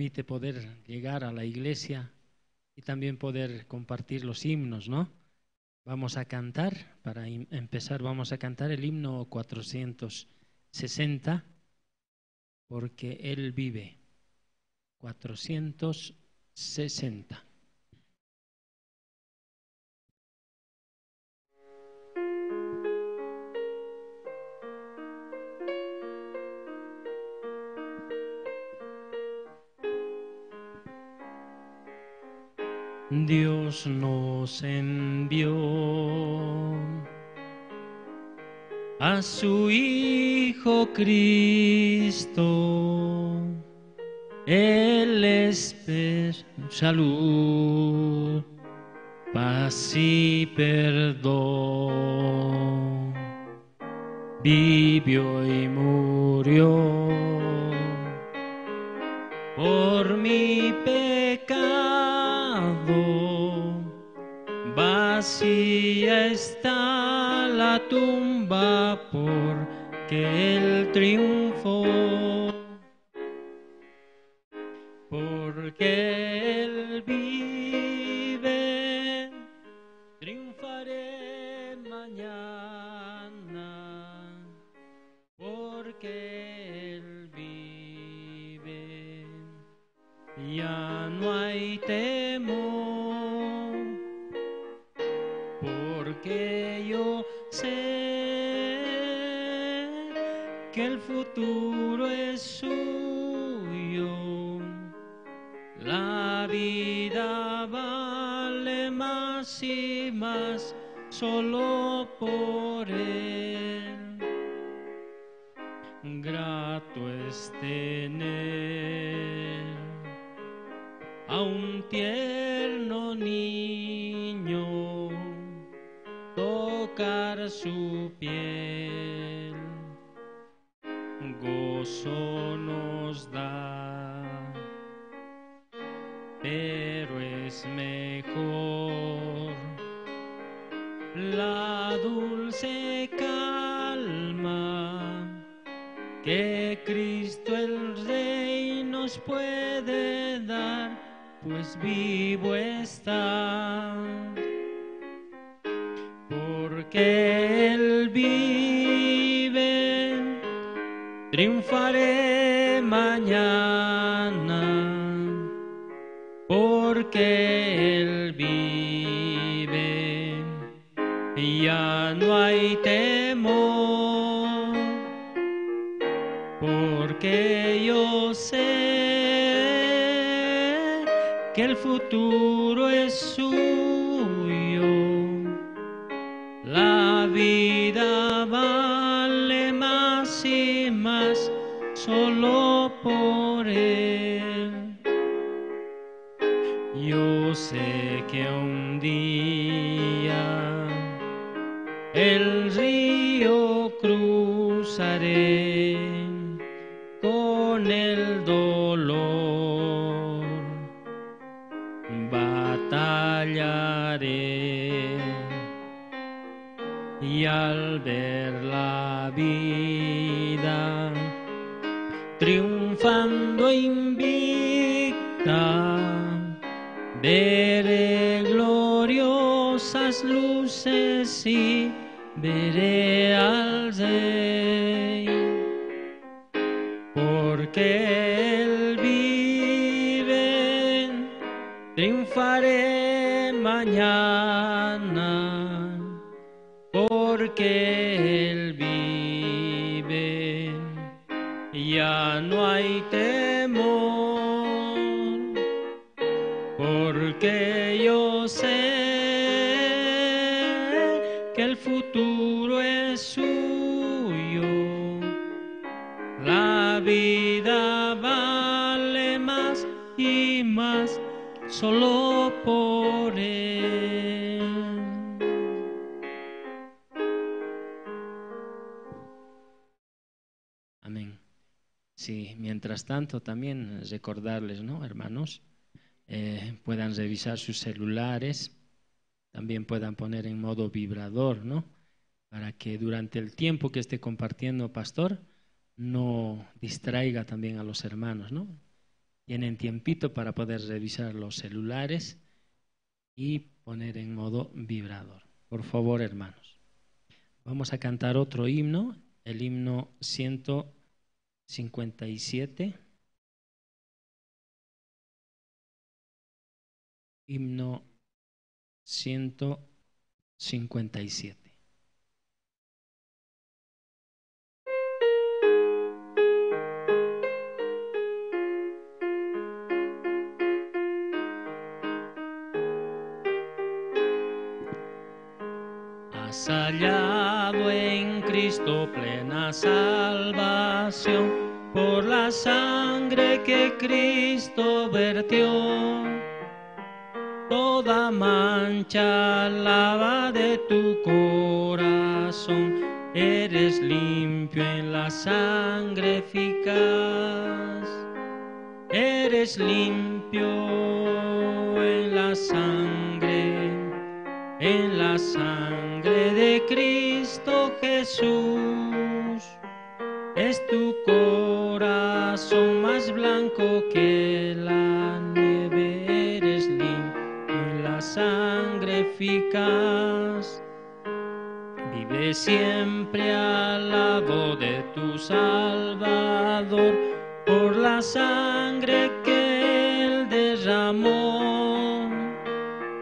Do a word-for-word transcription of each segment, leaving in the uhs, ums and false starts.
permite poder llegar a la iglesia y también poder compartir los himnos, ¿no? Vamos a cantar, para em-, empezar, vamos a cantar el himno cuatrocientos sesenta, Porque Él vive. Cuatrocientos sesenta. Dios nos envió a su Hijo Cristo, Él es pe-, salud, paz y perdón. Vivió y murió por mi pecado. Vacía está la tumba porque Él triunfó. Porque Él vive, triunfaré mañana. Porque Él vive, ya no hay temor. Porque yo sé que el futuro es suyo. La vida vale más y más solo por Él. Grato es tener a un tierno niño, tocar su piel, gozo nos da, pero es mejor la dulce calma que Cristo el Rey nos puede dar, pues vivo está. Porque Él vive, triunfaré mañana. Porque Él vive, ya no hay temor. Porque yo sé que el futuro es suyo. La vida vale más y más solo por Él. Yo sé que un día el río cruzaré con el dolor, batallaré. Y al ver la vida triunfando invicta, veré gloriosas luces y veré al Rey. Porque Él vive, triunfaré mañana. Porque Él vive, ya no hay temor. Porque yo sé que el futuro es suyo. La vida vale más y más solo por Él. Amén. Sí, mientras tanto también recordarles, ¿no, hermanos? Eh, puedan revisar sus celulares, también puedan poner en modo vibrador, ¿no? Para que durante el tiempo que esté compartiendo, pastor, no distraiga también a los hermanos, ¿no? tienen tiempito para poder revisar los celulares y poner en modo vibrador. Por favor, hermanos. Vamos a cantar otro himno, el himno ciento cincuenta y siete. Himno ciento cincuenta y siete. Has hallado en Cristo plena salvación por la sangre que Cristo vertió. Toda mancha lava de tu corazón, eres limpio en la sangre eficaz. Eres limpio en la sangre, en la sangre de Cristo Jesús. Es tu corazón más blanco que la nieve, eres limpio en la sangre eficaz. Vive siempre al lado de tu Salvador, por la sangre que Él derramó.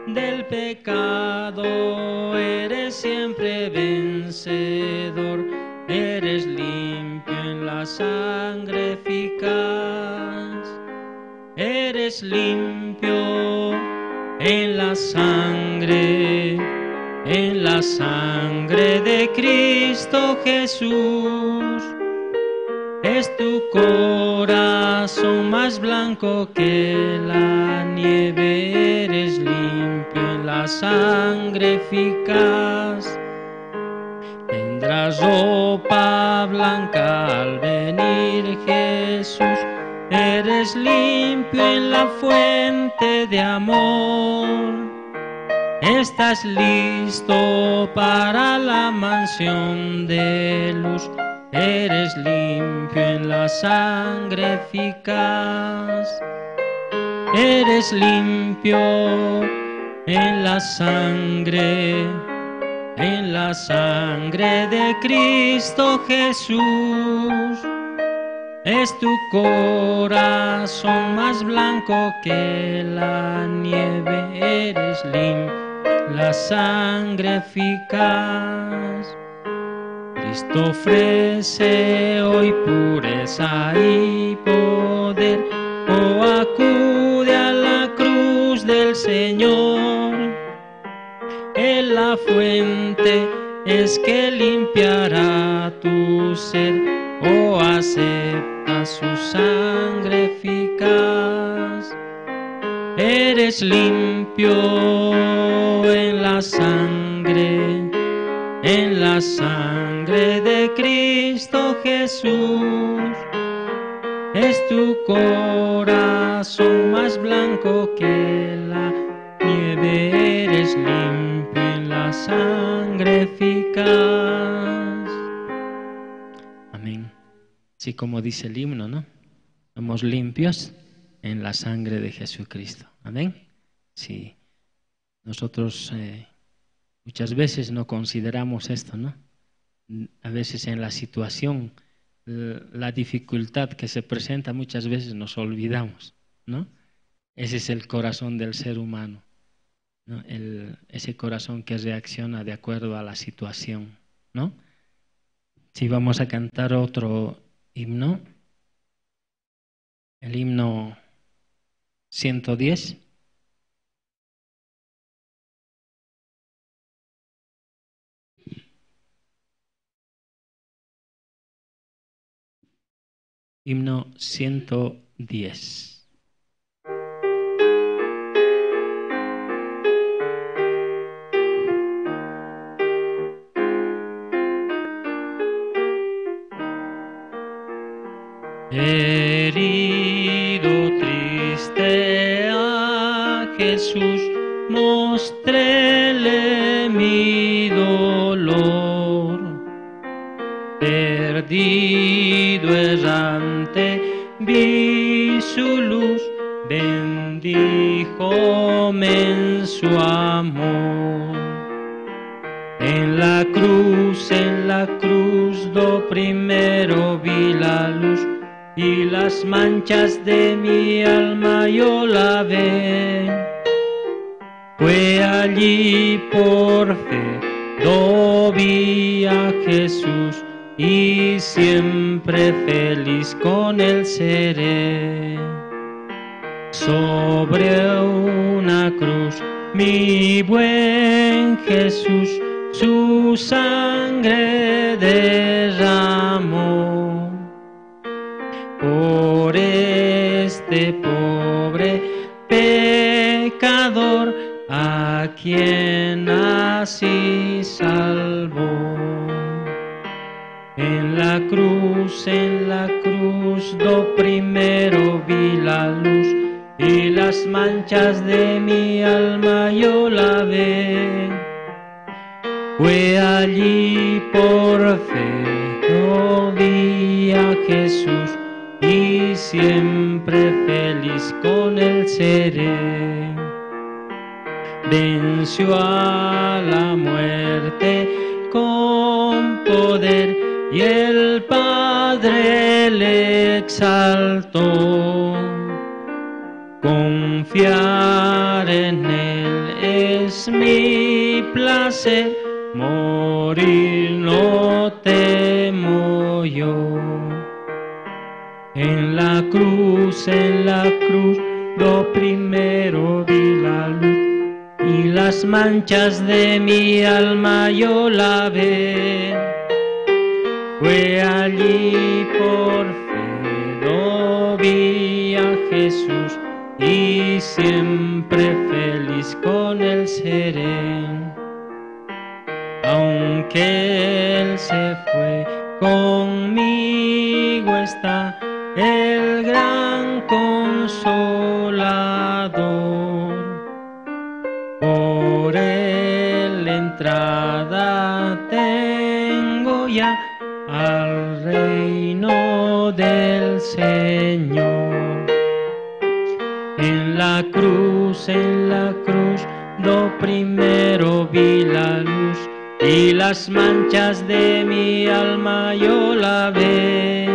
Del pecado eres siempre vencedor, eres limpio en la sangre eficaz. Eres limpio en la sangre, en la sangre de Cristo Jesús. Es tu corazón más blanco que la nieve, eres limpio en la sangre eficaz. Tendrás ropa blanca al venir Jesús, eres limpio en la fuente de amor. Estás listo para la mansión de luz, eres limpio en la sangre eficaz. Eres limpio en la sangre, en la sangre de Cristo Jesús. Es tu corazón más blanco que la nieve, eres limpio en la sangre eficaz. Cristo ofrece hoy pureza y poder, oh, acude a la cruz del Señor. Él la fuente es que limpiará tu ser, oh, acepta su sangre eficaz. Eres limpio en la sangre, en la sangre de Cristo Jesús. Es tu corazón más blanco que la nieve, eres limpio en la sangre eficaz. Amén. Sí, como dice el himno, ¿no? Somos limpios en la sangre de Jesucristo. Amén. Sí. Nosotros, eh, muchas veces no consideramos esto, ¿no? A veces en la situación, eh, la dificultad que se presenta, muchas veces nos olvidamos, ¿no? Ese es el corazón del ser humano, ¿no? El, ese corazón que reacciona de acuerdo a la situación, ¿no? Si vamos a cantar otro himno, el himno ciento diez. Himno ciento diez. Herido, triste a Jesús, mostréle mi dolor. Perdido, errante, vi su luz, bendíjome en su amor. En la cruz, en la cruz, do primero vi la luz, y las manchas de mi alma yo lavé. Fue allí por fe, do vi a Jesús, y siempre feliz con él seré. Sobre una cruz, mi buen Jesús su sangre derramó. Por este pobre pecador, a quien así salvó. En la cruz, en la cruz, do primero vi la luz, y las manchas de mi alma yo lavé. Fue allí por fe, yo vi a Jesús, y siempre feliz con él seré. Venció a la muerte con poder, y el Padre le exaltó. Confiar en él es mi placer, morir no temo yo. En la cruz, en la cruz, do primero vi la luz, y las manchas de mi alma yo lavé. Fue allí por fe, do vi a Jesús, y siempre feliz con él seré. Aunque él se fue, conmigo está el gran Consolador. Por él entrada tengo ya al reino del Señor. En la cruz, en la cruz, do primero vi la luz, y las manchas de mi alma yo lavé.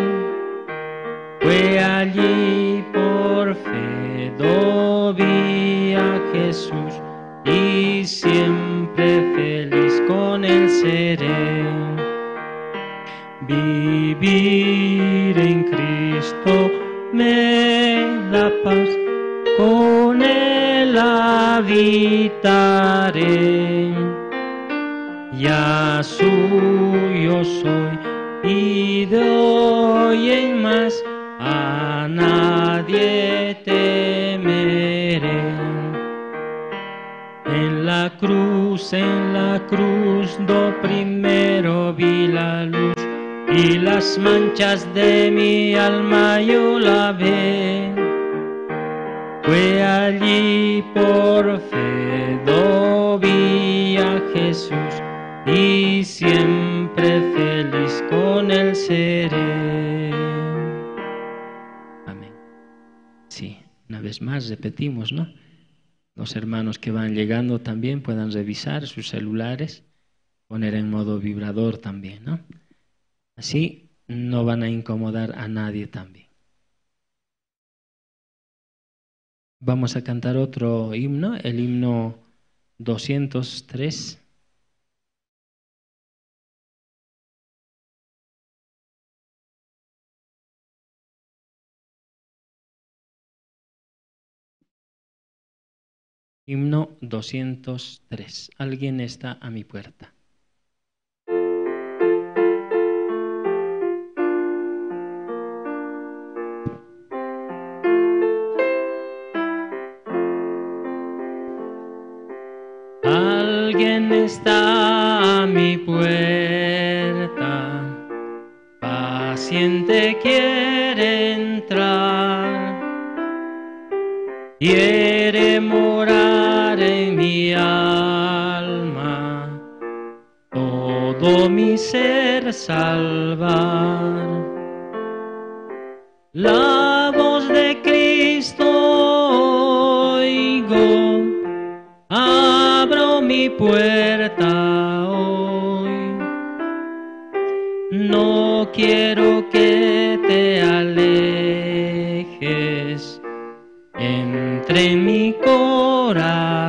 Fue allí por fe, do vi a Jesús, y siempre feliz con él seré. Vivir en Cristo me da paz, con él habitaré. Ya suyo soy, y de hoy en más a nadie temeré. En la cruz, en la cruz, do primero vi la luz, y las manchas de mi alma yo lavé. Fue allí por fe, do vi a Jesús, y siempre feliz con él seré. Amén. Sí, una vez más repetimos, ¿no? Los hermanos que van llegando también puedan revisar sus celulares, poner en modo vibrador también, ¿no? Así no van a incomodar a nadie también. Vamos a cantar otro himno, el himno doscientos tres. Himno doscientos tres. Alguien está a mi puerta. Alguien está a mi puerta, paciente quiere entrar, quiere morar en mi alma, todo mi ser salvar. La voz de Cristo puerta hoy. No quiero que te alejes, entre en mi corazón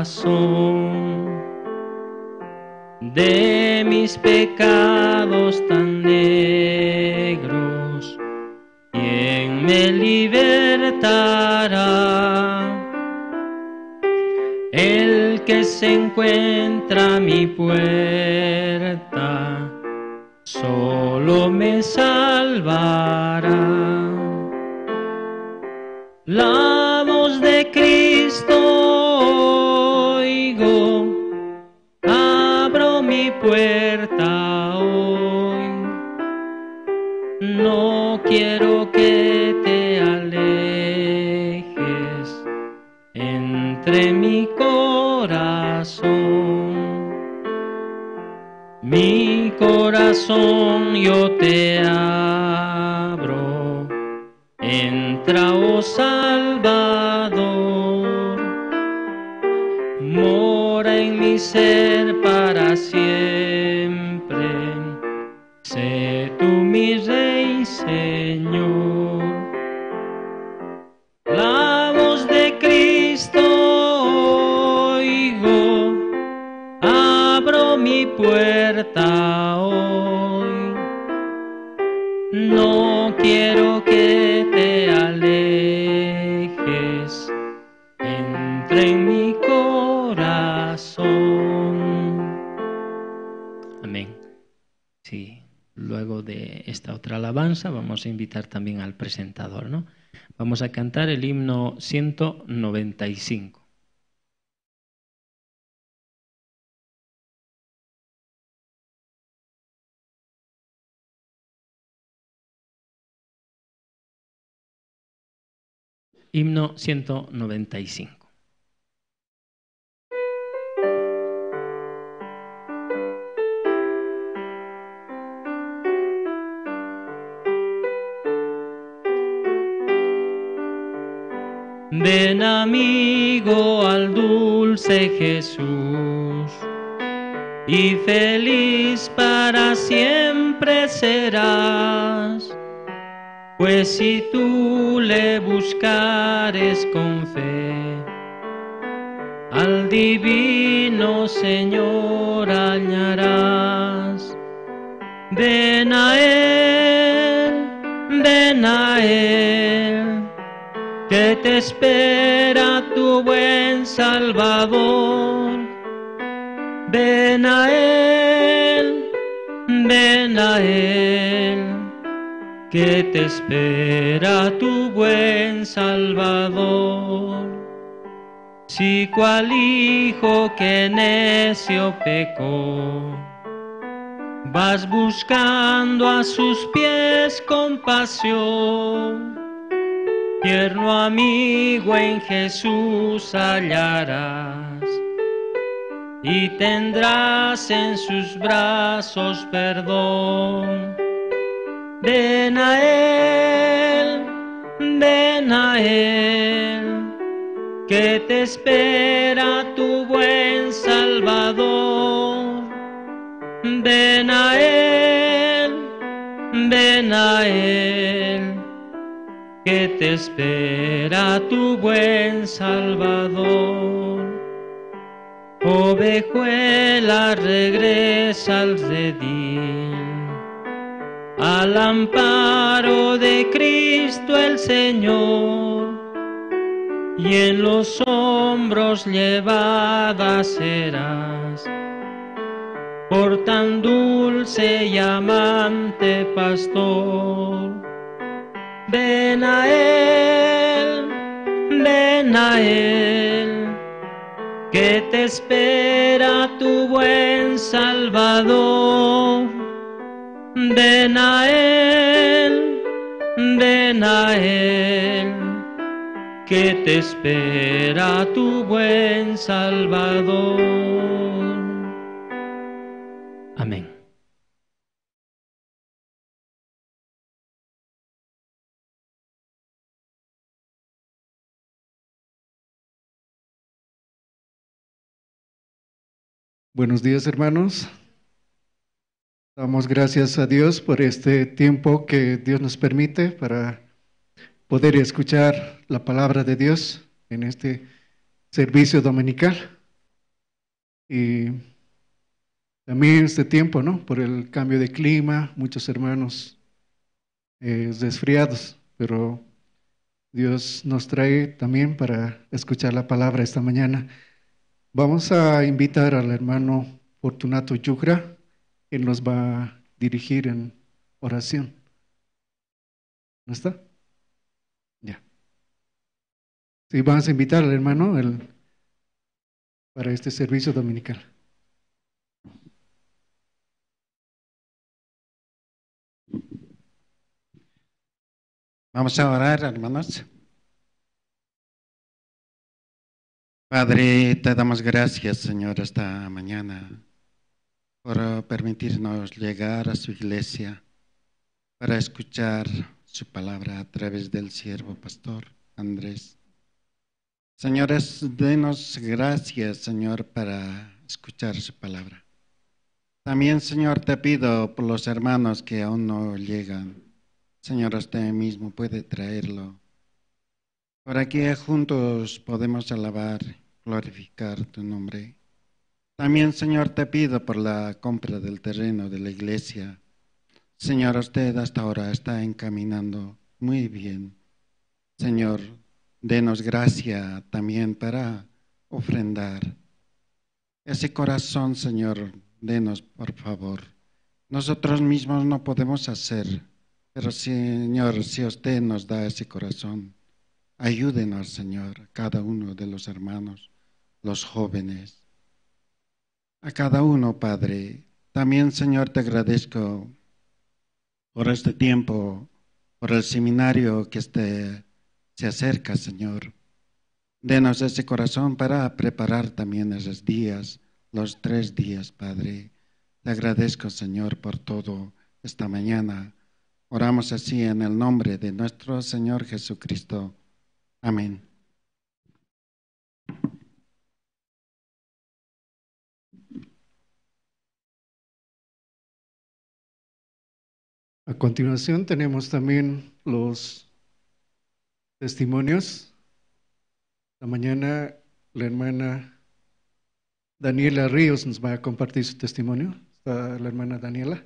de mis pecados tan negros. ¿Quién me libertará? El que se encuentra a mi puerta, solo me salvará. La voz de Cristo oigo, abro mi puerta hoy. No quiero que te alejes, entre mi corazón. Mi corazón yo te abro. Entra, oh Salvador, mora en mi ser para siempre. Sé tú mi Rey, Señor. La voz de Cristo oigo, abro mi puerta hoy. No quiero que te alejes, entra en mi corazón. Amén. Sí, luego de esta otra alabanza vamos a invitar también al presentador, ¿no? Vamos a cantar el himno ciento noventa y cinco. Himno ciento noventa y cinco. Ven, amigo, al dulce Jesús, y feliz para siempre serás. Pues si tú le buscares con fe, al divino Señor hallarás. Ven a Él, ven a Él, que te espera tu buen Salvador. Ven a Él, ven a Él, que te espera tu buen Salvador. Si cual hijo que necio pecó, vas buscando a sus pies compasión, tierno amigo en Jesús hallarás y tendrás en sus brazos perdón. Ven a Él, ven a Él, que te espera tu buen Salvador. Ven a Él, ven a Él, que te espera tu buen Salvador. Ovejuela, regresa al redil, al amparo de Cristo el Señor, y en los hombros llevada serás por tan dulce y amante pastor. Ven a Él, ven a Él, que te espera tu buen Salvador. Ven a Él, ven a Él, que te espera tu buen Salvador. Amén. Buenos días, hermanos. Damos gracias a Dios por este tiempo que Dios nos permite para poder escuchar la palabra de Dios en este servicio dominical. Y también este tiempo, ¿no? Por el cambio de clima, muchos hermanos, eh, resfriados, pero Dios nos trae también para escuchar la palabra esta mañana. Vamos a invitar al hermano Fortunato Yucra, él nos va a dirigir en oración. ¿No está? Ya. Sí, vamos a invitar al hermano, el, para este servicio dominical. Vamos a orar, hermanos. Padre, te damos gracias, Señor, esta mañana por permitirnos llegar a su iglesia para escuchar su palabra a través del siervo pastor Andrés. Señores, denos gracias, Señor, para escuchar su palabra. También, Señor, te pido por los hermanos que aún no llegan. Señor, usted mismo puede traerlo, para que juntos podemos alabar, glorificar tu nombre. También, Señor, te pido por la compra del terreno de la iglesia. Señor, usted hasta ahora está encaminando muy bien. Señor, denos gracia también para ofrendar. Ese corazón, Señor, denos, por favor. Nosotros mismos no podemos hacer, pero, Señor, si usted nos da ese corazón, ayúdenos, Señor, cada uno de los hermanos, los jóvenes, a cada uno, Padre. También, Señor, te agradezco por este tiempo, por el seminario que este, se acerca, Señor. Denos ese corazón para preparar también esos días, los tres días, Padre. Te agradezco, Señor, por todo esta mañana. Oramos así en el nombre de nuestro Señor Jesucristo. Amén. A continuación tenemos también los testimonios. La mañana la hermana Daniela Ríos nos va a compartir su testimonio. Está la hermana Daniela.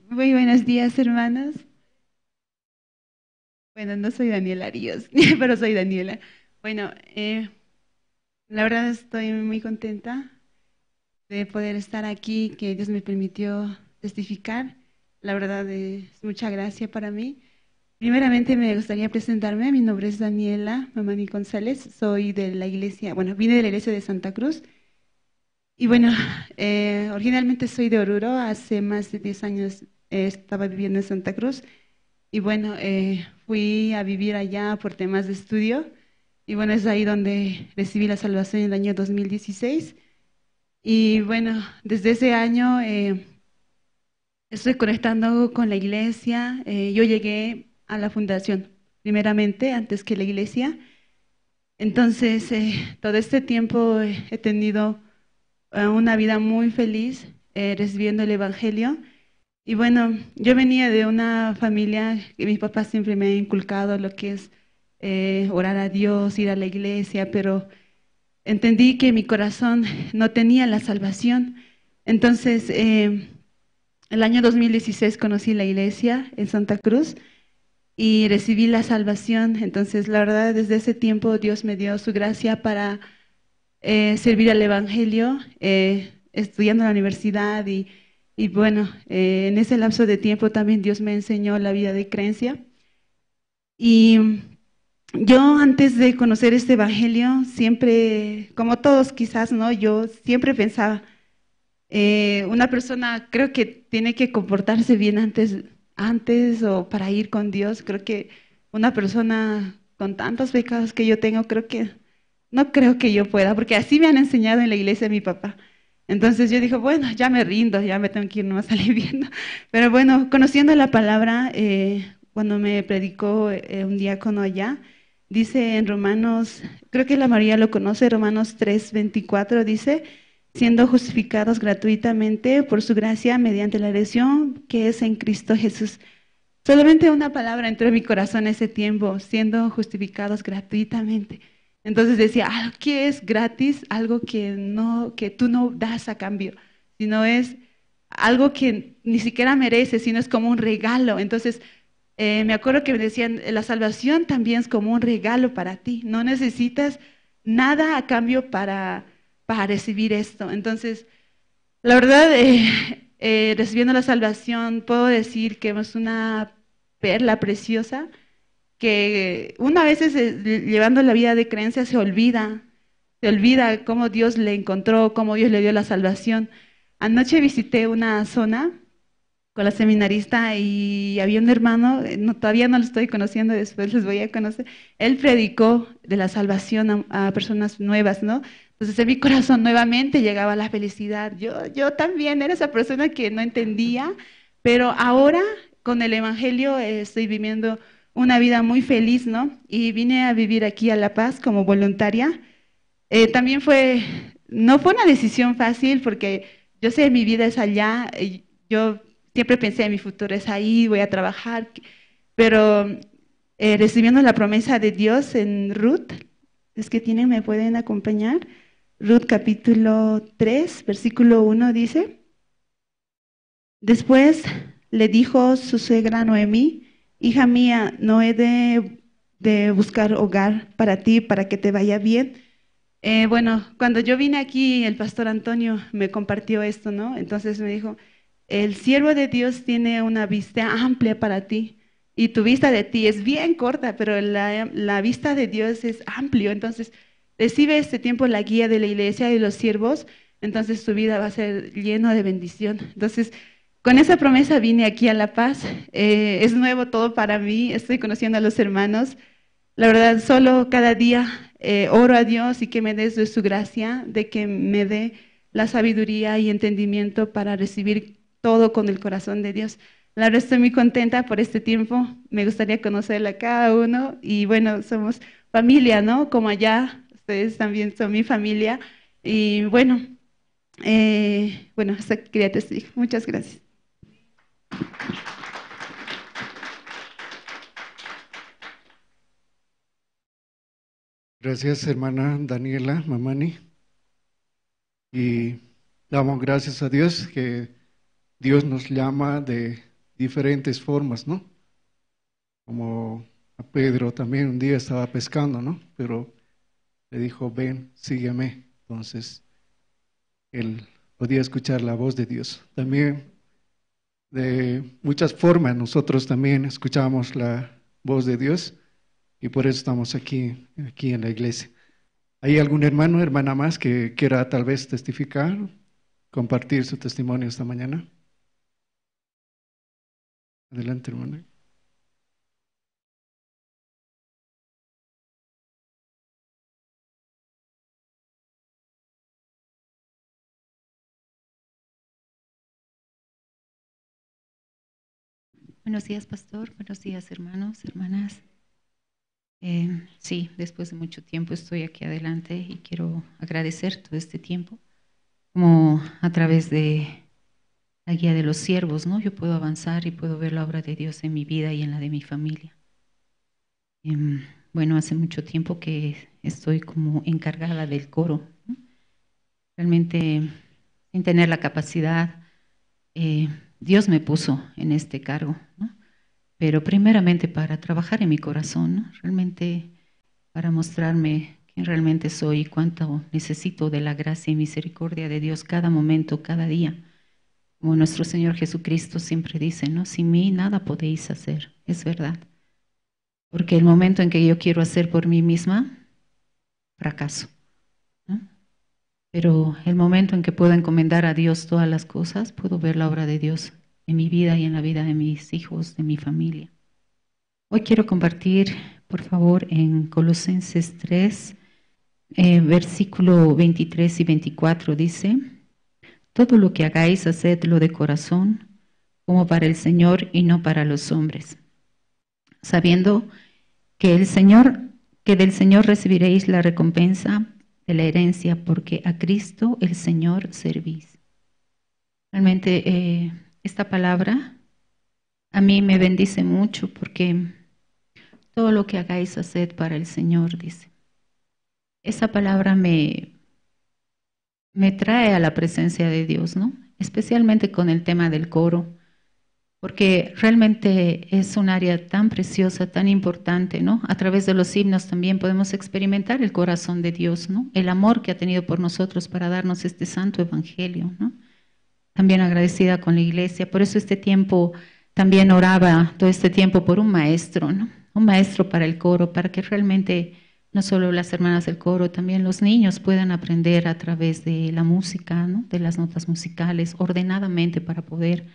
Muy buenos días, hermanos. Bueno, no soy Daniela Ríos, pero soy Daniela. Bueno, eh, la verdad estoy muy contenta de poder estar aquí, que Dios me permitió testificar. La verdad es mucha gracia para mí. Primeramente me gustaría presentarme. Mi nombre es Daniela Mamani González, soy de la iglesia, bueno, vine de la iglesia de Santa Cruz. Y bueno, eh, originalmente soy de Oruro, hace más de diez años eh, estaba viviendo en Santa Cruz. Y bueno, eh, fui a vivir allá por temas de estudio. Y bueno, es ahí donde recibí la salvación en el año dos mil dieciséis. Y bueno, desde ese año eh, estoy conectando con la iglesia. Eh, yo llegué a la fundación, primeramente, antes que la iglesia. Entonces, eh, todo este tiempo eh, he tenido eh, una vida muy feliz eh, recibiendo el Evangelio. Y bueno, yo venía de una familia que mis papás siempre me han inculcado lo que es eh, orar a Dios, ir a la iglesia, pero entendí que mi corazón no tenía la salvación. Entonces, eh, el año dos mil dieciséis conocí la iglesia en Santa Cruz y recibí la salvación. Entonces, la verdad, desde ese tiempo Dios me dio su gracia para eh, servir al Evangelio, eh, estudiando en la universidad y, y bueno, eh, en ese lapso de tiempo también Dios me enseñó la vida de creencia. Y yo antes de conocer este evangelio, siempre, como todos quizás, ¿no? Yo siempre pensaba, eh, una persona creo que tiene que comportarse bien antes, antes o para ir con Dios. Creo que una persona con tantos pecados que yo tengo, creo que no creo que yo pueda, porque así me han enseñado en la iglesia de mi papá. Entonces yo digo, bueno, ya me rindo, ya me tengo que ir nomás al infierno. Pero bueno, conociendo la palabra, eh, cuando me predicó, eh, un diácono allá, dice en Romanos, creo que la mayoría lo conoce, Romanos tres veinticuatro dice, siendo justificados gratuitamente por su gracia mediante la redención que es en Cristo Jesús. Solamente una palabra entró en mi corazón ese tiempo, siendo justificados gratuitamente. Entonces decía, "Ah, ¿qué es gratis?". Algo que no, que tú no das a cambio, sino es algo que ni siquiera mereces, sino es como un regalo. Entonces, eh, me acuerdo que me decían, "La salvación también es como un regalo para ti. No necesitas nada a cambio para, para recibir esto". Entonces, la verdad, eh, eh, recibiendo la salvación, puedo decir que es una perla preciosa, que una vez, eh, llevando la vida de creencia se olvida, se olvida cómo Dios le encontró, cómo Dios le dio la salvación. Anoche visité una zona con la seminarista y había un hermano, eh, no, todavía no lo estoy conociendo, después les voy a conocer. Él predicó de la salvación a, a personas nuevas, ¿no? Entonces en mi corazón nuevamente llegaba la felicidad. Yo, yo también era esa persona que no entendía, pero ahora con el evangelio, eh, estoy viviendo una vida muy feliz, ¿no? Y vine a vivir aquí a La Paz como voluntaria. Eh, también fue, no fue una decisión fácil porque yo sé, mi vida es allá, eh, yo siempre pensé, "Mi futuro es ahí, voy a trabajar", pero, eh, recibiendo la promesa de Dios en Ruth, es que tienen, me pueden acompañar. Ruth capítulo tres, versículo uno dice, Después le dijo su suegra Noemí, "Hija mía, no he de, de buscar hogar para ti, para que te vaya bien". Eh, bueno, cuando yo vine aquí, el pastor Antonio me compartió esto, ¿no? Entonces me dijo, "El siervo de Dios tiene una vista amplia para ti y tu vista de ti es bien corta, pero la, la vista de Dios es amplio". Entonces, recibe este tiempo la guía de la iglesia y los siervos, entonces tu vida va a ser lleno de bendición. Entonces, con esa promesa vine aquí a La Paz. Eh, es nuevo todo para mí, estoy conociendo a los hermanos. La verdad, solo cada día, eh, oro a Dios y que me dé de su gracia, de que me dé la sabiduría y entendimiento para recibir todo con el corazón de Dios. La verdad, estoy muy contenta por este tiempo. Me gustaría conocerla a cada uno. Y bueno, somos familia, ¿no? Como allá, ustedes también son mi familia. Y bueno, eh, bueno, hasta aquí quería decir. Muchas gracias. Gracias, hermana Daniela Mamani. Y damos gracias a Dios que Dios nos llama de diferentes formas, ¿no? Como a Pedro también un día estaba pescando, ¿no? Pero le dijo, "Ven, sígueme". Entonces, él podía escuchar la voz de Dios. También de muchas formas nosotros también escuchamos la voz de Dios y por eso estamos aquí, aquí en la iglesia. ¿Hay algún hermano, hermana más que quiera tal vez testificar, compartir su testimonio esta mañana? Adelante, hermana. Buenos días, pastor. Buenos días, hermanos, hermanas. Eh, sí, después de mucho tiempo estoy aquí adelante y quiero agradecer todo este tiempo, como a través de la guía de los siervos, ¿no? Yo puedo avanzar y puedo ver la obra de Dios en mi vida y en la de mi familia. Em, bueno, hace mucho tiempo que estoy como encargada del coro, ¿no? Realmente, sin tener la capacidad, eh, Dios me puso en este cargo, ¿no? Pero primeramente para trabajar en mi corazón, ¿no? Realmente para mostrarme quién realmente soy y cuánto necesito de la gracia y misericordia de Dios cada momento, cada día. Como nuestro Señor Jesucristo siempre dice, ¿no? "Sin mí nada podéis hacer". Es verdad. Porque el momento en que yo quiero hacer por mí misma, fracaso, ¿no? Pero el momento en que puedo encomendar a Dios todas las cosas, puedo ver la obra de Dios en mi vida y en la vida de mis hijos, de mi familia. Hoy quiero compartir, por favor, en Colosenses tres, eh, versículo veintitrés y veinticuatro dice, "Todo lo que hagáis, hacedlo de corazón, como para el Señor y no para los hombres". sabiendo que el Señor, que del Señor recibiréis la recompensa de la herencia, porque a Cristo el Señor servís. Realmente, eh, esta palabra a mí me bendice mucho porque todo lo que hagáis, haced para el Señor, dice. Esa palabra me, me trae a la presencia de Dios, ¿no? Especialmente con el tema del coro, porque realmente es un área tan preciosa, tan importante, ¿no? A través de los himnos también podemos experimentar el corazón de Dios, ¿no? El amor que ha tenido por nosotros para darnos este santo evangelio, ¿no? También agradecida con la iglesia. Por eso este tiempo, también oraba todo este tiempo por un maestro, ¿no? Un maestro para el coro, para que realmente no solo las hermanas del coro, también los niños puedan aprender a través de la música, ¿no? De las notas musicales, ordenadamente para poder,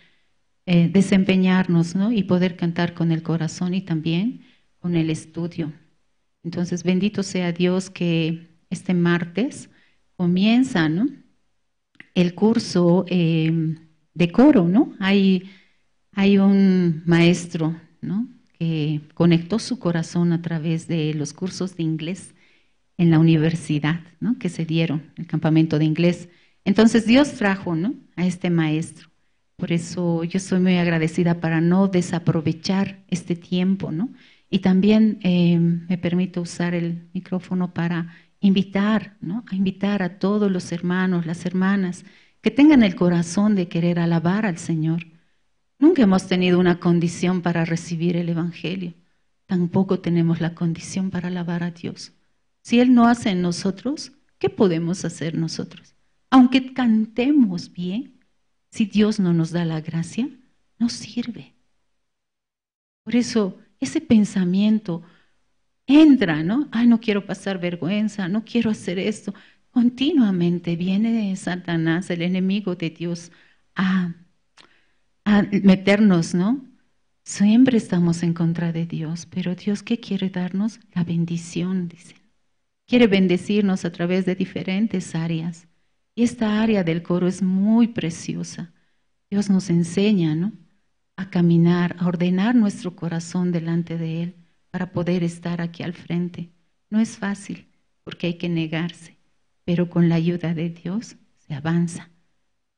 eh, desempeñarnos, ¿no? Y poder cantar con el corazón y también con el estudio. Entonces, bendito sea Dios que este martes comienza, ¿no? El curso, eh, de coro, ¿no? Hay, hay un maestro, ¿no? Que conectó su corazón a través de los cursos de inglés en la universidad, ¿no? Que se dieron, el campamento de inglés. Entonces Dios trajo, ¿no? A este maestro. Por eso yo soy muy agradecida para no desaprovechar este tiempo, ¿no? Y también, eh, me permito usar el micrófono para invitar, ¿no? A invitar a todos los hermanos, las hermanas, que tengan el corazón de querer alabar al Señor. Nunca hemos tenido una condición para recibir el evangelio. Tampoco tenemos la condición para alabar a Dios. Si Él no hace en nosotros, ¿qué podemos hacer nosotros? Aunque cantemos bien, si Dios no nos da la gracia, no sirve. Por eso, ese pensamiento entra, ¿no? "Ay, no quiero pasar vergüenza, no quiero hacer esto". Continuamente viene Satanás, el enemigo de Dios, a, a meternos, ¿no? Siempre estamos en contra de Dios, pero Dios, ¿qué quiere darnos? La bendición, dice. Quiere bendecirnos a través de diferentes áreas. Y esta área del coro es muy preciosa. Dios nos enseña, ¿no? A caminar, a ordenar nuestro corazón delante de Él para poder estar aquí al frente. No es fácil, porque hay que negarse, pero con la ayuda de Dios se avanza.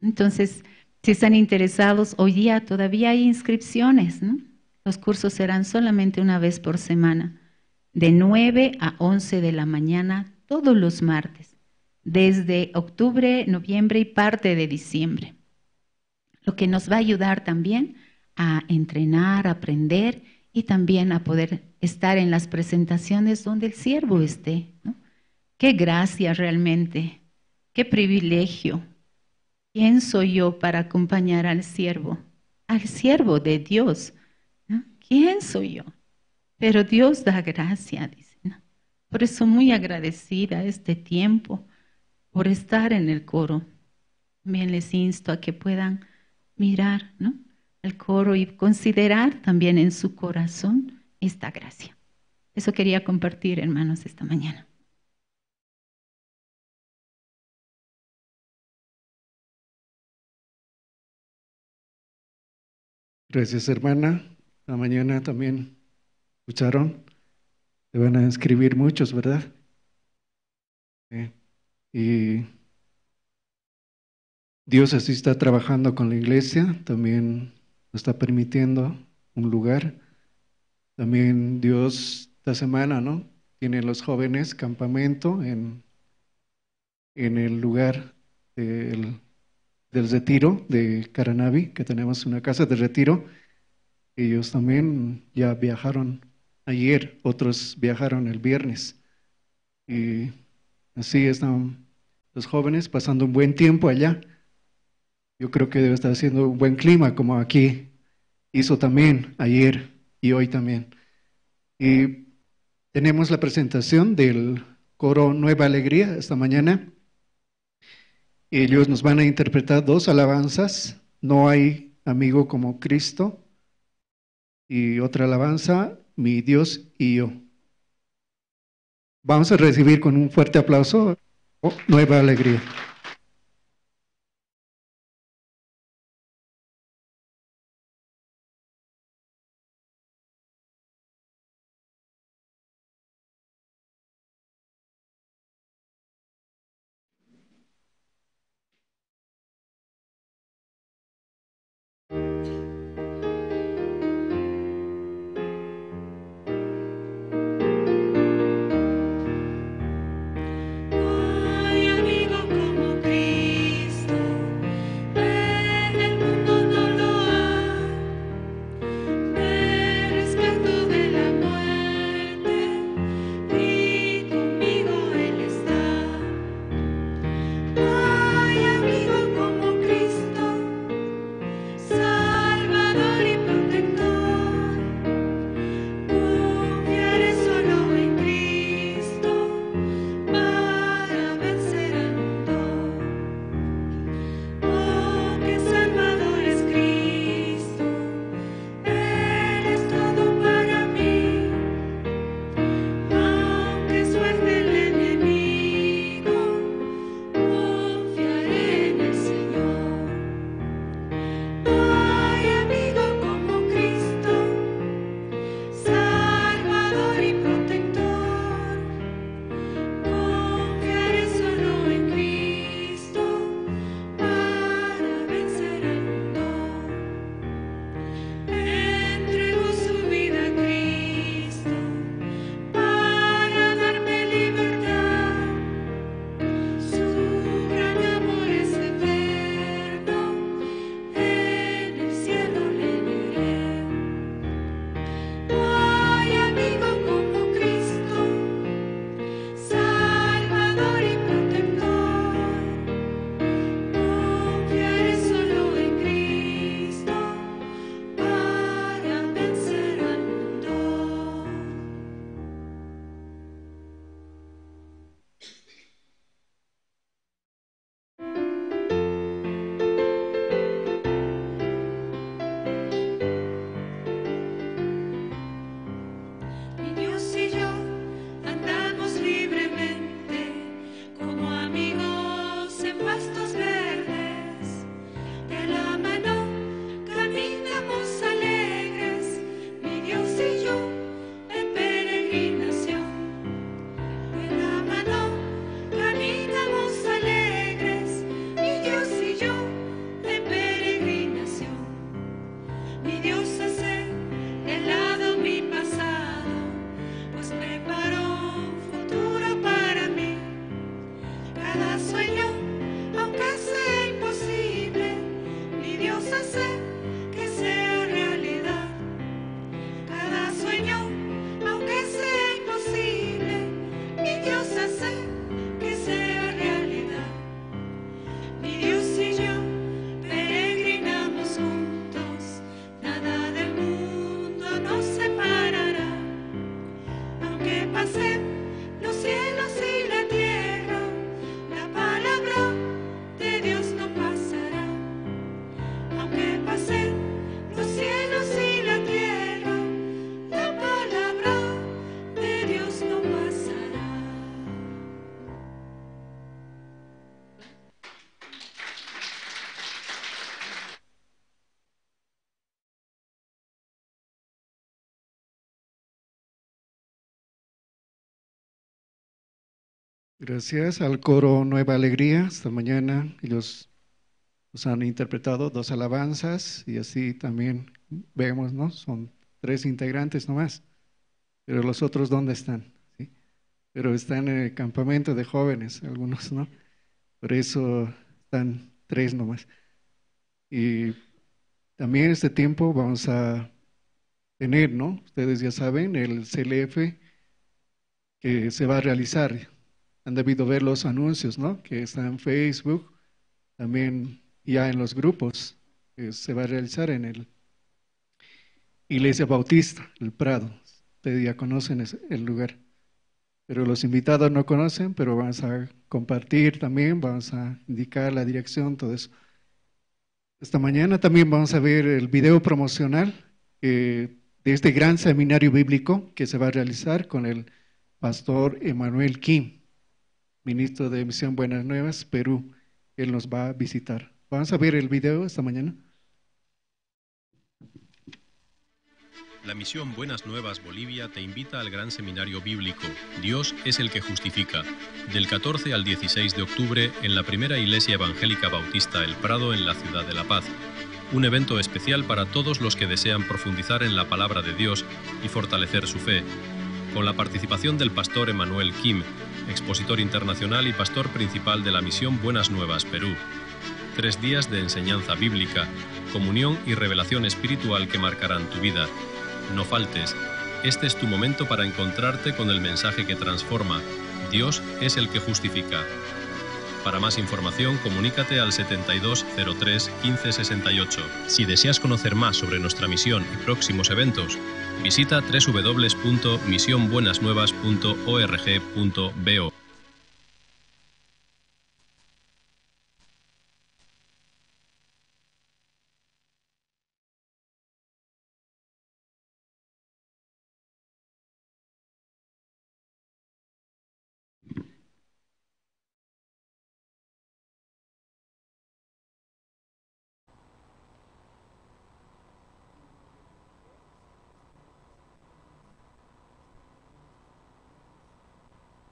Entonces, si están interesados, hoy día todavía hay inscripciones, ¿no? Los cursos serán solamente una vez por semana, de nueve a once de la mañana, todos los martes, desde octubre, noviembre y parte de diciembre. Lo que nos va a ayudar también a entrenar, a aprender y también a poder estar en las presentaciones donde el siervo esté, ¿no? Qué gracia realmente, qué privilegio. ¿Quién soy yo para acompañar al siervo? Al siervo de Dios, ¿no? ¿Quién soy yo? Pero Dios da gracia, dice, ¿no? Por eso muy agradecida este tiempo, por estar en el coro. También les insto a que puedan mirar, ¿no? Al coro y considerar también en su corazón esta gracia. Eso quería compartir, hermanos, esta mañana. Gracias, hermana. La mañana también escucharon. Se van a inscribir muchos, ¿verdad? Eh, y Dios así está trabajando con la iglesia, también nos está permitiendo un lugar. También Dios esta semana, ¿no? Tiene los jóvenes campamento en, en el lugar del, del retiro de Caranavi, que tenemos una casa de retiro. Ellos también ya viajaron ayer, otros viajaron el viernes. Y así están los jóvenes pasando un buen tiempo allá. Yo creo que debe estar haciendo un buen clima, como aquí hizo también ayer y hoy también. Y tenemos la presentación del coro Nueva Alegría esta mañana. Ellos nos van a interpretar dos alabanzas, "No hay amigo como Cristo", y otra alabanza, "Mi Dios y yo". Vamos a recibir con un fuerte aplauso, oh, Nueva Alegría. Gracias al coro Nueva Alegría. Esta mañana ellos nos han interpretado dos alabanzas y así también vemos, ¿no? Son tres integrantes nomás. Pero los otros, ¿dónde están? ¿Sí? Pero están en el campamento de jóvenes, algunos, ¿no? Por eso están tres nomás. Y también este tiempo vamos a tener, ¿no? Ustedes ya saben, el C L F que se va a realizar. Han debido ver los anuncios, ¿no? Que está en Facebook, también ya en los grupos, que se va a realizar en el Iglesia Bautista, El Prado. Ustedes ya conocen ese, el lugar. Pero los invitados no conocen, pero vamos a compartir también, vamos a indicar la dirección, todo eso. Esta mañana también vamos a ver el video promocional, eh, de este gran seminario bíblico que se va a realizar con el pastor Emanuel Kim, ministro de Misión Buenas Nuevas, Perú. Él nos va a visitar. Vamos a ver el video esta mañana. La Misión Buenas Nuevas Bolivia te invita al Gran Seminario Bíblico Dios es el que justifica, del catorce al dieciséis de octubre en la primera Iglesia Evangélica Bautista El Prado, en la ciudad de La Paz. Un evento especial para todos los que desean profundizar en la palabra de Dios y fortalecer su fe, con la participación del pastor Emanuel Kim, expositor internacional y pastor principal de la Misión Buenas Nuevas Perú. Tres días de enseñanza bíblica, comunión y revelación espiritual que marcarán tu vida. No faltes. Este es tu momento para encontrarte con el mensaje que transforma. Dios es el que justifica. Para más información, comunícate al setenta y dos cero tres quince sesenta y ocho. Si deseas conocer más sobre nuestra misión y próximos eventos, visita tres w w w punto misionbuenasnuevas punto org punto b o.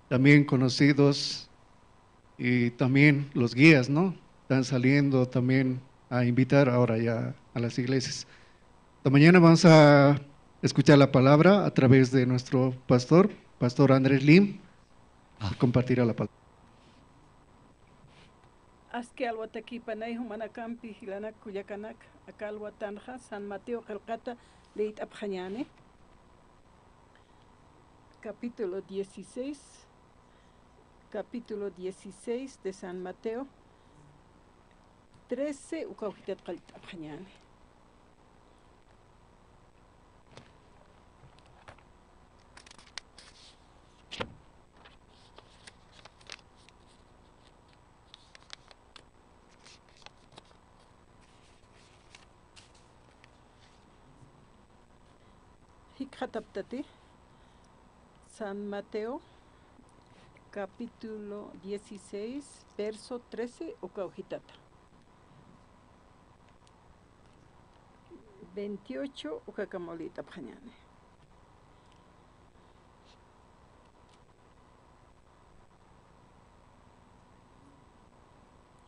También conocidos, y también los guías, ¿no? Están saliendo también a invitar ahora ya a las iglesias. Esta mañana vamos a escuchar la palabra a través de nuestro pastor, pastor Andrés Lim, y compartirá la palabra. Aski alwatakipanay jumanakampi jilanak kullakanak, aka alwatanxa San Mateo qillqata liyt'apxañäni. Capítulo dieciséis, capítulo dieciséis de San Mateo, trece ukaw jitat qallt'apxañäni. Jikxataptati San Mateo, capítulo dieciséis, verso trece, ukaw jitata. Veintiocho, ukakamaw liyt'apxañäni.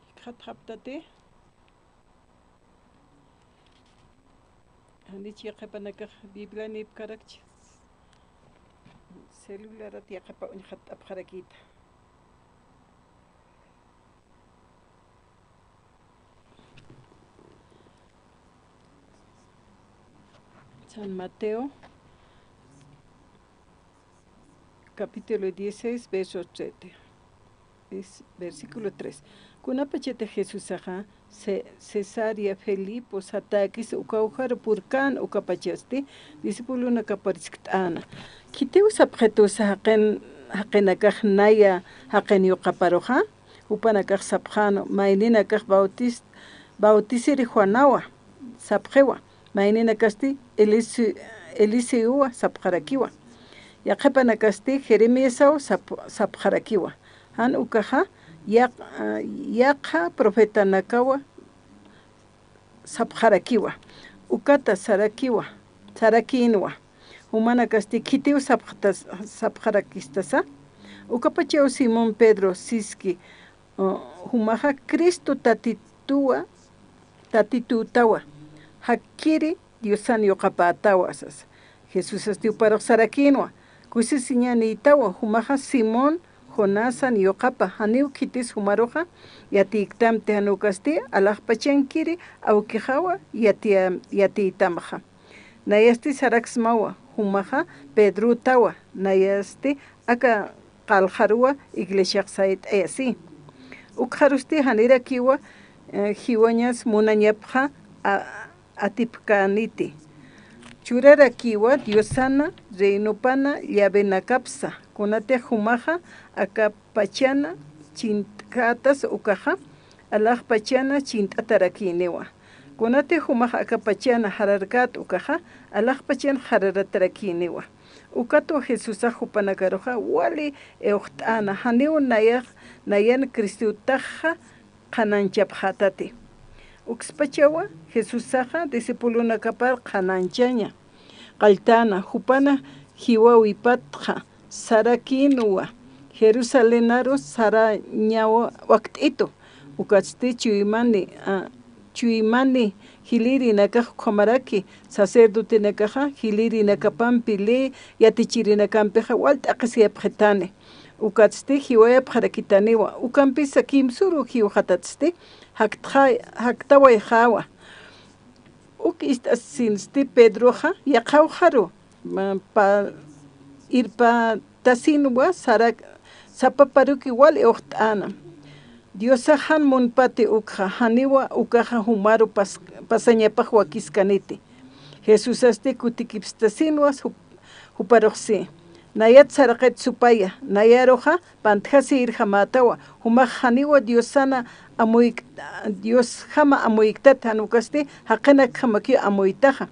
Jikxatxaptati, janich yaqhipanakax Biblianïpkarakchi, celularat yaqhipa uñjat'apxarakïta. San Mateo, capítulo dieciséis, verso siete. Es versículo tres. Kunapachatix Jesusaxa Ce-, Cesarea Filipo satäkis ukawjaru purkän, ukapachasti discipulonakapar skt'äna. Khitiw sapxitusa jaqin, jaqinakax naya jaqin yuqaparuxa, jupanakax sapxäna, mayninakax Bautis-, Bautisiri Juanawa sapxiwa, mayninakasti Elise-, Eliseowa sapxarakiwa, yaqhipanakasti Jeremiasaw sap-, sapxarakiwa. Jan ukaxa yaq-, yaqha profetanakawa sapxarakiwa. Ukata sarakiwa, sarakïnwa. Jumanakasti khitiw sapxtas-, sapxarakistasa, Ukapachaw Simón Pedro siski, uh, jumaxa Cristo Tatituwa, Tatitutawa, jakkiri Diosan yuqapätawa sasa. Jesusasti juparux sarakïnwa, kusisiñanïtawa, jumaxa Simón Jonasan yuqapa, janiw khitis jumaruxa yatiyktamti, jan ukasti alaxpachankiri awkixawa yatiya-, yatiytamxa. Nayasti saraksmawa, jumaxa Pedrutawa, nayasti aka qallqaruwa iglesiax sayt'ayasi. Ukxarusti janirakiwa, eh, jiwañas munañapxa, a-, atipkäniti. Churarakiwa Diosana reinopana llavenakapsa, kunatix jumaxa aka pachana chint'kätas ukaxa, alaxpachana chint'atarakïniwa. Kunatix jumax aka pachana jararkät ukaxa, alaxpachan jararatarakïniwa. Ukatwa Jesusax jupanakaruxa wali iwxt'äna, janiw nayax, nayan Cristutaxa qhanañchapxätati. Ukspachawa Jesusaxa discipulonakapar qhanañchaña. Qalltäna, jupana jiwäwipatxa, sarakïnwa, Jerusalenaru sarañawa wakt'itu, ukatsti chuymani, a, chuymani jilïrinakax ukhamaraki, sacerdotenakaxa jilïrinakapampi, ley yatichirinakampixa wal t'aqhisiyapxitani. Ukatsti jiwayapxarakitaniwa, ukampisa kimsüru jiwxatatsti, jaktxa-, jaktawayxäwa. Uk ist'asinsti Pedroxa yaqhawxaru, ma, pa-, irpatasinwa sarak-, sapaparuki wal iwxt'äna. Diosax jan munpati ukxa, janiwa ukaxa jumaru pas-, pasañapax wakiskaniti. Jesusasti kutikipstasinwa jup-, juparuxsi. Nayat saraqit supaya, nayaruxa pantjasïrjamätawa, jumax janiwa Diosana amuyk-, Diosjama amuyktati, jan ukasti jaqinakjamakiw amuytaxa.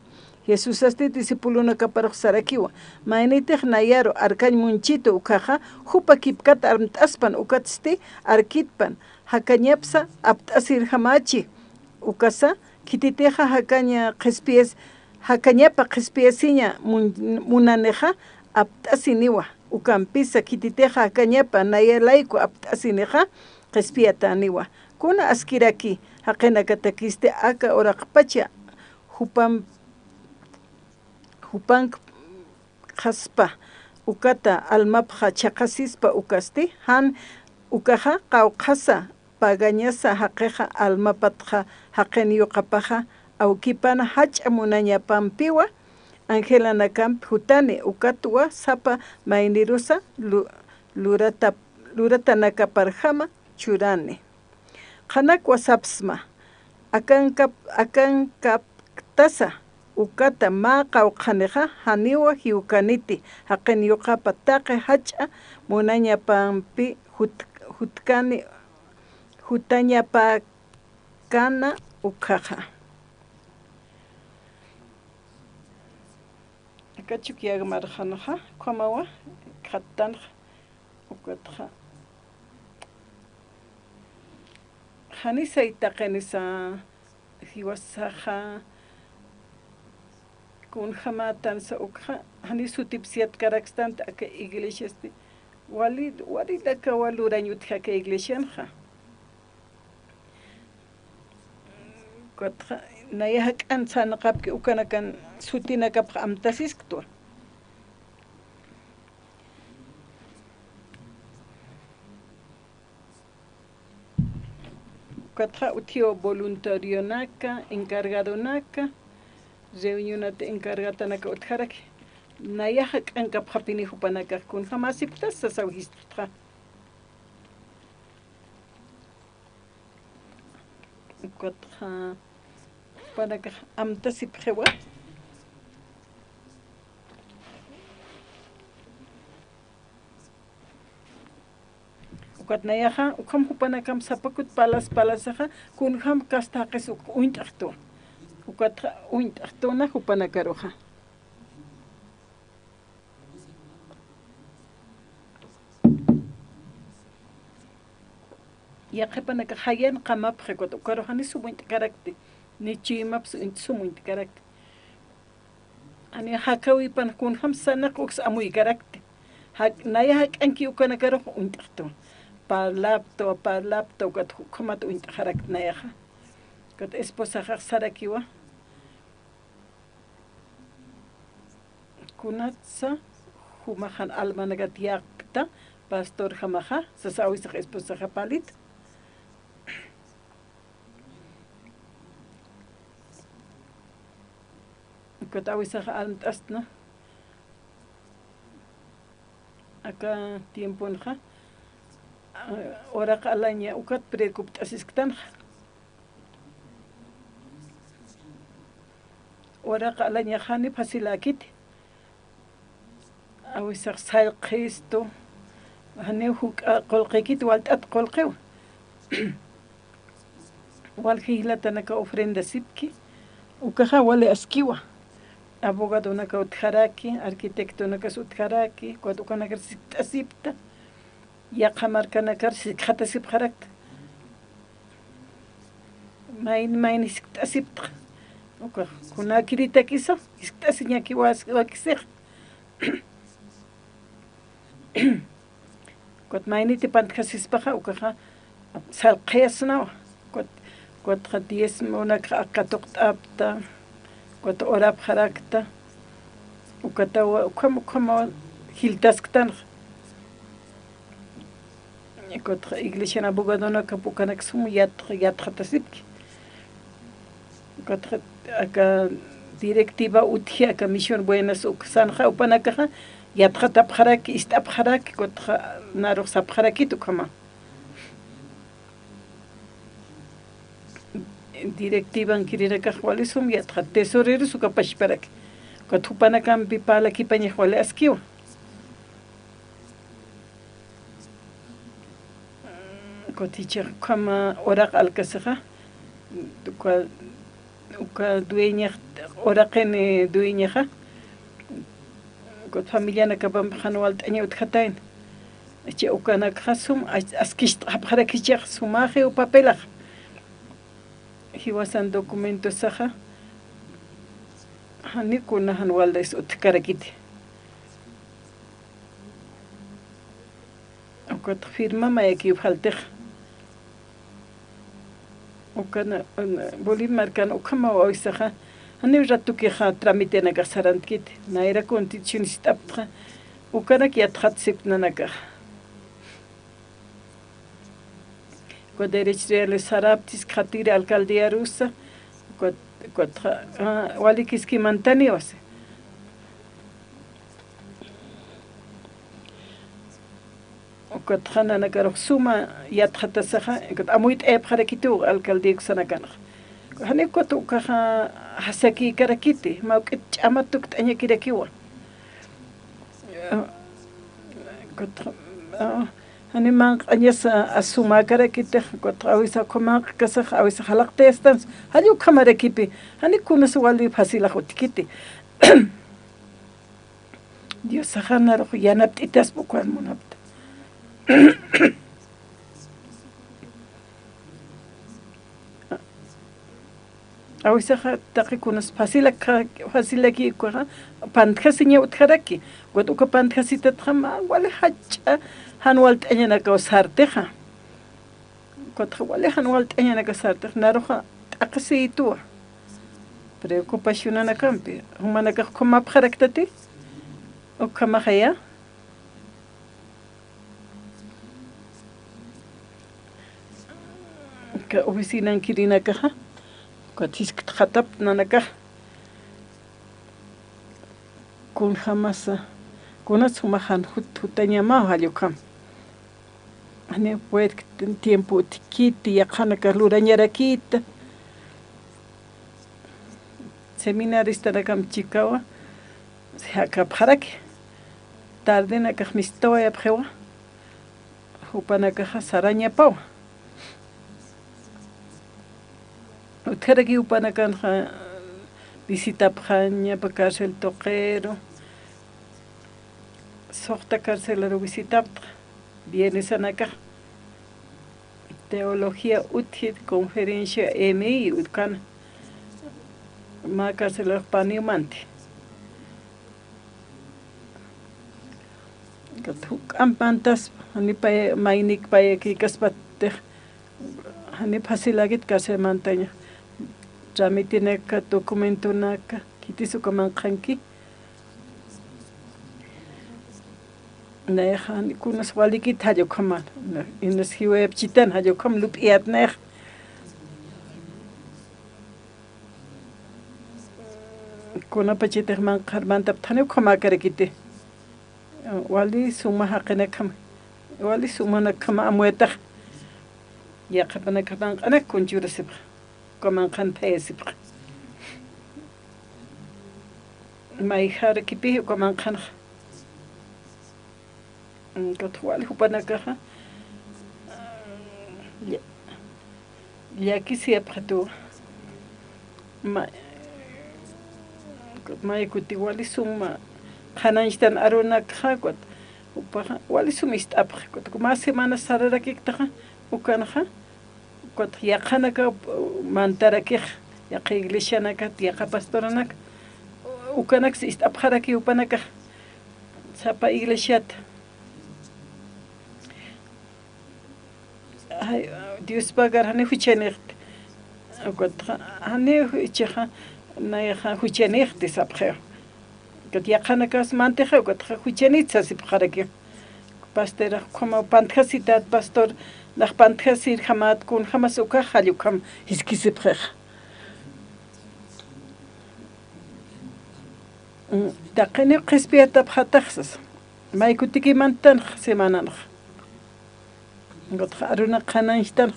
Jesusasti discipulonakaparux sarakiwa, maynitix nayaru arkañ munchitu ukaxa, jupa kipkat amt'aspan, ukatsti arkitpan, jakañapsa apt'asïrjamächi. Ukasa, khititixa jakaña qhispiyas-, jakañapa qhispiyasiña mun-, munanixa apt'asiniwa. Ukampisa khititixa jakañapa naya layku apt'asinixa qhispiyatäniwa. Kuna askiraki jaqinakatakisti aka uraqpacha jupam-, jupank-, qhaspa, ukata almapxa chhaqasispa ukasti, jan ukaxa qawqhasa pagañasa jaqixa almapatxa jaqin yuqapaxa awkipana jach'a munañapampiwa, angelanakamp jutani, ukatwa sapa maynirusa lu-, lurata-, luratanakaparjama churani. Qhanakwa sapsma, akankap-, akankapktasa, ukata mä qawqhanixa janiwa jiwkaniti, jaqin yuqapa taqi jach'a munañapampi jut-, jutkani, jutañapäkana ukhaxa. Aka chukyag marxanxa, ukhamawa, khattanxa, ukatxa. Jani saytaqinisa jiwasaxa, kunjämätansa ukxa, jani sutipsiyatkarakstanti aka iglesiasti, wali, wali akawa lurañ utji aka iglesianxa. Ukatxa, naya jak'an sarnaqapki ukanakan sutinakapxa amtasisktwa. Ukatxa utjiw voluntarionaka, encargadonaka, reunionat encargatanaka utjaraki. Naya jak'ankapxapini jupanakax kunjamäsipktasa sasaw jist'txa. Ukatxa, jupanakax amtasipxiwa. Ukat nayaxa, ukham jupanakamp sapakut palas palasaxa, kunjam kasta jaqis uk-, uñt'axtu. Ukatxa, uñt'axtuna jupanakaruxa. Yaqhipanakax jayan qamapxi, ukat ukaru jani sumuñt'karakti, ni chuymaps uñ-, sumuñt'karakti. Jani jakäwipan kunjam sarnaq uks amuykarakti. Jak-, naya jak'anki ukanakarux uñt'xtu. Parlaptu, parlaptu, ukat ukhamat uñt'xarakt nayaxa. Ukat esposaxax sarakiwa. Kunatsa jumax jan almanakat yaqta, pastorjamaxa, sasa awisax esposaxa palit. Ukat awisax armt'astna. Aka tiemponxa, ah, uraq alaña ukat preocupt'asisktanxa. Uraq alañax jani facilakiti. Awisax sallqistu, janiw juk'a qullqikiti, walt'at qullqiw. Walji jilatanaka ofrendasipki, ukaxa wali askiwa. Abogadonaka utjaraki, arquitectonakas utjaraki, ukat ukanakar sikt'asipta. Yaqha markanakar sikt'atasipxarakta. Mayni mayni sikt'asipta. Ukax kunakiritakisa, sikt'asiñaki was-, wakisix. Ukat mayniti pantjasispaxa, ukaxa sallqiyasnawa. Ukat, ukatxa diezmonakxa aka tuqt'apta, ukat urapxarakta, ukatawa, ukham, ukhamawa jiltasktanxa. Ukatxa iglesian abogadonakap ukanak sum yat-, yatxatasipki. Ukatxa aka directiva utji aka Misión Buenas uksanxa, upanakaxa yatxatapxaraki, ist'apxaraki, ukatxa narux sapxarakit ukhama. Directivankirinakax wali sum yatxa, tesoreros uka pachparaki. Ukat jupanakampi parlakipañax wali askiwa. Ukat jichhax ukhama uraq alkasixa, uka, uka dueñax, uraqin dueñaxa, ukat familianakapampi jan walt'aña utjatayna. Jichha ukanakxa sum as-, askicht'apxarakichix sumaxiw papelax. Jiwasan documentosaxa, jani kuna jan waldas utjkarakiti. Ukat firma mayakiw faltix. Ukana, una, Bolivia markan ukhamaw awisaxa, janiw ratukixa tramitenakax sarantkiti. Nayra constitución ist'aptxa, ukanak yatxatasipta nanakax. Ukat derecho real saraptis, khatiri alcaldiarusa, ukat, ukat, ah, walikiski mantaniwasi. Ukat janiw nanakarux suma yatxatasaxa, ukat amuyt'ayapxarakitiw alcaldiakusanakanxa. Jani ukat ukaxa jasakïkarakiti, mä juk'it ch'amat tukt'añakirakiwa. Ukat, ah, jani manq'añas, ah, sumäkarakitix, ukat awisa ukham manq'kasax, awisa jalaqtayastan, jall ukhamarakipi, jani kunas wali facilax utjkiti. Diosaxa narux yanapt'itaspa ukan munapta. Awisaxa taqi kunas facilak-, facilaki ukaxa pantjasiña utjaraki. Ukat uka pantjasitatxa mä wali jach'a jan walt'añanakaw sartixa. Ukatxa wali jan walt'añanaka sartix, naruxa t'aqhisiyituwa. Preocupacionanakampi, jumanakax ukhamapxaraktati, ukhamaxaya. Uka oficinankirinakaxa, ukat jiskt'xatapta nanakax. Kunjamasa, kunats jumax jan jut-, jutañamaw jall ukham. Janiw puerk tiempo utjkiti, yaqhanakax lurañarakita. Seminaristanakam chikawa, jakapxaraki. Tardenakax mistawayapxiwa. Jupanakaxa sarañapawa. Utjaraki jupanakanxa visitapxañapa cárcel tuqiru, suxta carcelaru visitapxta, viernesanakax teología utji, conferencia M I utkana, mä carcelarux paniw manti. Ampantas, jani pay, maynik payakïkaspatix, jani facilakit kasï mantaña. Tramitinaka, documentonaka, khitis uka manqhanki. Nayxa, kunas walikit jall ukhama, inas jiwayapchitan jall ukham lup'iyät nayxa. Kunapachatix manqhar mantaptani ukhamäkarakiti. Wali suma jaqinakjama, wali sumanakjama amuyatax. Yaqhipanakax manq'anak kunchurasipxa, uka manqhan phayasipxa. Mayjarakipï uka manqhanxa. Kutx wali jupanakaxa, lla-, llakisiyapxituwa. Ma-, may kuti wali suma qhanañchtan arunakxa, kut-, jupaxa wali sum ist'apxi, kut-, mä semana sararakiktaxa, ukanxa, kut-, yaqhanaka, mantarakix, yaqha iglesianakat, yaqha pastoranak, ukanaksa ist'apxaraki jupanakax, sapa iglesiat. Ay, Dios pagar, jani juchanïxti. Ukatxa, jani juchaxa, nayxa juchanïxti sapxiw. Ukat yaqhanakas mantixa, ukatxa juchanït sasipxaraki. Pastor, ukhama pantjasitat, pastor, nax pantjasirjamat, kunjamas ukax jall ukham jiskisipxixa. Mm, taqiniw qhispiyatapxatax sasa. May kutiki mantanx semananx. Kutxa aruna qhanañchtanx.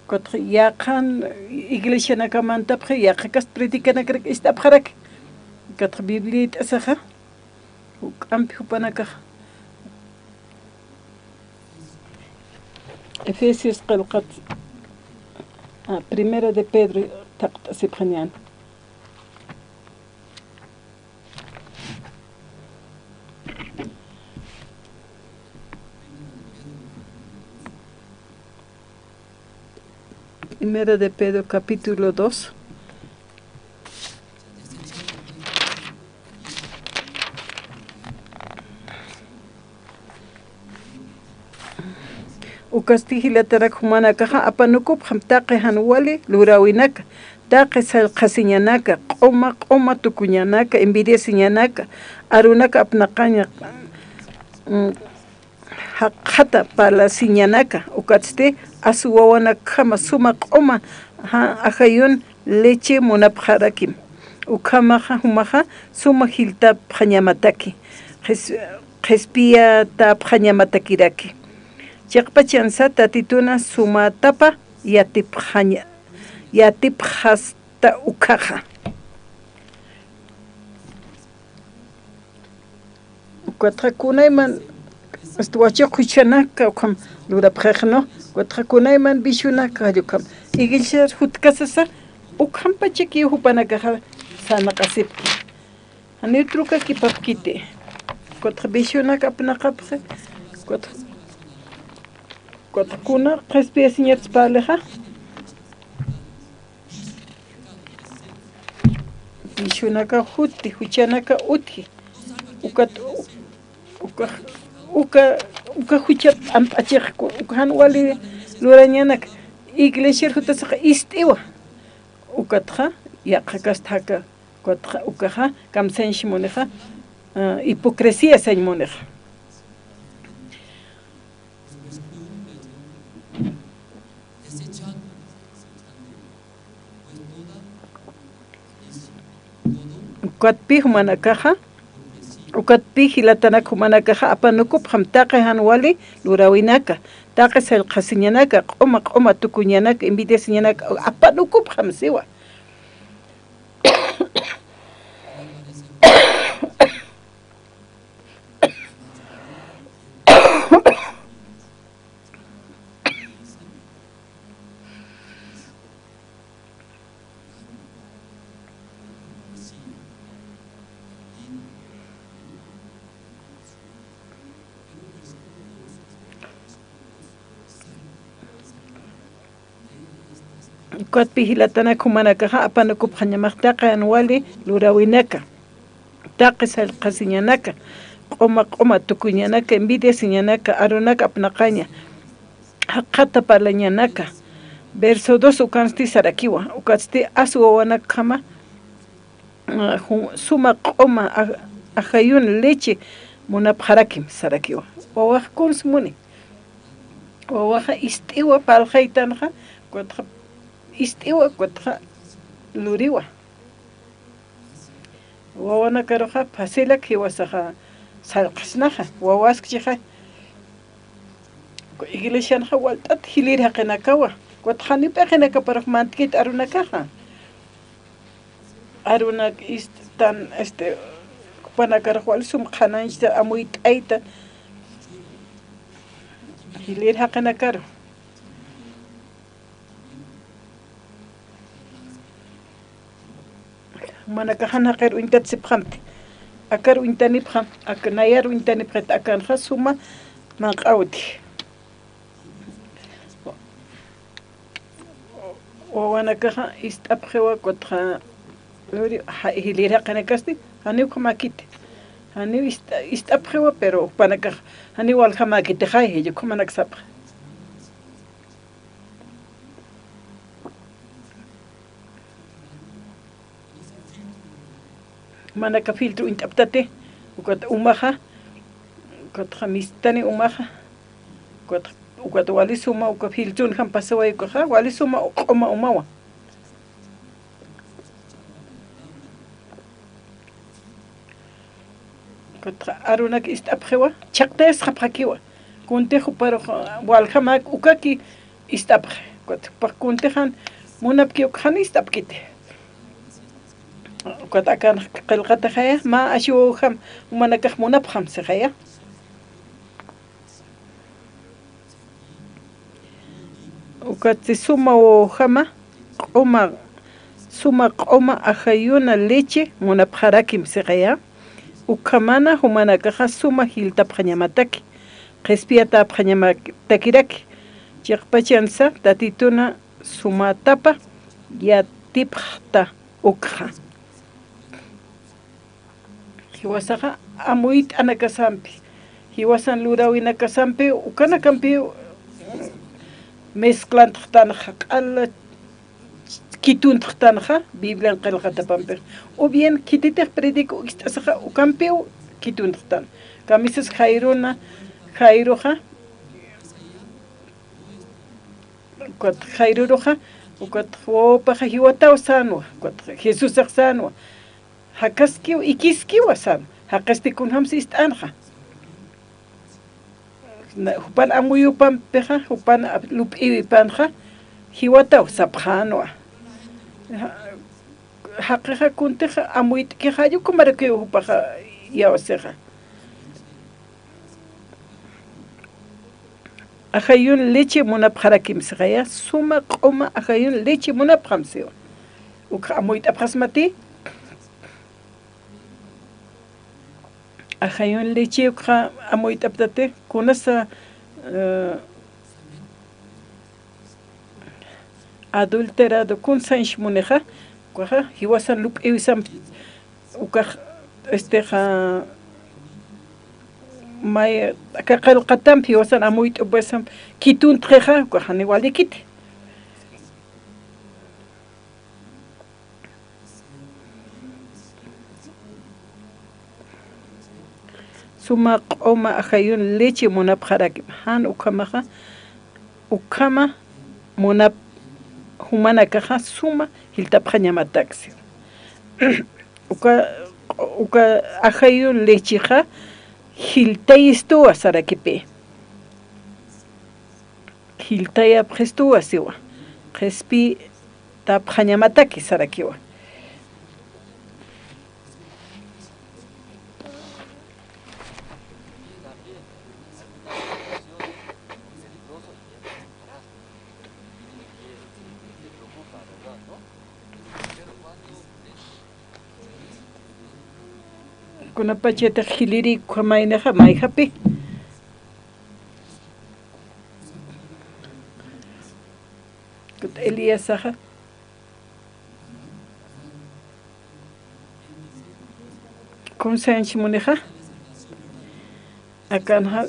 Kutxa yaqhan iglesianaka mantapxi, yaqhakas predicanakaraki ist'apxaraki. Kutxa Biblia it'asaxa, juk'ampi jupanakaxa. Efesios qillqat, ah, Primera de Pedro, taqt'asipxañäni. Primera de Pedro, capítulo dos. Ukasti jilatarak jumanakaxa apanukupxam taqi jan wali luräwinaka, taqi sallqasiñanaka, q'uma q'uma tukuñanaka, envidiasiñanaka, arunaka apnaqaña, mm, jaqhata parlasiñanaka, ukatsti asu wawanakjama suma q'uma, ja, ajayun leche munapxarakim. Ukhamaxa jumaxa suma jiltapxañamataki, qhis-, qhispiyatapxañamatakiraki. Chiqpachansa Tatituna sumatapa yatipxaña-, yatipxasta ukhaxa. Ukatxa kunayman, este, wachiq juchanaka ukham lurapxixnu, ukatxa kunayman visionaka jall ukham iglesiar jutkasasa, ukhampachakiw jupanakaxa sarnaqasipki. Janiw trukakipapkiti. Ukatxa visionaka apnaqapxi, ukatxa, ukatxa kuna qhispiyasiñatsa parlixa. Visionaka juti, juchanaka utji. Ukat, uka, uka, uka juchat t'amp'achix, uka jan wali lurañanak, iglesiar jutasaxa ist'iwa. Ukatxa, yaqha kasta jaka, ukatxa, ukaxa, kamsañs munixa, ah, hipocresía sañ munixa. Ukatpi jumanakaxa, ukatpi jilatanak jumanakaxa, apanukupxam taqi jan wali luräwinaka, taqi sallqasiñanaka, q'uma q'uma tukuñanaka, envidiasiñanaka, apanukupxam siwa. Ukatpi jilatanak jumanakaxa apanukupxañamax taqi jan wali luräwinaka, taqi sallqasiñanaka, q'uma q'uma tukuñanaka, envidiasiñanaka, arunak apnaqaña, jaqata parlañanaka. Verso dos ukansti sarakiwa, ukatsti as wawanakjama, ah, ju-, suma q'uma aj-, ajayun leche munapxarakim sarakiwa. Wawax kuns muni. Wawaxa ist'iwa parlxaytanxa, ukatxa ist'iwa, ukatxa luriwa. Wawanakaruxa facilak jiwasaxa sarqasnaxa, wawaskchixa. Iglesianxa walt'at jilïr jaqinakawa, ukatxa janiw p'iqinakaparux mantkit arunakaxa. Arunak istan, este, jupanakarux wali sum qhanañchta amuyt'ayta jilïr jaqinakaru. Jumanakax jan jaqir uñtat sipxamti. Akar uñtanipxam, ak nayar uñtanipxit, akanxa suma manq'awti. Wawanakaxa ist'apxiwa, ukatxa luri, ja-, jilïr jaqinakasti, janiw ukhamäkiti. Janiw ist-, ist'apxiwa, pero jupanakax janiw waljamäkitixay, jichha ukhamanak sapxi. Jumanaka filtro uñt'aptati, ukat umaxa, ukatxa mistani umaxa, ukat, ukat wali suma, uka filtronjam pasaway ukaxa, wali suma q'uma umawa. Ukatxa arunak ist'apxiwa, chhaqtayasxapxakiwa. Kuntix juparux, ah, waljamäk ukaki ist'apxi. Ukat jupax kuntix jan munapki ukxa jan ist'apkiti. Ukat akan qillqatixaya, mä ashiwawjam jumanakax munapxam sixaya. Ukatsti suma wawjama q'uma, suma q'uma ajayuna leche munapxarakim sixaya. Ukhamana jumanakaxa suma jiltapxañamataki, qhispiyatapxañamatakiraki, chiqpachansa Tatituna sumätapa yatipxta ukxa. Jiwasaxa amuyt'anakasampi, jiwasan luräwinakasampi, ukanakampiw mezclantxtanxa, q'ala kituntxtanxa Biblian qillqatapampi. O bien, khititix predica ist'asaxa, ukampiw kituntxtan. Kamisas Jairona, Jairoxa, ukat Jairoruxa, ukat wawapaxa jiwataw sänwa, ukat Jesusax sänwa. Jakaskiw, ikiskiwa sän. Jaqisti kunjams ist'änxa. Na, jupan amuyupampixa, jupan ap-, lup'iwipanxa, jiwataw sapxänwa. Ja-, jaqixa kuntix amuyt'kixa, jall ukhamarakiw jupaxa iyawsixa. Ajayun leche munapxarakim sixaya, suma q'uma ajayun leche munapxam siwa. Ukxa amuyt'apxasmati. Ajayun leche ukxa amuyt'aptati, kunasa, eh, adulterado, kun sañch munixa, ukaxa, jiwasan lup'iwisam, ukax, este, ja, may, aka qillqatamp jiwasan amuyt'upasamp, kituntxixa, ukax, jani walikiti. Suma q'uma ajayun leche munapxarakim, jan ukhamaxa, ukhama munap, jumanakaxa suma jiltapxañamataksi. Uka, uka ajayun lechexa jiltayistuwa sarakipi. Jiltayapxistuwa siwa, qhispiytapxañamataki sarakiwa. Kunapachatix jilïri ukhamaynixa mayjapi. Kut Eliasaxa. Kun sañch munixa. Akanxa,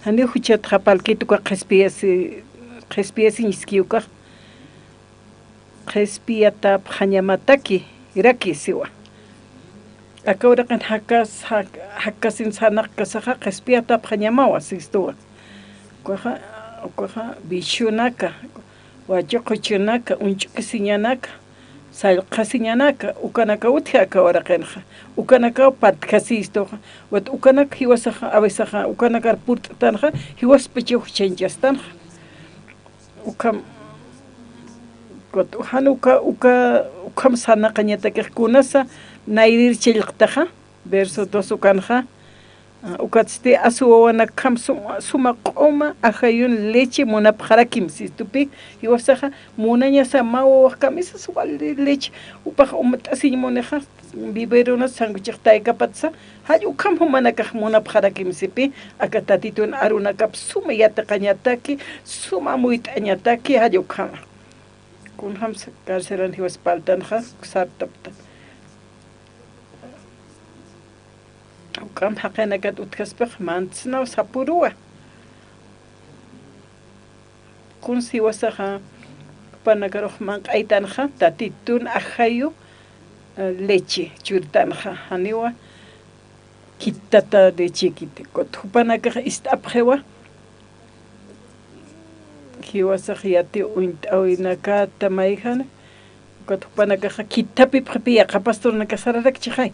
janiw juchat japalkit uka qhispiyasi, qhispiyasiñski ukax, qhispiyatapxañamataki, iraki siwa. Aka uraqin jakas, jak-, jakasin sarnaqkasaxa qhispiyatapxañamawa sistuwa. Ukaxa, ukaxa vicionaka, wachuqhuchunaka, uñch'ukisiñanaka, sallqasiñanaka, ukanaka utji aka uraqinxa. Ukanakaw patkasistuxa. Wat ukanaka jiwasaxa, a veces ukanakar purt'tanxa, jiwaspachaw juchañchastanxa. Ukham, jan uka, uka, ukham sarnaqañatakix kunasa nayrir chillqtaxa, verso dos ukanxa, a, ukatsti asuwawanakjam suma, suma q'uma ajayun leche munapxarakim, sistupi, jiwasaxa, munañasa mä wawax kamisas wali leche, jupax umt'asiñ munixa, biberonas sankuchix taykapatsa, jall ukham jumanakax munapxarakim sipi, aka Tatitun arunakap suma yatiqañataki, suma amuyt'añataki, jall ukhama. Kunjamsa carcelan jiwas parltanxa, sartapta. Ukham jaqinakat utjaspix mantsnaw sapuruwa. Kuns jiwasaxa, jupanakarux manq'aytanxa, Tatitun ajayu, eh, leche churtanxa, janiwa kittata lechekiti. Ukat jupanakax ist'apxiwa, jiwasax yati uñt'awinakata mayjani, ukat jupanakaxa kittapipxipi yaqha pastornaka sararakchixay.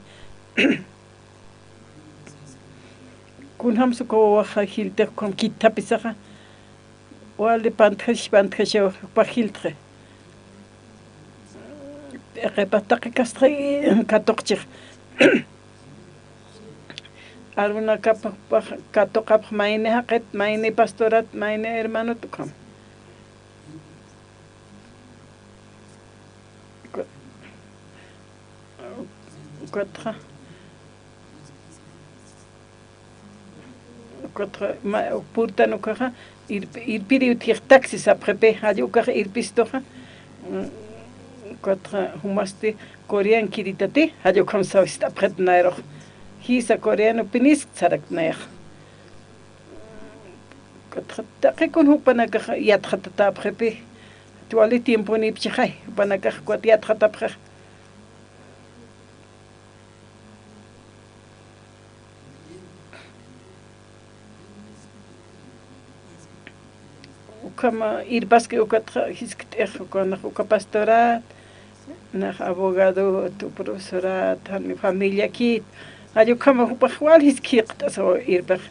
Kunjamsa uka wawaxa jiltix ukham kittapisaxa, wali pantjash, pantjashaw jupax jiltxi. T'iqipax taqi kastxi katuqchix. Arunakap jupax katuqapx mayni jaqit, mayni pastorat, mayni hermanot ukham. Uka-, ukatxa, ukatxa, ma-, purtan ukaxa, irp-, irpiri utjix taxi sapxipi, jall ukax irpistuxa, mm, ukatxa, jumasti, corean kiritati, jall ukham sawist'apxit nayrux. Jisa coreano pinisk sarak nayax. Ukatxa, taqi kun jupanakax yatxatatäpxipi, wali tiemponïpchixay, jupanakax ukat yatxatapxix. Ukhama irpaski ukatxa jiskt'ix, uka nax uka pastorat, nax abogadot, profesorat, jan familiakit, jall ukhama jupax wal jiskïqt'asaw irpix.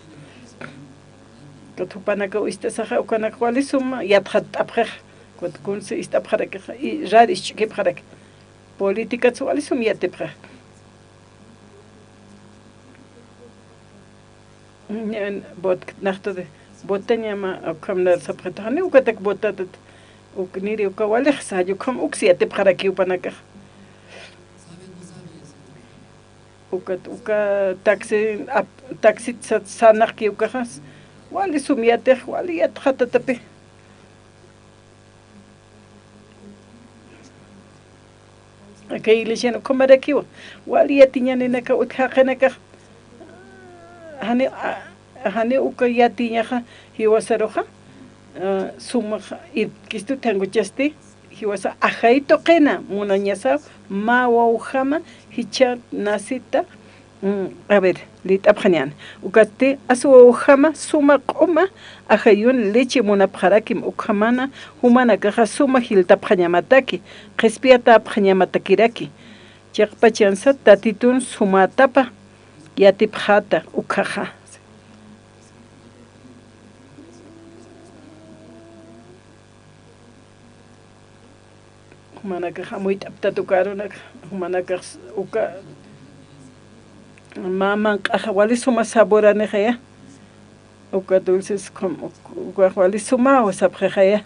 Ukat jupanakaw ist'asaxa, ukanak wali suma yatxatt'apxix, ukat kunsa ist'apxarakix, y rar isch'ukipxarak. Políticats wali sum yatipxix. Ñan bot-, naxtati botañama, ukham nar sapxita, jani ukatak botatat, uk niri uka walix, jall ukham uks yatipxaraki jupanakax. Ukat, uka taxi, ap-, taxit sa-, sarnaqki ukaxas, wali sum yatix, wali yatxatatapi. Aka iglesian ukhamarakiwa, wali yatiñaninaka utji jaqinakax, jani, a, jani uka yatiñaxa jiwasaruxa, a, sumax irpkistu thankuchasti, jiwasa ajay tuqina, munañasaw, mä wawjama, jichha nacita, Mm, a ver, liyt'apxañäni. Ukatsti, as wawjama suma q'uma ajayun leche munapxarakim, ukhamana jumanakaxa suma jiltapxañamataki, qhispiyatapxañamatakiraki. Chiqpachansa Tatitun sumätapa yatipxäta ukhaxa. Jumanakax amuyt'aptat uka arunak, jumanakax uka mä manq'axa wali suma saboranixaya, uka dulces como, ukax wali sumaw sapxixaya.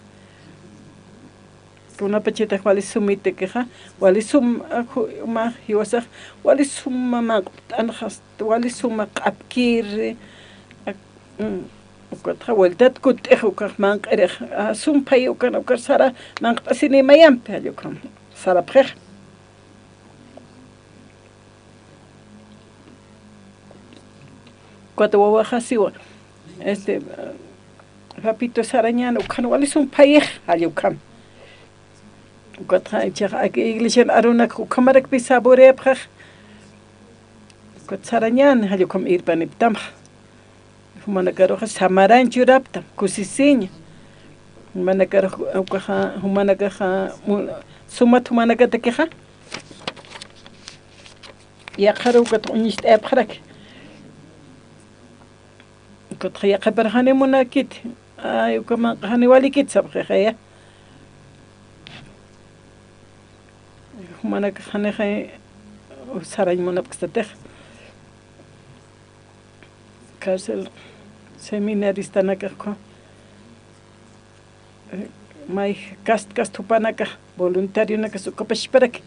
Kunapachatax wali sumitakixa, wali sum, a, ju-, mä jiwasax, wali suma manq't'anxa, wali suma q'apkiri, ak-, mm, ukatxa vueltat kutt'ix ukax manq'irix, a, sumphay ukan, ukar sara manq't'asini mayampi, jall ukham sarapxix. Ukat wawaxa siwa, este, Papito sarañän, ukhan wali sumpayix, jall ukham. Ukatxa, ichaxa, aki iglesian arunak ukhamarakpi saboreapxax. Ukat sarañän, jall ukham irpaniptamxa. Jumanakaruxa samarañ churaptam, kusisiña. Jumanakarux, ukaxa, jumanakaxa, mu-, sumat jumanakatakixa. Yaqharu ukat uñist'ayapxaraki. Ukatxa yaqhipar jani munakiti. Ay, ukamanqa jani walikiti sapxixaya. Jumanakax janixa sarañ munapkstatix. Cárcel seminaristanakax ukham, eh, may kast kast jupanakax voluntarionakas ukapachparaki.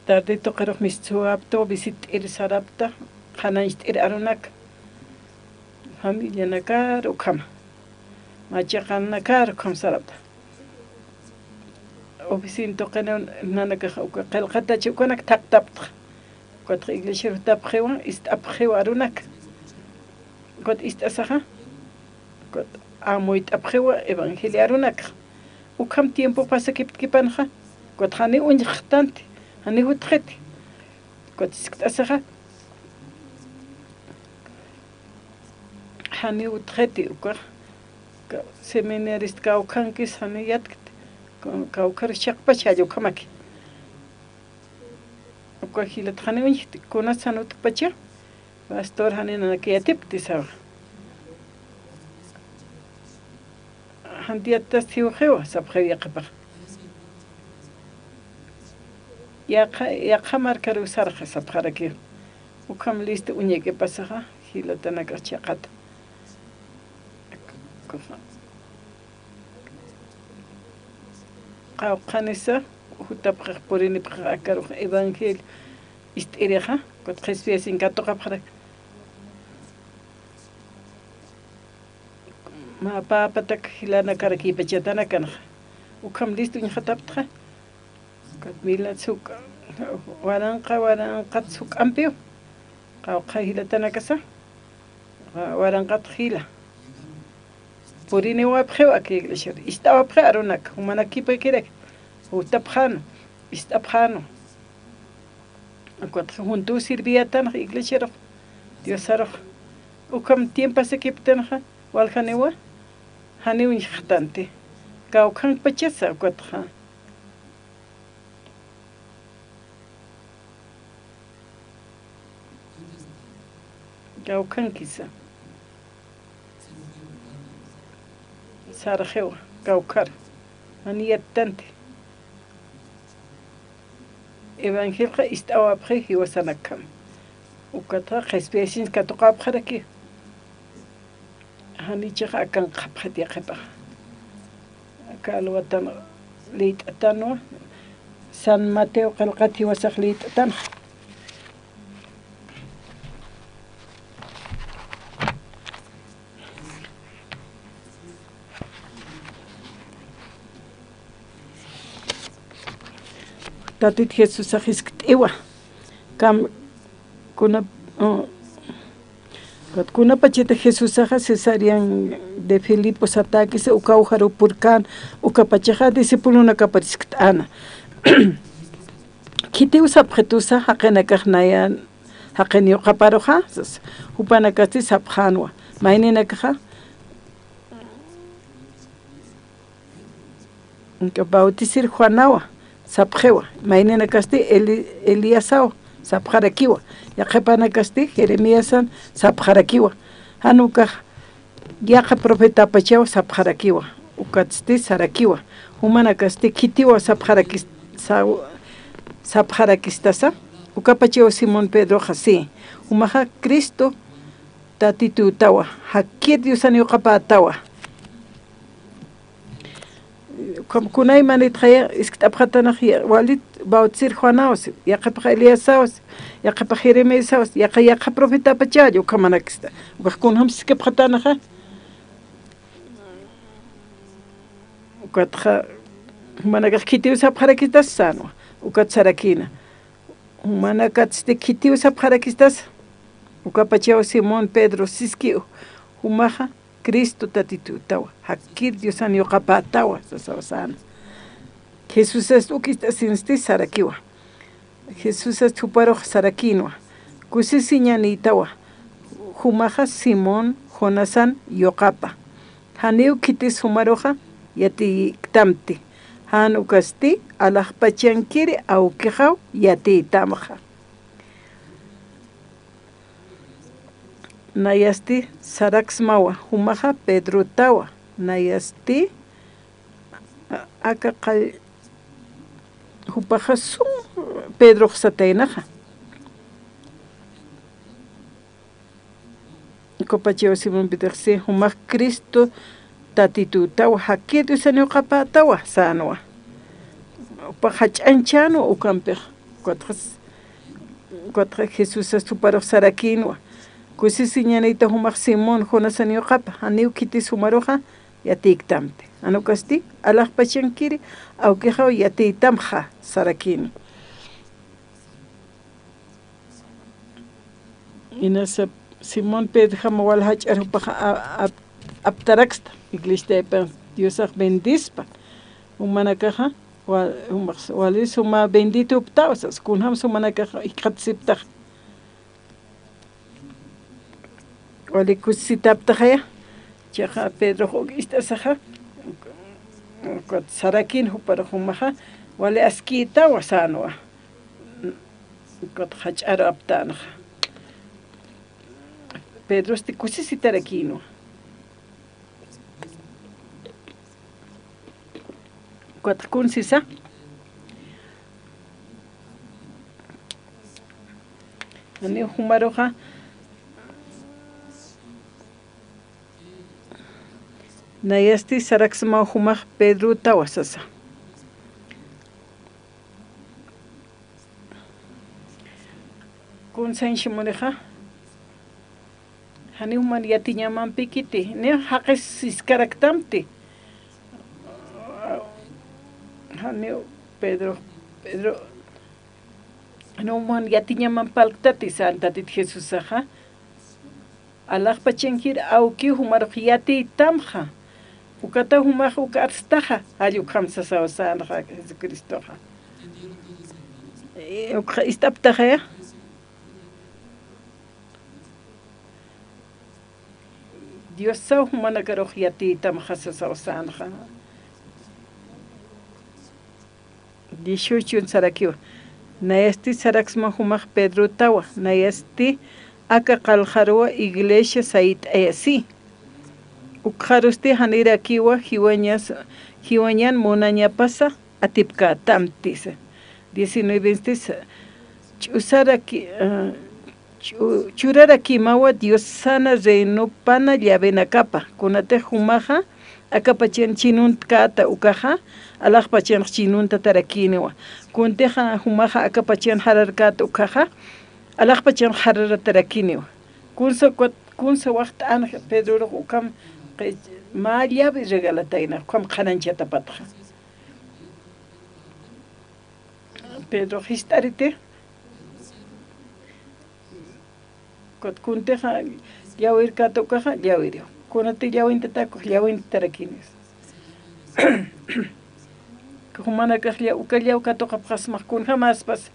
Tarde tuqirux mistsuwaptu, visit'ir sarapta, qhanañcht'ir arunak, familianakar ukhama, mä chiqanakar ukham sarapta. Oficina tuqiniw nanakax uka qillqatachi ukanak thaqtaptxa. Ukatxa iglesiaru jutapxiwa, ist'apxiwa arunak. Ukat ist'asaxa, ukat amuyt'apxiwa evangelio arunakxa. Ukham tiempo pasakiptkipanxa, ukat jani uñjxtanti, jani jutxiti. Ukat jiskt'asaxa, jani jutxiti, ukax, ka-, seminarista kawkhankis jani yatkti, ka-, kawkhar chiqpacha jall ukhamaki. Uka jilat jani uñjti, kunats jan utjpacha, pastor jani nanaka yatipkti sawa. Janti yattasti jiwxiwa, sapxiw yaqhipax. Yaqha, yaqha markaruw sarxi sapxarakiw. Ukham listo uñakipasaxa, jilatanakax chiqata. Qawqhanisa, jutapxix purinipxix akarux evangelio ist'irixa, ukat qhispiyasin katuqapxaraki. Mä papatak jilanakarak yipachatanakanxa. Ukham listo uñjataptxa. Ukat mila suk-, waranqa, waranqat suk'ampiw. Qawqha jilatanakasa. Wa-, waranqat jila. Puriniwapxiw aka iglesiar. Ist'awapxi arunak. Jumanakipïkirak. Jutapxänu. Ist'apxänu. Ukatxa juntuw sirviyätanxa iglesiarux, Diosarux. Ukham tiempo pasakiptanxa, waljaniwa, janiw uñjxtanti. Kawkhankpachasa ukatxa. Kawkhankisa. Sarxiwa, kawkhar. Jani yattanti. Evangelxa ist'awapxi jiwasanakjam. Ukatxa qhispiyasins katuqapxaraki. Janichix akanqapxit yaqhipax. Aka alwatan liyt'atanwa. San Mateo qillqat jiwasax liyt'atanxa. Tatit Jesusax jiskt'iwa. Kam kuna, uh, kunapachata Jesusaxa Cesarian de Filipo satäkisa, uka ujaruw purkän, ukapachaxa discipulonakapar jiskt'äna. Khitiw sapxitusa, jaqinakax nayan, jaqin yuqaparuxa, sas, jupanakasti sapxänwa. Mayninakaxa, Bautisir Juanawa sapxiwa, mayninakasti Eli-, Eliasaw sapxarakiwa, yaqhipanakasti Jeremiasan sapxarakiwa, jan ukax yaqha profetapachaw sapxarakiwa, ukatsti sarakiwa, jumanakasti khitiwa sapxarakis-, saw-, sapxarakistasa, ukapachaw Simón Pedroxa, sí, jumaxa Cristo Tatitutawa, jakir Diosan yuqapätawa. Kun-, kunaymanitxaya jiskt'apxatanax ya-, walit Bautisir Juanaws, yaqhipax Eliasaws, yaqhipax Jeremiasaws, yaqha, yaqha profetapachalla ukhamanakista. Ukax kunjam jiskipxatanaxa. Ukatxa, jumanakax khitiw sapxarakistas sänwa, ukat sarakïna. Jumanakatsti khitiw sapxarakistasa. Ukapachaw Simón Pedro siskiw, jumaxa Cristo Tatitutawa, jakir Diosan yuqapätawa, sasaw säna. Jesusast uk ist'asinsti sarakiwa. Jesusast juparux sarakïnwa, kusisiñanïtawa, jumaxa Simón Jonasan yuqapa. Janiw khitis jumaruxa yatiyktamti. Jan ukasti alaxpachankiri awkixaw yatiytamxa. Nayasti saraksmawa, jumaxa Pedrotawa. Nayasti a-, aka qall-, jupaxa sum Pedrox sataynaxa. Ukapachaw Simón Pedroxsi, jumax Cristo Tatitutawa, jakir Diosan yuqapätawa sänwa. Jupax jach'añchänwa ukampix. Ukatxa, ukatxa Jesusas juparux sarakïnwa, kusisiñanïta jumax Simón Jonasan yuqapa, janiw khitis jumaruxa yatiyktamti. Jan ukasti alaxpachankiri awkixaw yatiytamxa sarakïnwa. Inasa Simón Pedrojama wal jach'ar jupaxa a-, ap-, aptaraksta, iglesiapan Diosax bendispa. Jumanakaxa, wa-, jumax, wali suma bendituptaw, sas, kunjam sumanakaxa jikxatsiptax. Wali kusisitaptaxaya, chiqa Pedrox uk ist'asaxa, ukat sarakïn juparux jumaxa, wali askïtawa sänwa. Ukat jach'ar aptänxa. Pedrosti kusisitarakïnwa. Ukat kun sisa. Janiw jumaruxa. Nayasti saraksmaw jumax Pedrotawa sasa. Kun sañshi munixa, janiw man yatiñamampikiti, niw jaqis siskaraktamti. Janiw Pedro, Pedro, janiw man yatiñamampalktati sän Tatit Jesusaxa. Alaxpachankir awkiw jumarux yatiytamxa. Ukata jumax uk arstaxa, jall ukham sasaw sänxa Jesucristoxa. Eh, ukxa ist'aptaxaya. Diosaw jumanakarux yatiytamxa sasaw sänxa. Dieciocho sarakiwa. Nayasti saraksma jumax Pedrotawa. Nayasti aka qallqaruwa iglesia sayt'ayasi. Ukxarusti janirakiwa jiwañas-, jiwañan munañapasa atipkätamtisa. Diecinueve stis, ch'usaraki-, ah, chu-, churarakimawa Diosana reinopana llavenakapa, kunatix jumaxa akapachan chinuntkata ukaxa, alaxpachanx chinuntatarakiniwa. Kuntixa jumaxa akapachan jararkata ukaxa, alaxpachanx jararatarakiniwa. Kunsa, kunsa waxt'an Pedrorux ukham qi-, mä llave regalatayna, ukham qhanañchatapatxa. Pedrox jist'ariti. Kut kuntixa llawirkata ukaxa, llawiriw. Kunati llawintatakux, llawintatarakiniw. Jumanakax lla-, uka llaw katuqapxasmax kunjamaspas.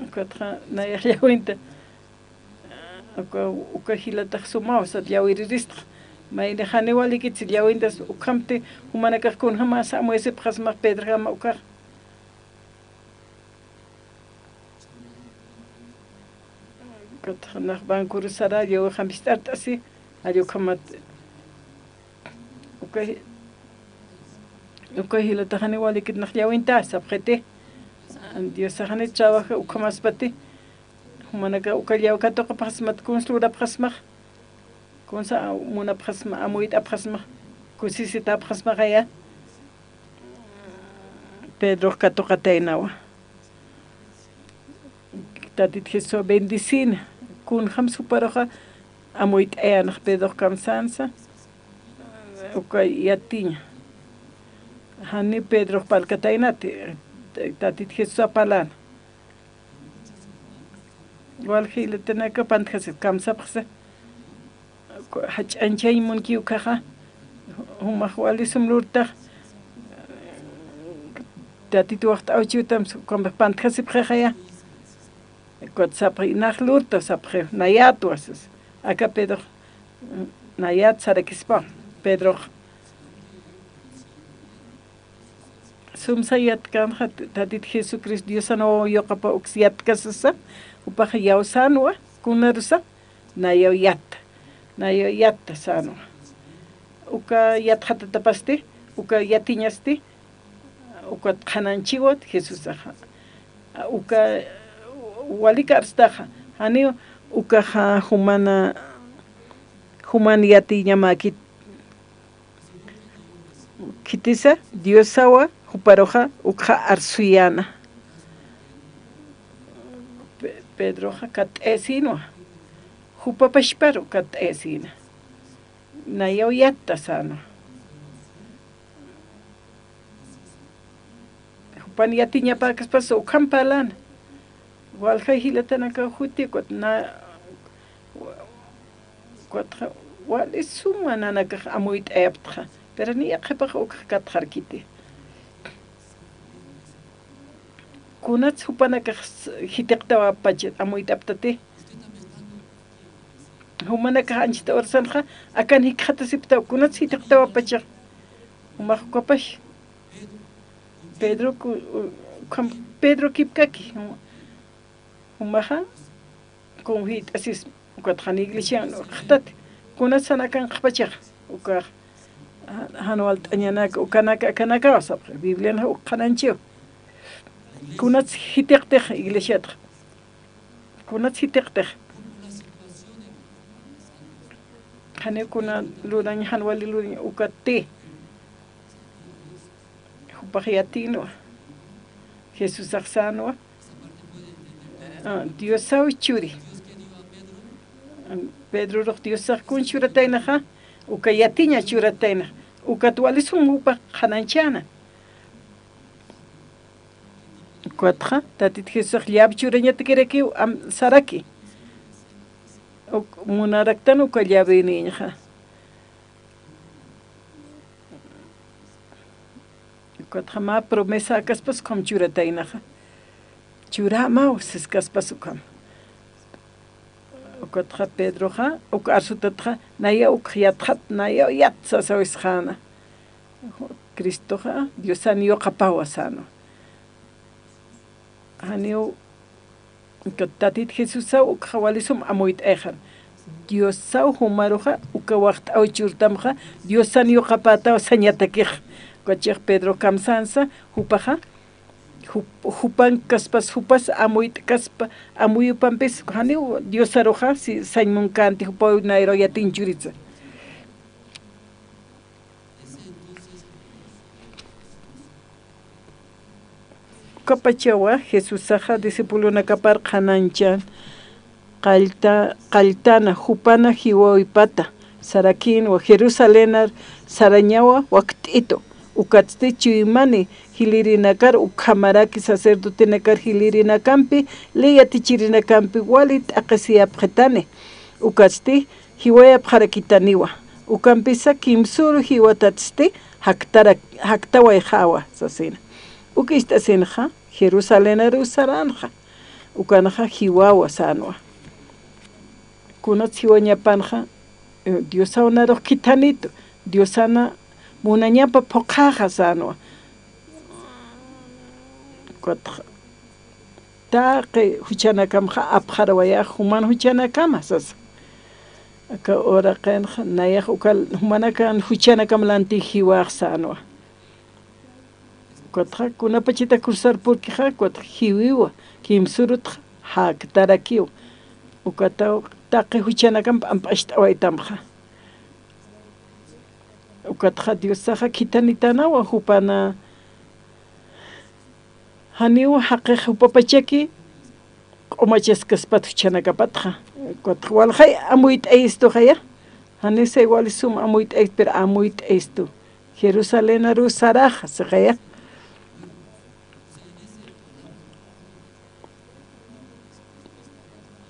Ukatxa nayax llawinta. Uka, uka jilatax sumaw, sat llawiriristxa. Mayni janiw walikitsi llawintas ukhamti, jumanakax kunjamas amuyasipxasmax Pedrojama ukax. Ukatxa nax bancuru sara, llawixam jist'art'asi, jall ukhamat. Uka, uka jilatax janiw walikit nax llawinta sapxiti. Diosax jani trabaja ukhamaspati. Jumanaka uka llaw katuqapxasmat, kunsa lurapxasmax. Kunsa munapxasma, amuyt'apxasmax. Kusisitapxasmaxaya. Pedrox katuqataynawa. Tatit Jesús bendicina. Kunjam suparuxa amuyt'ayanax Pedrox kamsansa. Uka yatiña. Jani Pedrox parlkataynati. Tatit Jesús apalana. Walja jilatanaka pantjasipxi, kamsapxsa. Jach'añchañ munki ukaxa. Jumax wali sum lurtax. Tatit waxt'aw chutam, kampi pantjasipxixaya. Ukat sapxi, nax lurta sapxi, nayatwa sas. Aka Pedrox, nayat sarakispa, Pedrox. Sumsa yatkanxa, Tatit Jesucristo Diosan wawa yuqapa uks yatkasasa, jupax yawsänwa, kunarusa, nayaw yatta, nayaw yatta sänwa. Uka yatxatatapasti, uka yatiñasti, ukat qhanañchiwat Jesusaxa. Uka walik arstaxa, janiw ukaxa jumana, juman yatiñamäkit. Khitisa Diosawa juparuxa ukxa arsuyäna. Pe-, Pedroxa katt'ayasïnwa. Jupa pachparu katt'ayasïna. Nayaw yatta sänwa. Jupan yatiñapäkaspas ukham parlana. Walja jilatanaka juti ukat na, ukatxa wali suma nanakax amuyt'ayapxta. Pero niya qhipax ukx katxarkiti. Kunats jupanakax jitiqtawapach amuyt'aptati. Jumanakax anchhita urasanxa, akan jikxatasiptaw, kunats jitiqtawapachax. Jumax ukapax. Pedro ku-, u-, ukham Pedro kipkaki. Jumaxa, kunjit'asis, ukat jan iglesian q'xtati. Kunats jan akan q'xpachax. Ukax, jan, jan walt'añanaka, ukanaka, akanakawa sapxi. Biblian uk qhanañchiw. Kunats jitiqtix iglesiatxa. Kunats jitiqtix. Janiw kuna lurañ, jan wali lurañ ukatti. Jupax yatïnwa. Jesusax sänwa. Ah, Diosaw churi. Pedrorux Diosax kun churataynaxa, uka yatiña churataynaxa. Ukat wali sum jupax qhanañchäna. Ukatxa, Tatit Jesusax llave churañatakirakiw, am, saraki. Uk, munaraktan uka llaveniñxa. Ukatxa mä promesa akaspas ukham churataynaxa. Churämaw siskaspas ukham. Ukatxa Pedroxa, uk arsutatxa, nayaw uk yatxat, nayaw yat sasawisxäna. Cristoxa, Diosan yuqapawa sänwa. Janiw, ukat Tatit Jesusaw ukxa wali sum amuyt'ayxan. Diosaw jumaruxa, uka waxt'aw churtamxa, Diosan yuqapätaw sañatakix. Ukachix Pedro kamsänsa, jupaxa, Jup-, jupankaspas, jupas amuyt'kaspa, amuyupampis, janiw Diosaruxa, si, sañ munkänti jupaw nayraw yatiñ churitsa. Ukapachawa Jesusaxa discipulonakapar qhanañchan, qallta-, qalltana, jupana jiwawipata, sarakïnwa, Jerusalenar sarañawa wakt'itu, ukatsti chuymani jilïrinakar ukhamaraki sacerdotenakar jilïrinakampi, ley yatichirinakampi wali t'aqhisiyapxitani, ukatsti jiwayapxarakitaniwa, ukampisa kimsüru jiwatatsti jaktara-, jaktawayxawa sasina. Uk ist'asinxa, Jerusalenarus saranxa. Ukanxa jiwawa sänwa. Kunats jiwañapanxa, eh, Diosaw narux khithanitu, Diosana munañapa phuqhaxa sänwa. Ukatxa, taqi juchanakamxa apxarawayä, juman juchanakama sasa. Aka uraqinxa, nayax uka jumanakan juchanakam lanti jiwax sänwa. Ukatxa kunapachita cruzar purkixa, ukatxa jiwiwa, kimsürutxa jaktarakiw. Ukataw taqi juchanakam p'amp'acht'awaytamxa. Ukatxa Diosaxa khithanitanawa jupana, janiw jaqix jupapachaki, q'umachaskaspat juchanakapatxa. Ukatxa walxay amuyt'ayistuxaya. Janisay wali sum amuyt'ayist, pero amuyt'ayistu. Jerusalenarus saraxa, sixaya.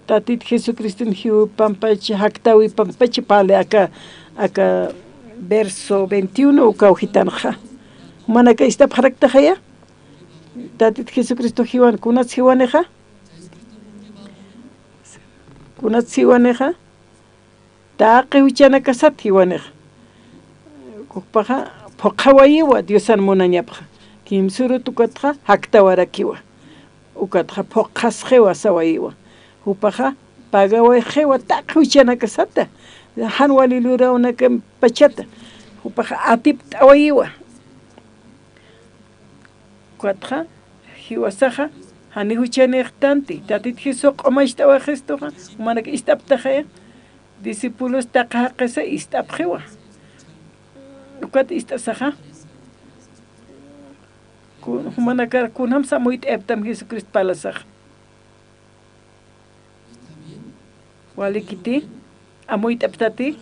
Tatit Jesucriston jiw pampach, jaktawi pampach pali aka, aka verso veintiuno ukaw jitanxa. Jumanaka ist'apxaraktaxaya. Tatit Jesucristo jiwan, kunats jiwanixa? Kunats jiwanixa? Taqi juchanakasat jiwanixa. Jupaxa phuqhawayiwa Diosan munañapxa. Kimsürut ukatxa jaktawarakiwa. Ukatxa phuqhasxiwa sawayiwa. Jupaxa pagawayxiwa taqi juchanakasata. Jan wali lurawnakan pachata. Jupaxa atipt'awayiwa. Ukatxa jiwasaxa jani juchanïxtanti, Tatit Jesús q'umacht'awaxistuxa, jumanak ist'aptaxaya, discípulos taqi jaqisa ist'apxiwa. Ukat ist'asaxa, ku-, jumanakar kunjamsa amuyt'ayaptam Jesucristo parlasaxa. Walikiti, amuyt'aptati.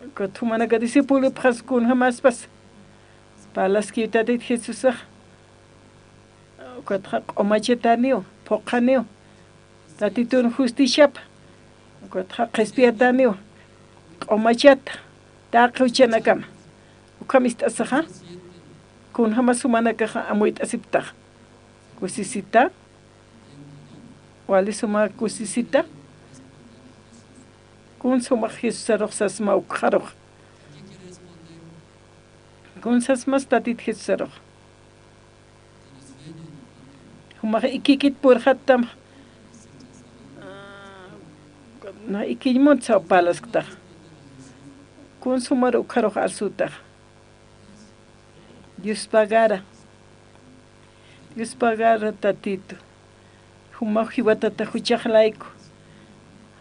Ukat jumanaka discípulopxas kunjamaspas parlaskiw Tatit Jesusax. Ukatxa q'umachataniw, phuqhaniw. Tatitun justiciapa. Ukatxa qhispiyataniw. Q'umachata. Taqi juchanakama. Ukham ist'asaxa. Kunjamas jumanakaxa amuyt'asiptax. Kusisita. Wali suma kusisita. Kun sumax Jesusarux sasma ukxarux. Kun sasmas Tatit Jesusarux. Jumax ikikit purxattam. Na ikiñ munt saw parlasktax. Kun sumar ukxarux arsutax. Dios pagara. Dios pagara Tatitu. Jumax jiwatata juchax layku.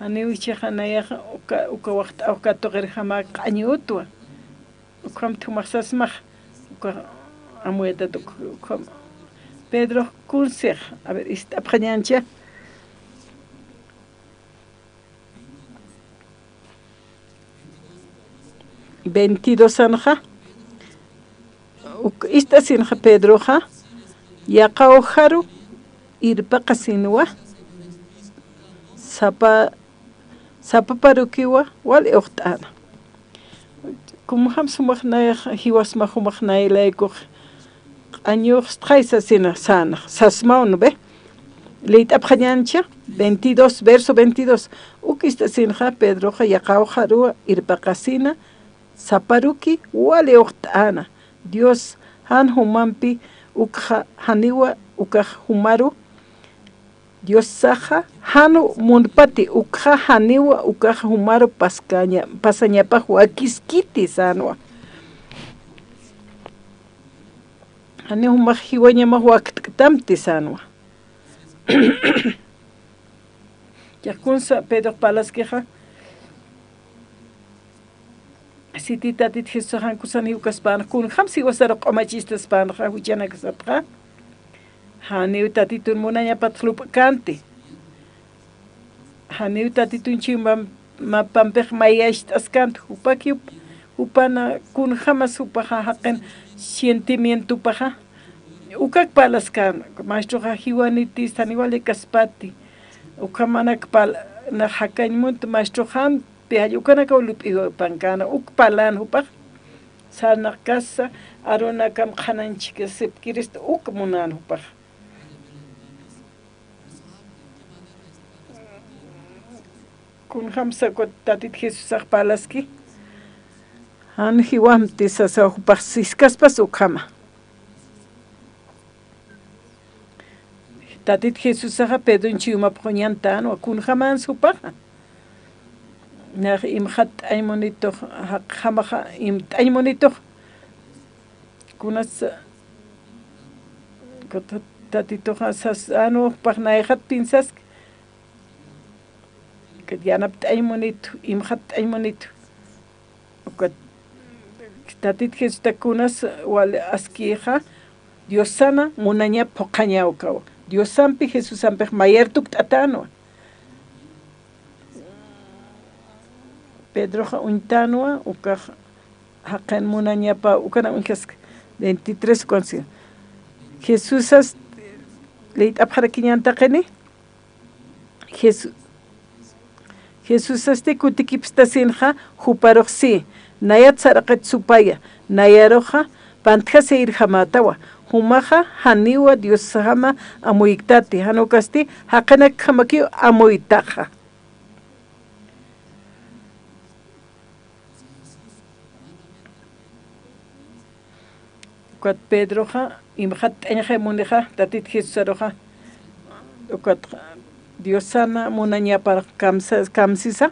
Janiw jichhaxa nayax uka, uka waxt'aw katuqirjama q'añutwa. Ukhamt jumax sasmax. Uka amuyatat uk-, ukham. Pedrox kunsix. A ver, ist'apxañäncha. Veintidosanxa, uk ist'asinxa Pedroxa, yaqaw jaru irpaqasinwa, sapa, sapaparukiwa, wal iwxt'ana. Kumjam sumax nayax, jiwasma jumax nayax laykux, q'añux istxay sasina sanax, sasmaw, ¿no ve? Liyt'apxañäncha, veintidós, verso veintidós. Uk ist'asinxa, Pedroxa yaqaw jaruwa irpaqasina, saparuki, wal iwxt'ana. Dios jan jumampi ukxa janiwa ukax jumaru, Diosaxa jan munpati ukxa janiwa ukax jumaru paskaña, pasañapax wakiskiti sänwa. Janiw jumax jiwañamax wakt'ktamti sänwa. Kunsa Pedrox parlaskixa, siti Tatit Jesusax jan kusan jiwkaspäna, kunjams jiwasarux q'umachistaspäna juchanakasatxa. Janiw Tatitun munañapat lup'känti. Janiw Tatitun chiwmapampix mayacht'askänti, jupakiw, jupana kunjamas jupaxa jaqin sentimientopaxa. Ukak parlaskän, maestroxa jiwanitis, janiw walikaspati. Ukhamanak pal-, nax jakañ munt maestroxan, pi jall ukanakaw lup'iwapankäna, uk parlän jupax. Sarnaqkasa, arunakam qhanañchikasipkirista, uk munän jupax. Kunjamsa ukat Tatit Jesusax parlaski. Jan jiwamti sasa jupax siskaspas ukhama. Tatit Jesusaxa Pedron chiwmapxuñan tän, kunjamäns jupaxa. Nax imxatt'añ munitux, jaqjamaxa imt'añ munitux. Kunats, Tatituxa sas, jan jupax nayxat pinsaski. Ukat yanapt'añ munitu, imxatt'añ munitu. Ukat Tatit Jesusta kunas wal askixa, Diosana munañap phuqhañaw ukawa. Diosampi Jesusampix mayar tukt'atänwa. Pedroxa uñtänwa, ukax jaqin munañapa, ukanak uñjaski, veintitrés, ukansi. Jesusas liyt'apxarakiñan taqini, Jes-, Jesusasti kutikipstasinxa, juparux si, nayat saraqit supaya, nayaruxa pantjasïrjamätawa, jumaxa janiwa Diosjama amuyktati, jan ukasti jaqinakjamakiw amuytaxa. Ukat Pedroxa, imxatt'añxay munixa, Tatit Jesusaruxa, ukat Diosana munañapar kamsa-, kamsisa.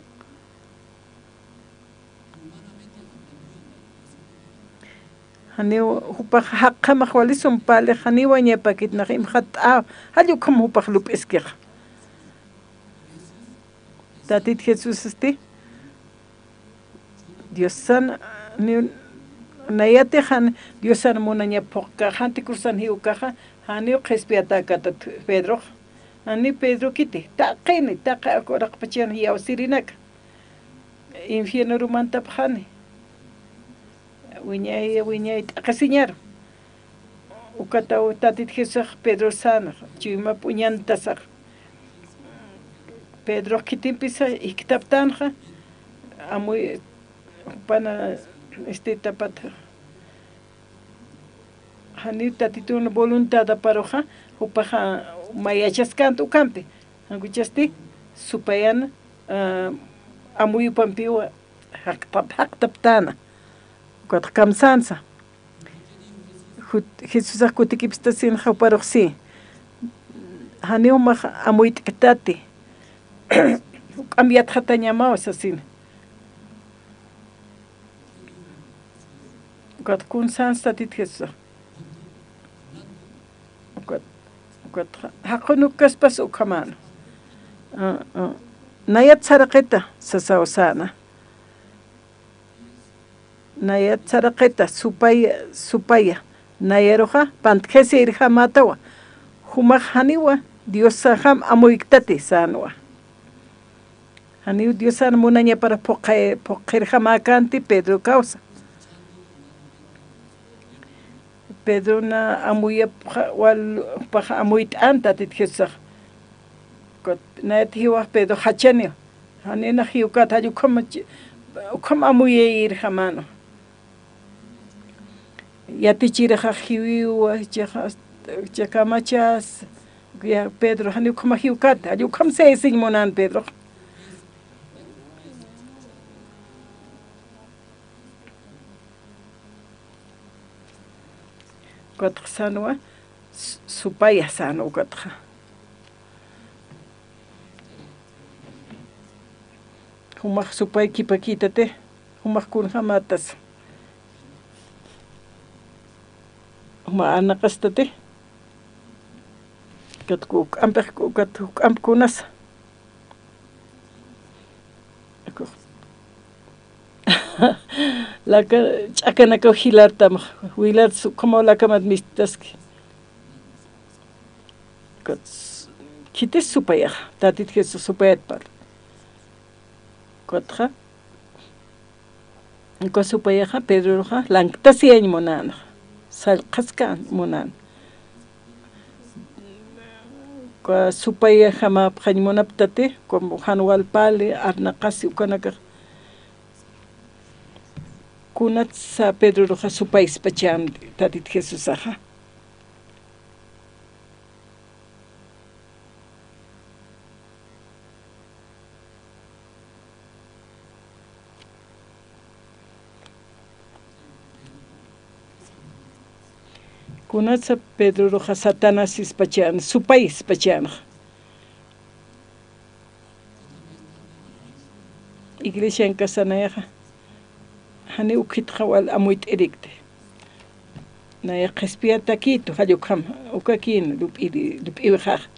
Janiw jupax jaqjamax wali sumpali, janiw wañapakit nax imxatt'aw, jall ukham jupax lup'iskixa. Tatit Jesusasti, Diosan, ni, nayatix jan Diosan munaña phuqkax, janti cruzan jiwkaxa, janiw qhispiyatäkatat Pedrox. Janiw Pedrokiti, taqini, taqi ak uraqpachan jiyawsirinaka. Infiernoru mantapxani. Wiñay, wiñay t'aqhisiñaru. Ukataw Tatit Jesusax Pedro sänax, chuymap uñantasax. Pedrox khitimpisa jikthaptänxa, amuy, jupana, este, tapat, janiw Tatitun voluntadaparuxa, jupaxa mayachaskänti ukampi. Jan ukasti, supayan, ah, amuyupampiw jaqtap-, jaqtaptäna. Ukat kamsänsa. Jut-, Jesusax kutikipstasinxa juparux si. Janiw jumax amuyt'ktati. Juk'amp yatxatañamaw sasina. Ukat kun sänsa Tatit Jesusax. Ukat, ukat ja-, jaqinukaspas ukhamäna. Ah, ah. Nayat saraqita sasaw säna. Nayat saraqita supaya, supaya. Nayaruxa pantjasïrjamätawa. Jumax janiwa Diosjam amuyktati sänwa. Janiw Diosan munañapar phuqi-, phuqirjamäkänti Pedro kawsa. Pedrona amuyapxa, wal, jupax amuyt'an Tatit Jesusax. Ukat nayat jiwax Pedro jachaniw. Janinax jiwkät jall ukham, ukham amuyayirjamäna. Yatichirixax jiwiwa, chixa, chixa kamachas, ya Pedro, janiw ukhamax jiwkät, jall ukham sisiñ munan Pedrox. Ukatxa sänwa, su-, supaya sänwa ukatxa. Jumax supay kipakïtati, jumax kunjamätas. Juma arnaqastati. Ukat juk'ampix, ukat juk'amp kunasa. Laka, ch'akanakaw jilartamax, wilartsa ukhamaw lakamat mistaski. Ukat khitis supayaxa, Tatit Jesús supayat pal. Ukatxa, uka supayaxa, Pedroxa, lanktasiyañ munäna, sallqaskañ munäna. Uka supayjamapxañ munaptati, como jan wal pali, arnaqasi ukanakax. Kunatsa Pedroruxa supayispachän Tatit Jesusaxa. Kunatsa Pedroruxa Satanás ispachän, supay ispachänxa. Iglesian kasanayxa, janiw ukhitxa wal amuyt'irikti. Nayax qhispiyatakïtu, jall ukham, ukakïn, lup'iri, lup'iwixax.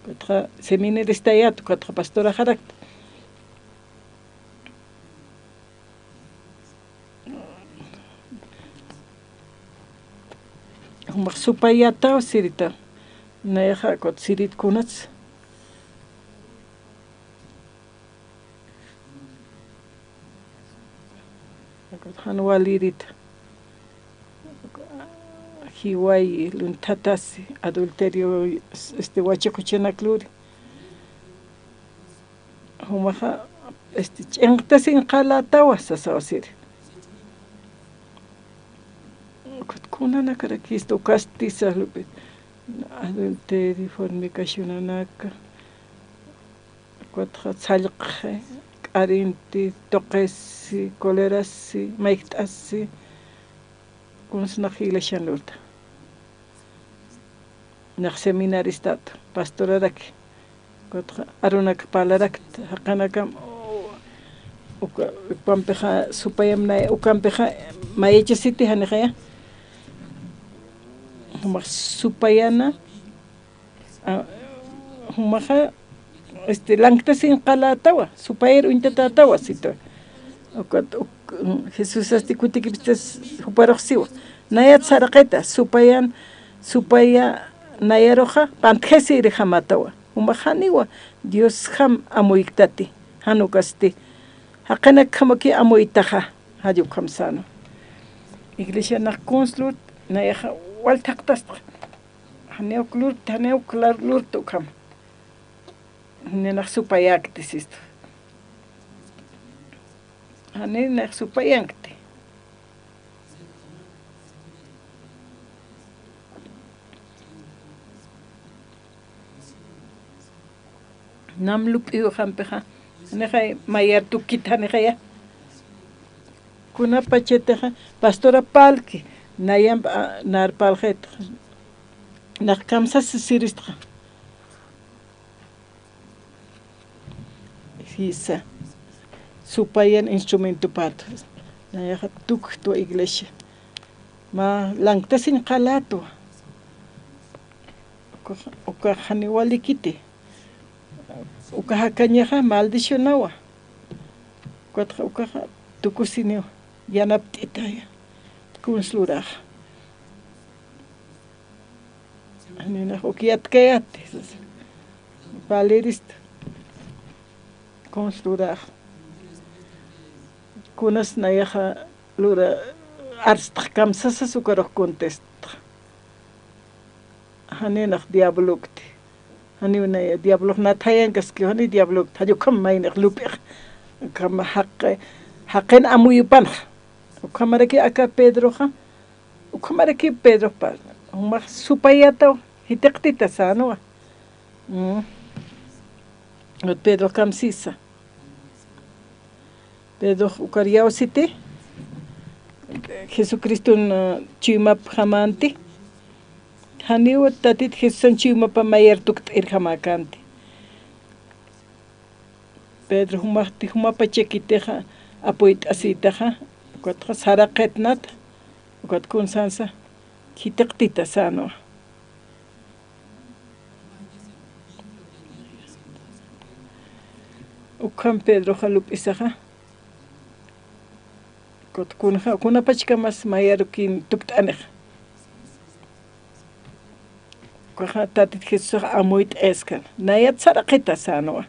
Ukatxa seminaristayät, ukatxa pastoraxarakta. Jumax supayataw sirita. Nayaxa ukat sirit kunats. Ukat jan walirita. Jiwayi, lunthatasi, adulterio, este, wachiq juchanak luri. Jumaxa, este, ch'inqtasin qalätawa sasaw siri. Ukat kunanakarakista ukasti sas lupi. Adulterio, fornicacionanaka, ukatxa sallqi, k'arinti, tuqisi, colerasi, mayjt'asi, kunsa nax iglesian lurta. Nax seminaristatu, pastoraraki, ukatxa arunak parlarakta, jaqinakam, uka, ukampixa supayam nay, ukampixa mayachasiti janixaya. Jumax supayana, a, jumaxa, este, lanktasiñ qalätawa, supayir uñtatätawa, sitwa. Ukat, uk-, Jesusasti kutikipstas juparux siwa. Nayat saraqita, supayan, supaya nayaruxa, pantjasirjamatawa. Jumax janiwa, Diosjam amuykta ti, jan ukasti. Jaqinakjamaki amuytaxa, jall ukham sänwa. Iglesianax kuns lurta, nayaxa wal thaqtastxa. Janiw uk lurta, janiw uk lar-, lurta ukham. Ninax supayakti sistu. Jani nax supayankti. Nam lup'iw jampixa, janixay mayar tukit janixaya. Kunapachatixa, pastora parlki, nayamp, a, nar parlxit. Nax kamsasisiristxa. Jisa. Supayan instrumentopat. Nayaxa tuktwa iglesia. Mä lanktasiñ qalätwa. Ukax, ukax janiw walikiti. Ukax jakañaxa maldicionawa. Ukatxa, ukaxa tukusiniw yanapt'itaya. Kuns luraxa. Ninax uk yatkayäti, sasa. Valeristu. Kuns luraxa. Kunas nayaxa lura arstxkam sasas ukarux contestxa. Janinax diablokti. Janiw naya diablox nat jayankaskiw, jani diablokti. Jall ukham maynix lup'ix. Ukham jaqi, jaqin amuyupanxa. Ukhamaraki aka Pedroxa. Ukhamaraki Pedrox pa, jumax supayätaw, jit'iqtita sänwa. Mm. Pedrox kamsisa. Pedrox ukar iyawsiti, Jesucriston, eh, chuymapjamänti. Janiw Tatit Jesusan chuymapa mayar tukt'irjamäkänti. Pedro jumaxti, jumapachakitixa apuyt'asïtaxa, ukatxa saraqitnat, ukat kunsansa, jit'iqtita sänwa. Ukham Pedroxa lup'isaxa, ukat kunxa, kunapachkamas mayar ukin tukt'anix. Ukaxa Tatit Jesusax amuyt'askan. Nayat saraqita sänwa.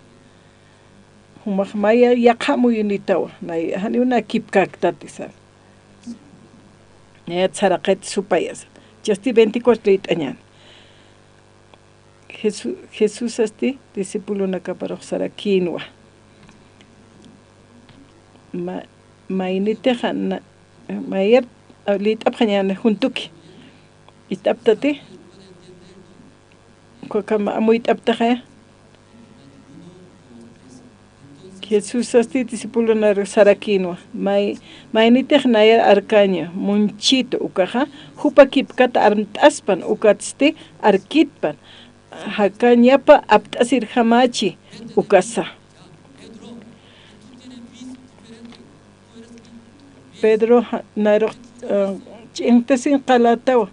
Jumax maya yaqha amuyunitawa. Nay, janiw na kipkaktati sän. Nayat saraqit supayasa. Jichhasti veinticuatro liyt'añän. Jesu-, Jesusasti discipulonakaparux sarakïnwa. Ma-, maynitixa na-, mayar, a, liyt'apxañäni juntuki. Ist'aptati. Ukhakama amuyt'aptaxaya. Jesusasti discipulonar sarakïnwa. May-, maynitix nayar arkaña munchitu ukaxa, jupa kipkat armt'aspan ukatsti arkitpan. Jakañapa apt'asirjamächi ukasa. Pedro, ja-, narux, eh, ch'inqtasiñ qalätawa.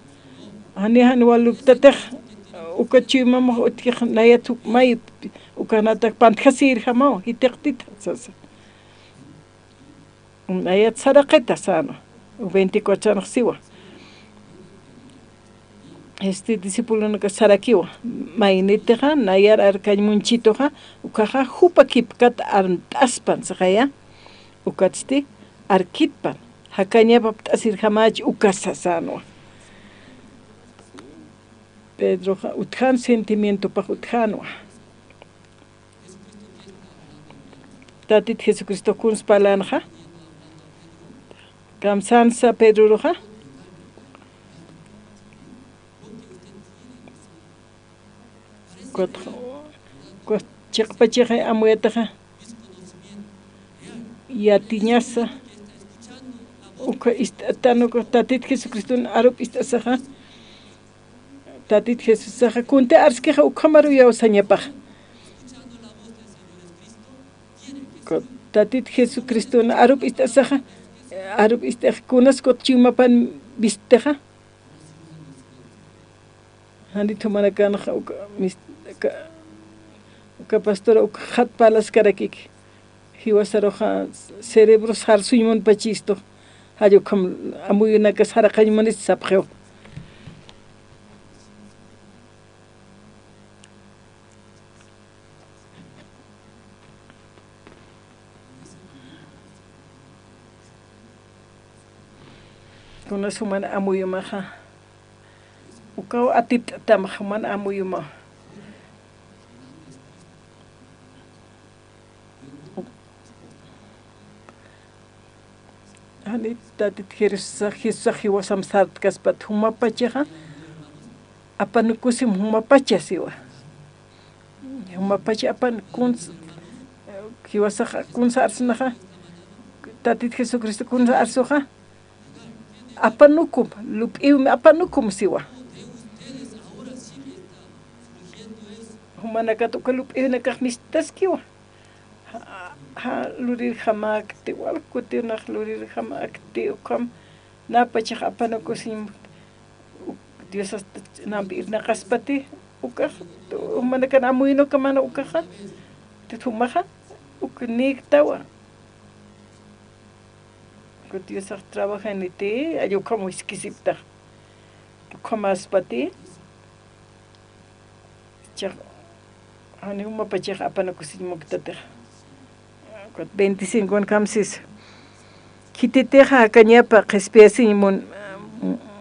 Jani jan waluptatix, uka chuymamux utjix nayat uk may, uka natak pantjasirjamaw, jit'iqtita, sasa. Nayat saraqita sänwa, veinticuatro anx siwa. Este, discipulonaka sarakiwa, maynitixa, nayar arkañ munchituxa, ukaxa jupa kipkat armt'aspan, sixaya, ukatsti, arkitpan, jakañapa apt'asirjamächi ukasa sänwa. Pedroxa utjän sentimientopax utjänwa. Tatit Jesucristo kuns parlänxa, kamsansa Pedroruxa, ukat, ukat chiqpachixi amuyataxa yatiñasa, uka ist'atan uka Tatit Jesucriston arup ist'asaxa, Tatit Jesusaxa kunti arskixa ukhamaru iyawsañapaxa. Tatit Jesucriston arup ist'asaxa, arup ist'ax kunas kut chuymapan vistixa. Janit jumanakanxa uka mis-, uka, uka pastora uka jat parlaskarakiki. Jiwasaruxa cerebro sarsuñ munpachistu. Jall ukham amuyunakas saraqañ munit sapxiw. Kunas juman amuyumaxa. Ukaw atipt'atam juman amuyuma. Janit Tatit Jesusa, Jesusa jiwasam sartkaspat jumapachaxa, apanukusim jumapacha siwa. Jumapacha apan kuns, jiwasaxa kuns arsnaxa, Tatit Jesucristo kuns arsuxa, apanukum, lup'iwmi apanukum siwa. Jumanakat uka lup'iwnakax mistaskiwa. Ja, ja, lurirjamäkti, wal kutinax lurirjamäkti, ukham napachax apanukusiñ, uk, Diosasta nampi irnaqaspati, ukax, jumanakan amuyunukamana ukaxa, tit jumaxa, uk nïktawa. Ukat Diosax trabajaniti, ay ukham wiskisiptax. Ukhamäspati, Chax, jani jumapachax apanukusiñ munktatix. Veinticinco kamsis. Khititixa jakañapa qhispiyasiñ mun-,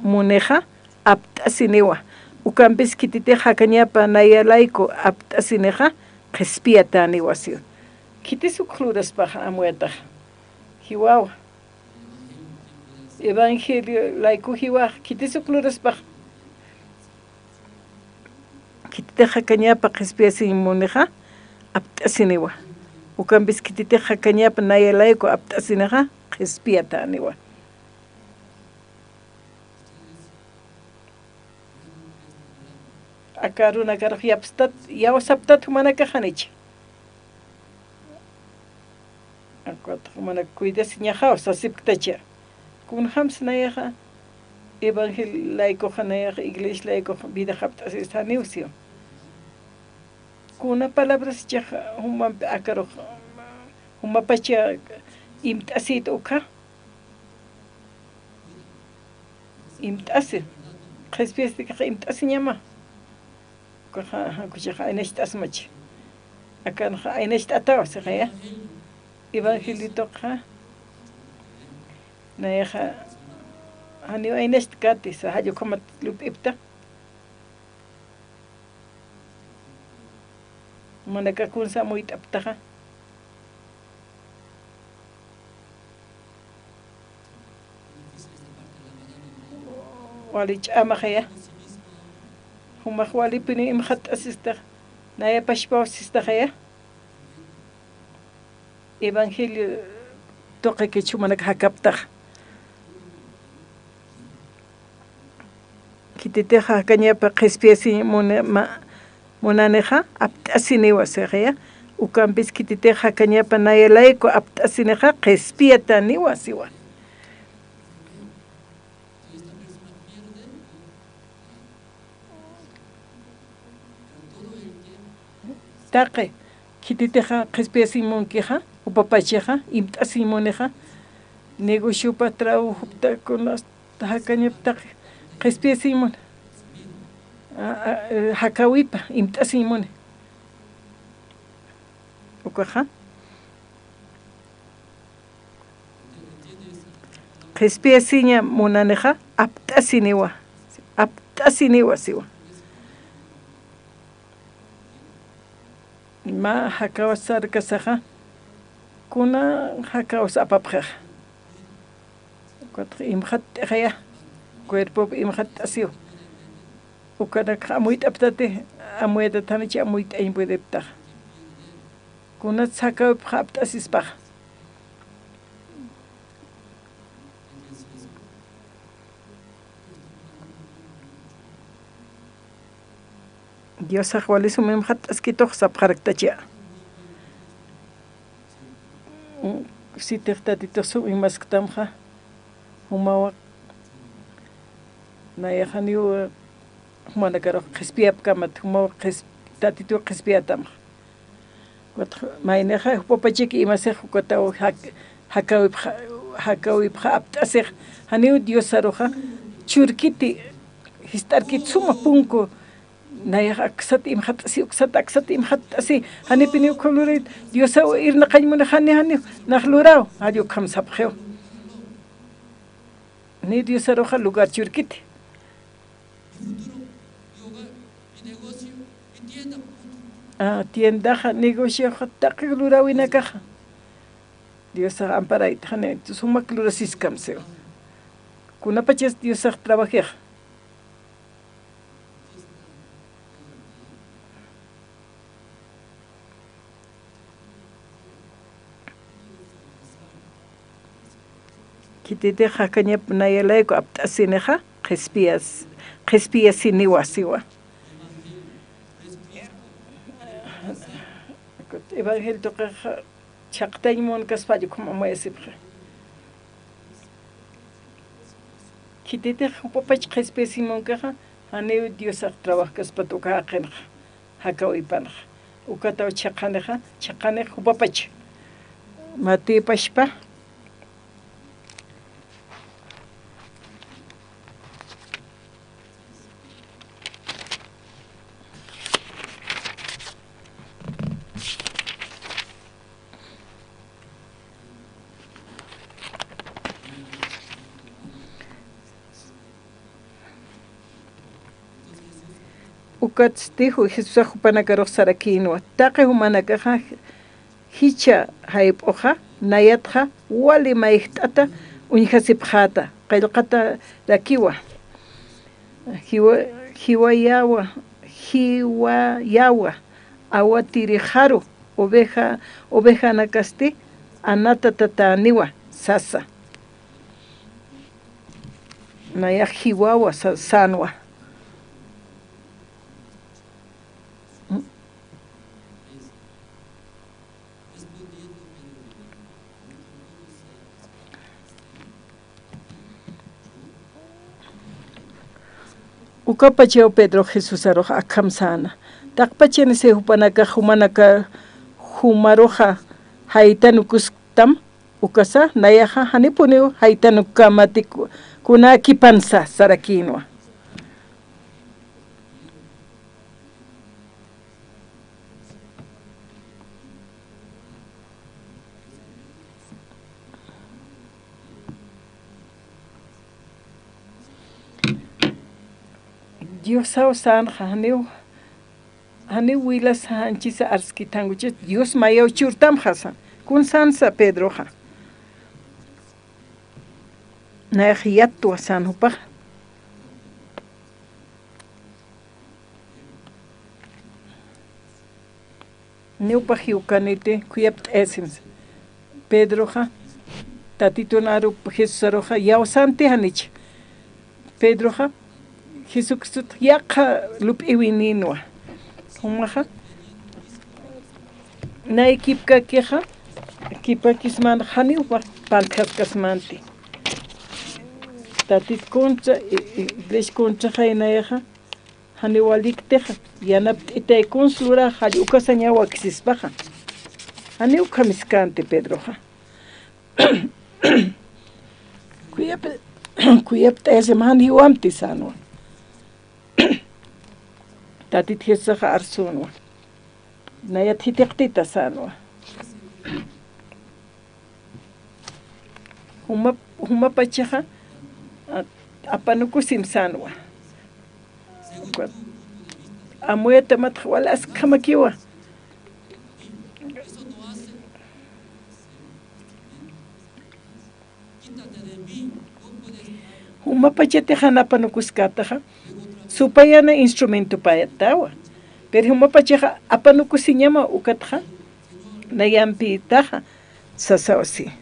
munixa apt'asiniwa. Ukampis khititix jakañapa naya layku apt'asinixa qhispiyatäniwa siwa. Khitis uk luraspaxa amuyataxa. Jiwawa. Evangelio layku jiwax, khitis uk luraspax. Khititix jakañapa qhispiyasiñ munixa apt'asiniwa. Ukampis khititix jakañapa naya layku apt'asinixa qhispiyatäniwa. Aka arunakarux yapstat, iyawsaptat jumanakax janich. Akat jumanak cuidasiñaxaw sasipktacha. Kunjams nayaxa, evangelio laykuxa nayaxa, iglesia laykuxa, vida apt'asistaniw siwa. Kuna palabras chaxa, jumampi akarux, jumapacha imt'asit ukha. Imt'asi. Qhispiyasitix imt'asiñama. Ukaxa, ukaxa aynacht'asmach. Akanxa aynacht'ataw, sixiya. Evangelitoxa. Nayaxa, janiw aynacht'kati, sa jall ukhamat lup'ipta. Jumanakax kunsa amuyt'aptaxa. Wali ch'amaxaya. Jumax walipini imxatt'asistax. Naya pachpaw sistaxaya. Evangelio tuqikich jumanak jakaptax. Khititixa jakañapa qhispiyasiñ muni-, ma-, munanixa apt'asiniwa sixiya. Ukampis khititixa jakañapa naya layku apt'asinixa qhispiyatäniwa siwa. Taqi, khititixa qhispiyasiñ munkixa, jupapachaxa, imt'asiñ munixa, negociopa, trabajopta, kunasta jakañapa taqi, qhispiyasiñ muni. A, a, e, jakawipa, imt'asiñ muni. Ukaxa. Qhispiyasiña munanixa, apt'asiniwa. Apt'asiniwa siwa. Mä jakawasarkasaxa. Kuna jakaws apapxixa. Ukatxa imxatt'ixaya, cuerpop imxatt'asiw. Ukanakxa amuyt'aptati, amuyatatanich amuyt'añ puedeptaxa. Kunats jakawipxa apt'asispaxa. Diosax wali sum imxatt'askitux sapxaraktachixa. Sitix Tatitux sum imasktamxa, jumawa nayax janiw jumanakarux qhispiyapkamat, jumawa qhis-, Tatituw qhispiyatamxa. Ukatxa maynixa jupapachaki imasix ukataw jak-, jakawipxa, jakawipxa apt'asix, janiw Diosaruxa churkiti, jist'arkit suma punku, nayax aksat imxatt'asi, uksat aksat imxatt'asi, janipiniw ukham lurayt, Diosaw irnaqañ munix, jani, jani, nax luraw, jall ukham sapxiw. Ni Diosaruxa lugar churkiti. Ah, tiendaxa, negocioxa, taqi luräwinakaxa. Diosax amparayta, jani, sumak lurasiskam siw. Kunapachas Diosax trabajixa. Khititix jakañap nayalayku apt'asinixa, qhispiyas-, qhispiyasiniwa siwa. Evangelio tuqixa chhaqtañ munkaspa ukham amuyasipxi. Khititix jupapach qhispiyasin munkixa, janiw Diosax trabajkaspat uka jaqinxa, jakawipanxa. Ukataw chhaqanixa, chhaqanix jupapach. Matipashpa. Ukatsti ju-, Jesusax jupanakarux sarakïnwa, taqi jumanakaxa jichha jayp'uxa, nayatxa wali mayjt'ata uñjasipxäta, qillqatarakiwa. Jiwa-, jiwayawa, jiwayawa, awatirixaru, oveja, ovejanakasti anatatatäniwa, sasa. Nayax jiwawa sa-, sänwa. Ukapachaw Pedro Jesusarux akham säna. Taqpachanisi jupanakax jumanaka jumaruxa jaytanukustam, ukasa nayaxa janipuniw jaytanukkamati ku-, kunakipansa sarakïnwa. Diosaw sänxa janiw, janiw wilas janchisa arskit, jankuchis Dios mayaw churtamxa sän. Kun sänsa Pedroxa. Nayax yatwa sän jupaxa. Niwpax jiwkaniti, khuyapt'ayasimsa. Pedroxa, Tatitun arup Jesusaruxa, yawsanti janich. Pedroxa, Jesucristut yaqha lup'iwinïnwa. Jumaxa, nay kipkakixa, kipkakismän janiw pantjaskasmänti. Tatit kunsa, i-, i-, iglesia kunsaxay nayaxa, janiw waliktixa, yanapt'itay kuns lurax, jall ukasañaw wakisispaxa. Janiw ukhamiskänti Pedroxa. Khuyap-, khuyapt'ayasima jan jiwamti sänwa. Tatit Jesusaxa arsünwa. Nayat jithiqtita sänwa. Juma, jumapachaxa, a-, apanukusim sänwa. Amuyatamatxa wal askhamakiwa. Jumapachatixa jan apanukuskätaxa, supayana instrumentopätawa. Pero jumapachaxa apanukusiñama ukatxa, nayampïtaxa, sasaw si.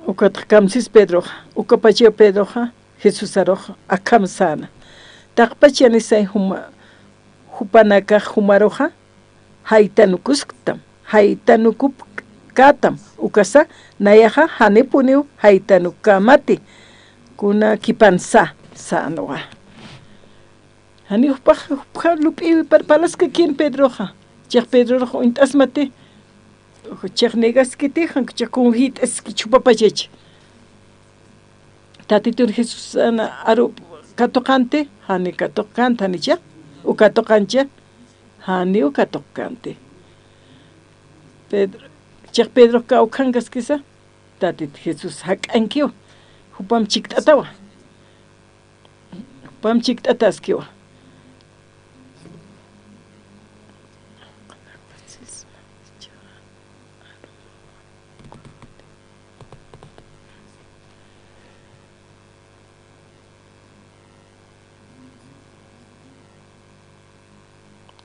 Ukatxa kamsis Pedroxa, ukapachaw Pedroxa, Jesusarux akham säna. Taqpach yanisay juma, jupanakax jumaruxa, jaytanukusktam, jaytanukupkätam, ukasa, nayaxa, janipuniw jaytanukkämati, kuna kipansa, sänwa. Jani jupax, jupxa lup'iwi par-, parlaskakïn Pedroxa. Chix Pedrorux uñt'asmati, chix negaskiti, jan chix kunjït'aski jupapachach. Tatitun Jesusan aru katuqanti, jani katuqkänti, jani chix, u katuqanchi, janiw katuqkänti. Pedro, chix Pedrox kawkhankaskisa, Tatit Jesús jak'ankiw, jupam chikt'atawa. Jupam chikt'ataskiwa.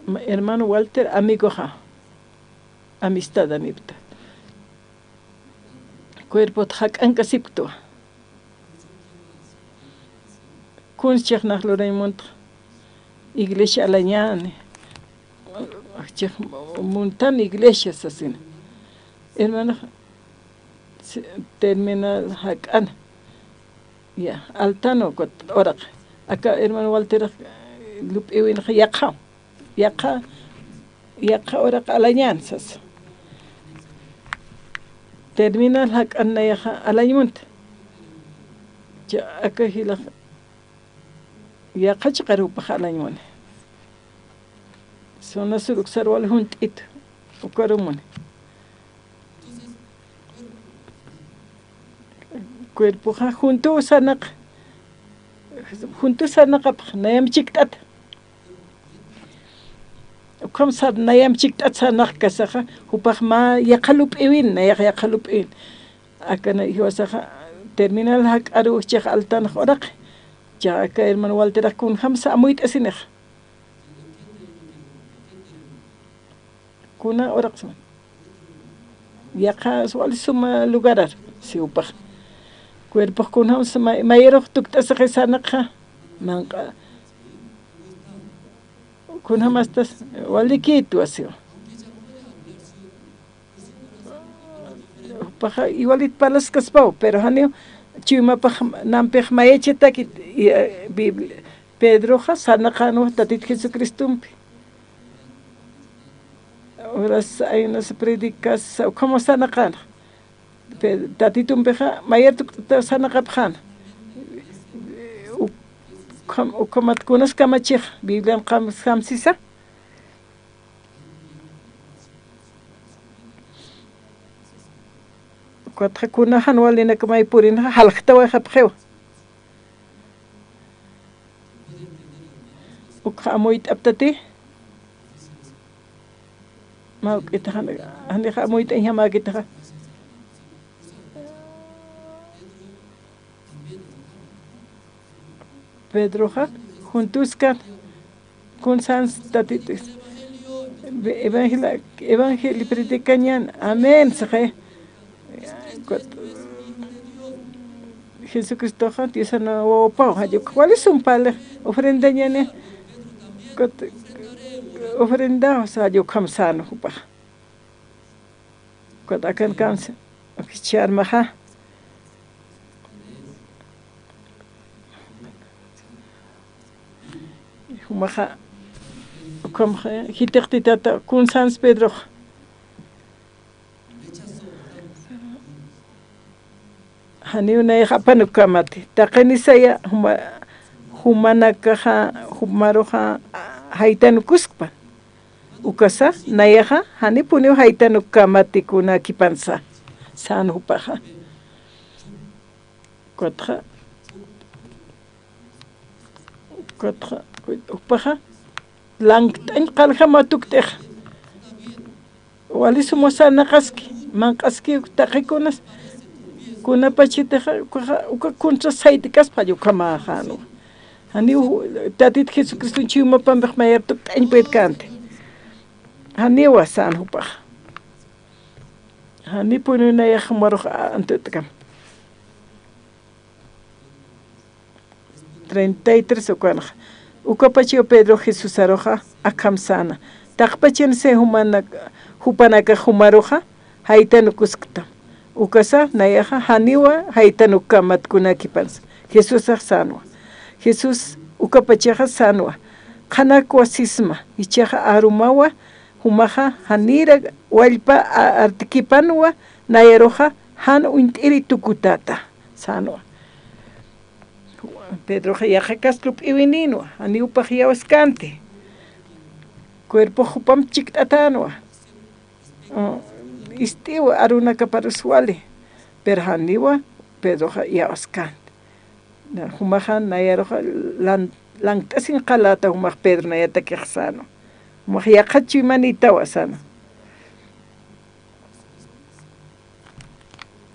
Ma-, hermano Walter, amigoxa, amistad amipta. Cuerpot jak'ankasipktwa. Kuns chixnax lurañ muntxa, iglesia alañäni. Chix muntan iglesia sasina. Hermano, si-, terminal jak'an. Ya, altano kut uraq. Aka hermano Walter lup'iwinxa yaqha. Yaqha, yaqha uraq alañän sasa. Terminal jak'an nayaxa alañ munta. Cha aka jilax yaqha chiqarupax alañ muni. Zona sur uksar wali junt'it ukaru muni. Cuerpoxa juntu sarnaq, juntu sarnaqapx nayam chikt'at. Ukham sar-, nayam chikt'at sarnaqkasaxa, jupax mä yaqha lup'iwin, nayax yaqha lup'iwin. Akana jiwasaxa, terminal jak'aru chix altanx uraqi. Cha aka hermano Walterax kunjamsa amuyt'asinixa. Kuna uraqsma. Yaqha wali suma lugarar, siwpax. Cuerpox kunjamsa ma-, mayarux tukt'asixi sarnaqxa. Manq'a. Kunjamastas, walikïtwa siwa. Jupaxa igualit parlaskaspaw, pero janiw chuymapax nampix mayachatakit, y, eh, Biblia, Pedroxa sarnaqänwa Tatit Jesucristompi. Horas aynas predicas, ukhama sarnaqänxa. Pe-, Tatitumpixa mayar tukt'ata sarnaqapxäna. Ukham-, ukhamat kunas kamachix, Biblian kam-, kamsisa. Ukatxa kuna jan walinak may purinxa, jaljtawayxapxiwa. Ukxa amuyt'aptati. Mä juk'itaxa, janixa amuyt'añjamäkitaxa. Pedroxa, juntuskan, kunsans Tatit, evangelio, evangelio predicañän, amén, saxi. Jesucristoxa Diosana wawapaw, jalluk wali sum parlix, ofrendañäni, kut, ofrendaw, sa jalluk jam sän jupax. Kut akan kamsa, jichha armaxa. Jumaxa, ukhamaxa, jitiqtitata, kunsans Pedroxa. Janiw nayax apanukkamati. Taqini saya juma-, jumanakaxa, jumaruxa jaytanukuskpa. Ukasa, nayaxa, janipuniw jaytanukkkamati kuna kipansa. Sän jupaxa. Ukatxa, ukatxa, jupaxa, lankt'añ qaljama tukt'ixa. Wali suma sarnaqaski, manq'aski taqikunas, kunapachatixa, ukaxa, uka contra sayt'kaspa, ukhamaxänwa. Janiw Tatit Jesucriston chuymapampi mayar tukt'añ puytkänti. Janiwa sän jupaxa. Janipuni nayax jumarux antut'kam. Treinta y tres ukanxa. Ukapachaw Pedro Jesusaruxa akham säna. Taqpachansi jumanak-, jupanakax jumaruxa jaytanukusktam. Ukasa nayaxa janiwa jaytanukkamat kunakipansa. Jesusax sänwa. Jesús ukapachaxa sänwa. Qhanakwa sisma, jichhaxa arumawa, jumaxa janira wallpa a-, artkipanwa, nayaruxa jan uñt'iri tukutäta, sänwa. Pedroxa yaqhakas lup'iwinïnwa, janiw jupax iyawskänti. Cuerpox jupamp chikt'atänwa. Mm, ist'iwa arunakaparus wali, pero janiwa Pedroxa iyawskänti. Na, jumaxa nayaruxa lan-, lankt'asiñ qaläta jumax Pedro nayatakix sänwa. Jumax yaqha chuymanïtawa sänwa.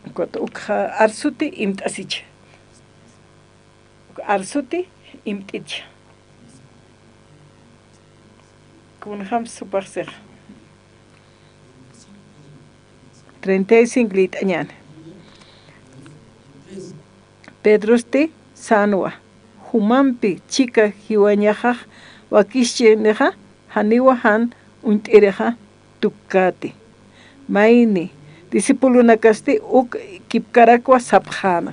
Ukat ukxa arsuti imt'asicha. Uk arsuti imt'icha. Kunjams jupax sixa. Treinta y cinco liyt'añäni. Pedrosti sänwa, jumampi chika jiwañaxax wakischinixa, janiwa jan uñt'irixa tukkäti. Mayni, discipulonakasti uk kipkarakwa sapxäna.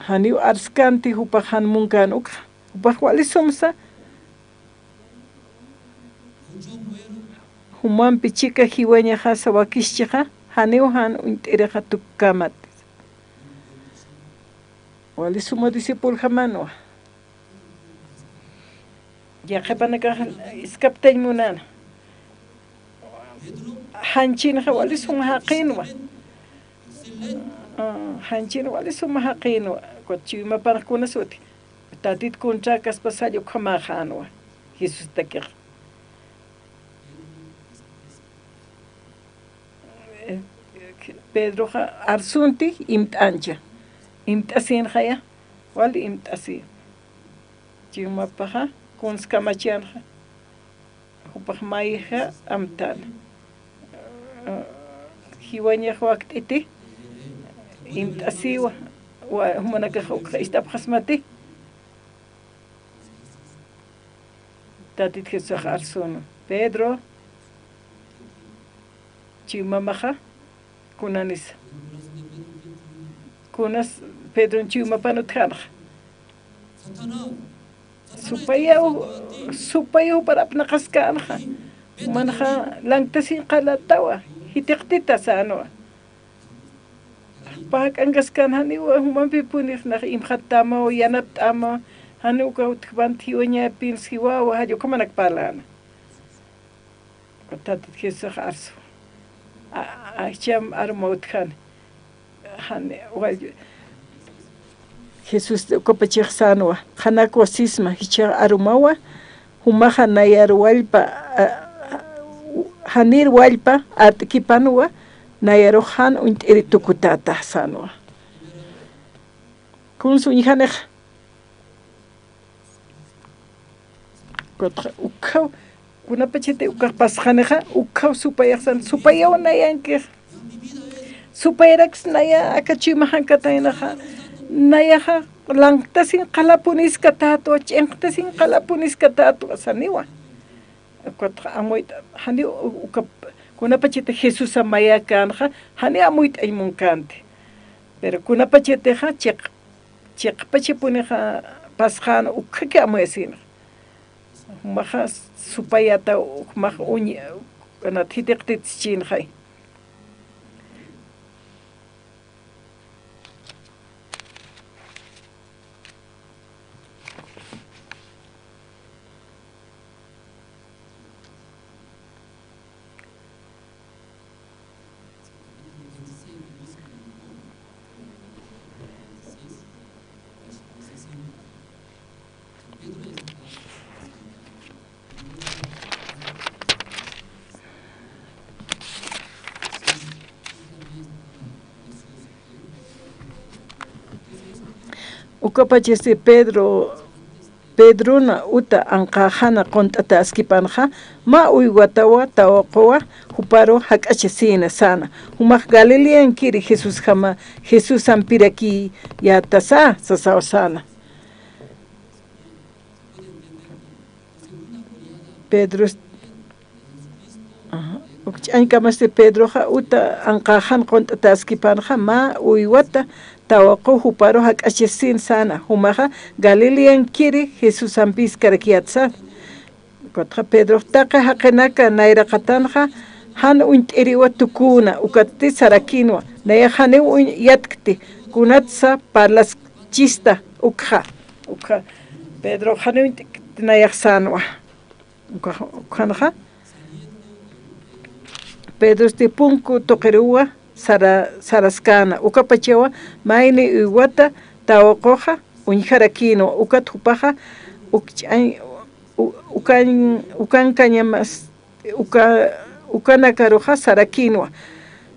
Janiw arskänti jupax jan munkän ukxa. Jupax wali sumsa, jumampi chika jiwañaxasa wakischixa, janiw jan uñt'irixa tukkämat. Wali suma discipuljamänwa. Yaqhipanakax iskaptañ munäna. Janchinxa wali suma jaqïnwa. Ah, janchin wali suma jaqïnwa. Ukat chuymapanx kuna suti. Tatit contrakaspas jall ukhamaxänwa. Jesustakix. Eh, Pedroxa arsunti imt'ancha. Imt'asïnxaya, wali imt'asïn. Chuymapaxa, kuns kamachänxa. Jupax mayja amtana. Jiwañax wakt'iti, imt'asiwa, wa-, jumanakax ukxa ist'apxasmati. Tatit Jesusax arsuna, Pedro, chuymamaxa, kunanisa. Kunas Pedron chuymapan utjänxa. Supayaw, supayaw jupar apnaqaskänxa. Jumanxa lanktasiñ qalätawa, jitiqtita sänwa. Pä jak'ankaskän janiw jumampipunixa nax imxattamaw, yanapt'amaw, janiw uka utjpant jiwañapins jiwawa, jall ukhamanak parläna. Tatit Jesusax arsu. A, a, jichham aruma utjani. Jani, wal-, Jesús ukapachix sänwa, qhanakwa sisma, jichhax arumawa, jumaxa nayar wallpa, a, a, janir wallpa art'kipanwa, nayarux jan uñt'iri tukutäta sänwa. Kuns uñjanixa. Ukatxa, ukhaw, kunapachati ukax pasxanixa, ukhaw supayaxsan, supayaw nayankix. Supayaraks naya aka chuymax jankataynaxa, nayaxa lanktasiñ qalapuniskatätwa, ch'inqtasiñ qalapuniskatätwa saniwa. Ukatxa amuyt'a, janiw uka, kunapachati Jesusa mayakänxa, janiw amuyt'añ munkänti. Pero kunapachatixa chiq, chiqpachapunixa pasxän ukhaki amuyasïnxa. Jumaxa supayata, jumax uñ, jitiqtitschinxay. Ukapachasti Pedro, Pedrona uta anqäxana qunt'ataskipanxa, mä uywatawa tawaquwa juparu jak'achasïna säna. Jumax Galileankiri Jesusjama, Jesusampirakiyätasa sasaw säna. Pedro, ajá, ukch'añkamasti Pedroxa uta anqäxan qunt'ataskipanxa, mä uywata tawaqu juparu jak'achasïn säna, jumaxa Galileankiri Jesusampiskarakyätsa. Ukatxa Pedrox taqi jaqinaka nayraqatanxa jan uñt'iriwa tuküna, ukatsti sarakïnwa, nayax janiw uñ-, yatkti, kunatsa parlaschista ukxa, ukxa Pedrox janiw uñt'kti nayax sänwa. Ukxa-, ukxanxa Pedrosti punku tuqiruwa sara-, saraskäna, ukapachawa mayni uywata tawaquxa uñjarakïnwa, ukat jupaxa ukch'añ-, u-, ukañ-, ukankañamas-, uka-, ukanakaruxa sarakïnwa.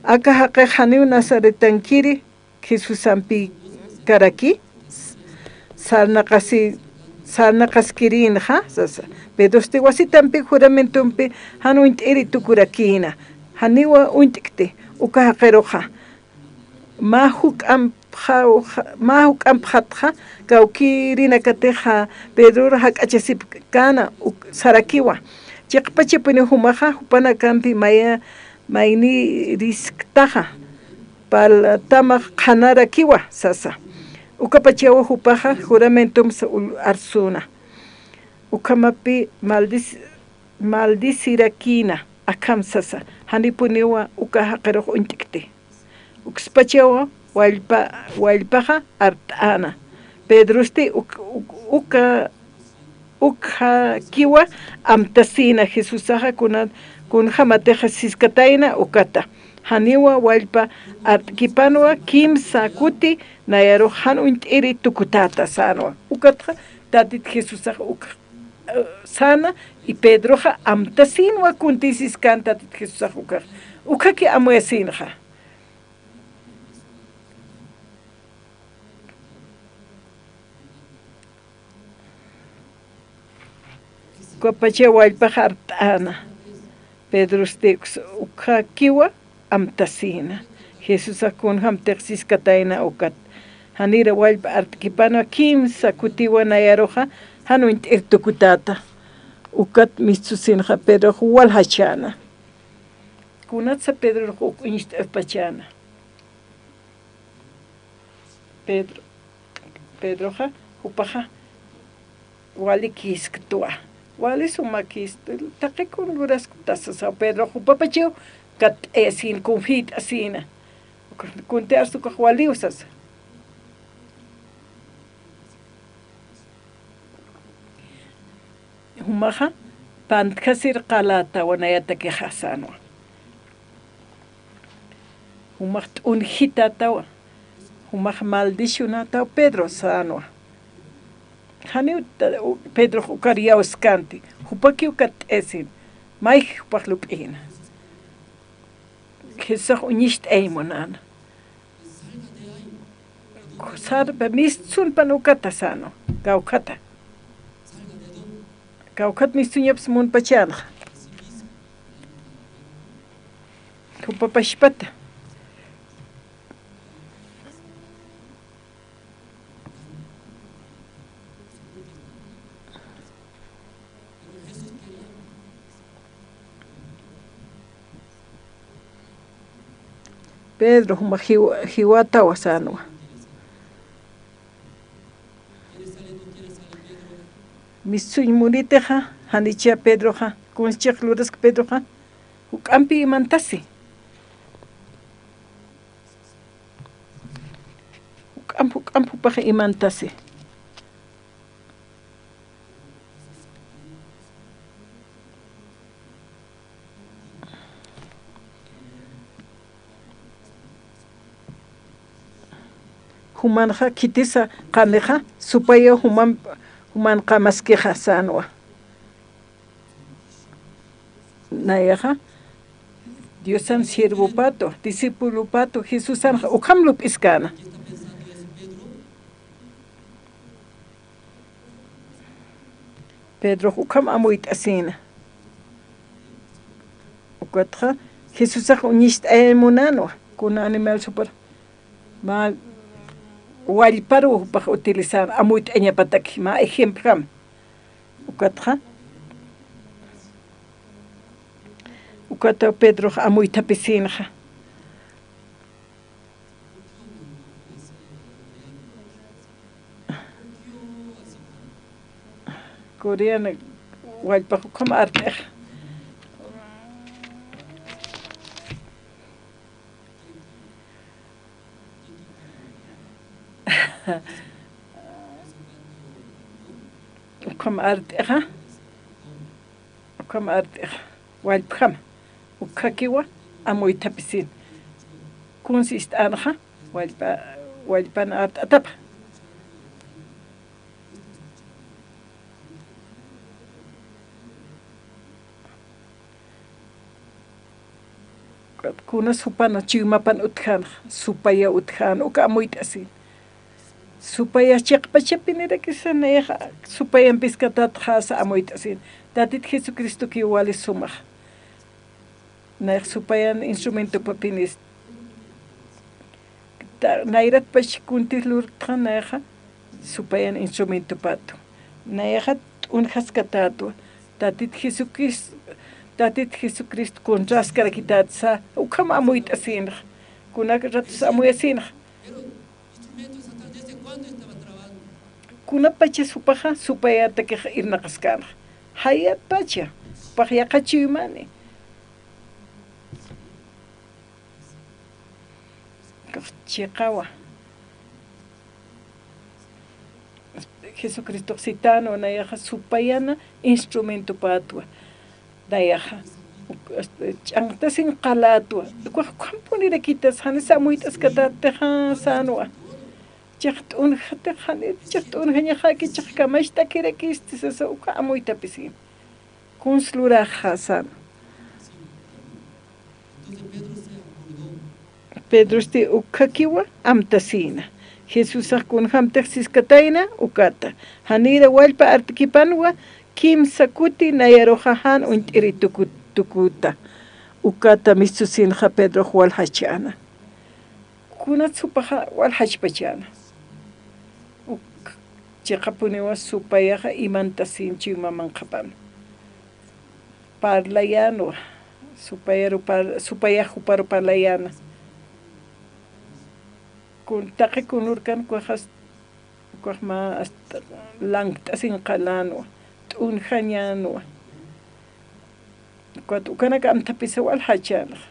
Aka jaqix janiw Nazaretankiri Jesusampikaraki, sarnaqasi-, sarnaqaskirïnxa, sasa. Pedrosti wasitampi juramentompi jan uñt'iri tukurakïna, janiwa uñt'kti uka jaqiruxa. Mä juk'ampxa-, mä juk'ampxatxa kawkïrinakatixa Pedror jak'achasipkäna, uk-, sarakiwa. Chiqpachapuni jumaxa jupanakampi maya-, maynirisktaxa, parlatamak qhanarakiwa sasa. Ukapachawa jupaxa juramentomsa ul-, arsüna. Ukhamapi maldis-, maldisirakïna, akham sasa, janipuniwa uka jaqirux uñt'kti. Ukspachawa wallpa-, wallpaxa art'äna. Pedrosti uk-, uk-, uka, ukjakiwa amtasïna Jesusaxa kuna-, kunjamatixa siskatayna ukata. Janiwa wallpa art'kipanwa kimsa kuti nayarux jan uñt'iri tukutäta sänwa. Ukatxa Tatit Jesusax uk-, eh, säna, y Pedroxa amtasïnwa kuntï siskäna Tatit Jesusax ukax. Ukjaki amuyasïnxa. Ukapacha wallpax art'äna. Pedrosti uks-, ukjakiwa amtasïna. Jesusax kunjamtix siskatayna ukat. Janira wallpa art'kipanwa kimsa kutiwa nayaruxa jan uñt'ir tukutäta. Ukat mistsusinxa Pedrox waljachäna. Kunatsa Pedrorux uk uñst'apachäna. Pedro, Pedroxa, jupaxa, walikïsktwa. Wali sumakïst, taqikun luraskta sasa. Pedrox jupapachiw katt'ayasïn, confiyt'asïna. Kunti arsukax waliw sasa. Jumaxa, pantjasir qalätawa nayatakixa sänwa. Jumax t'unjitätawa. Jumax maldicionätawa Pedro sänwa. Janiw ta-, u-, Pedrox ukar iyawskänti. Jupakiw katt'ayasïn. Mayj jupax lup'ïna. Jesusax uñist'ay munäna. Sarpa mistsunpan ukata sänwa, kawkhata. Kawkhat mistsuñaps munpachänxa. Jupapachpata. Pedro, juma jiw-, jiwatawa sänwa. Mistsuñ munitixa, janicha Pedroxa, kunsa chiq lurask Pedroxa, juk'ampi imantasi. Juk'amp, juk'amp jupax imantasi. Jumanxa khitisa qanixa, supayaw juman, juman qamaskixa sänwa. Nayaxa, Diosan siervopatu, discipulopatu, Jesusanxa ukham lup'iskäna. Pedrox ukham amuyt'asïna. Ukatxa, Jesusax uñist'ayañ munänwa, kuna animal supar. Mä wallparuw jupax utilizan, amuyt'añapataki, mä ejemplojam. Ukatxa, ukataw Pedrox amuyt'apisïnxa. Coreana wallpax ukham art'ix. Ukham art'ixa, ukham art'ixa, wallpjama, ukkhakiwa amuyt'apisin. Kuns ist'anxa, wallpa, wallpan art'atapa. Kuna supan chuymapan utjänxa, supaya utjän, uka amuyt'asin. Supaya chiqpachapinirakisa nayaxa, supayampiskatätxasa amuyt'asin. Tatit Jesucristokiw wali sumax. Nayax supayan instrumentopapinis. Ta-, nayratpach kuntis lurtxa nayaxa supayan instrumentopätwa. Nayaxa t'unjaskatätwa. Tatit Jesucristo, Tatit Jesucristo contraskarakität sa, ukham amuyt'asinxa. Kunak ratus amuyasïnxa. Kunapachas jupaxa supayätakix irnaqaskänxa. Jayatpacha, jupax yaqha chuymani. Chiqawa. Jesucristox sitänwa nayaxa supayana instrumentopätwa. Nayaxa, este, ch'anqtasin qalätwa. Ukax ukhampunirakitasa, janis amuyt'askatätxa sänwa. Chiqt'unjatix, jani, chiqt'unjañaxäki, chiqkamacht'akirakisti sasa, uka amuyt'apisin. Kuns luraxa sänwa. Pedrosti ukkhakiwa amtasïna. Jesusax kunjamtix siskatayna, ukata. Janïra wallpa artkipanwa, kimsa kuti nayaruxa jan uñt'iri tuku-, tukuta. Ukata mistsusinxa Pedrox waljachäna. Kunat supaxa waljachpachäna. Uk, chiqapuniwa supayaxa imantasin chuyma manqhapan. Parlayänwa, supayaru par-, supayax juparu parlayäna. Kun, taqi kun lurkan ukaxas, ukax mä hasta lankt'asin qalänwa, t'unjañänwa. Ukat ukanak amtapisa waljachänxa.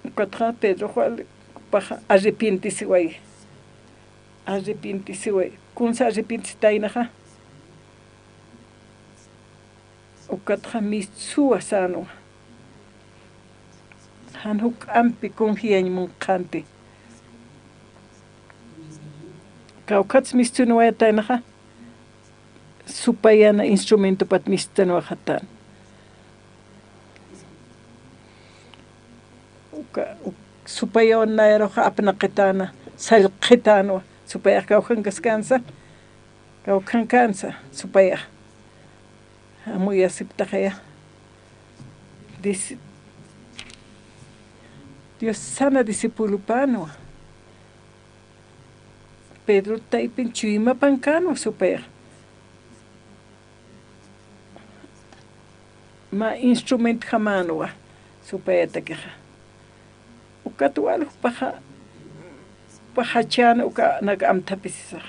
Ukatxa Pedrox wal, jupaxa arrepientisiway. Arrepientisiway. Kunsa arrepientisitaynaxa. Ukatxa mistsuwa sänwa. Jan juk'ampi confiañ munqhanti. Kawkhats mistsunuwayataynaxa. Supayana instrumentopat mistsunuwayxatän. Uka, uk, supayawan nayaruxa apnaqitäna, sallqhitänwa, supayax kawkhankaskänsa, kawkhankansa, supayax. Amuyasiptaxaya. Dis-, Dios sana discipulopänwa. Pedro taypin chuymapankänwa supayax. Mä instrumentjamänwa supayatakixa. Ukat wal jupaxa, jupax jachäna ukanak amtapisisaxa.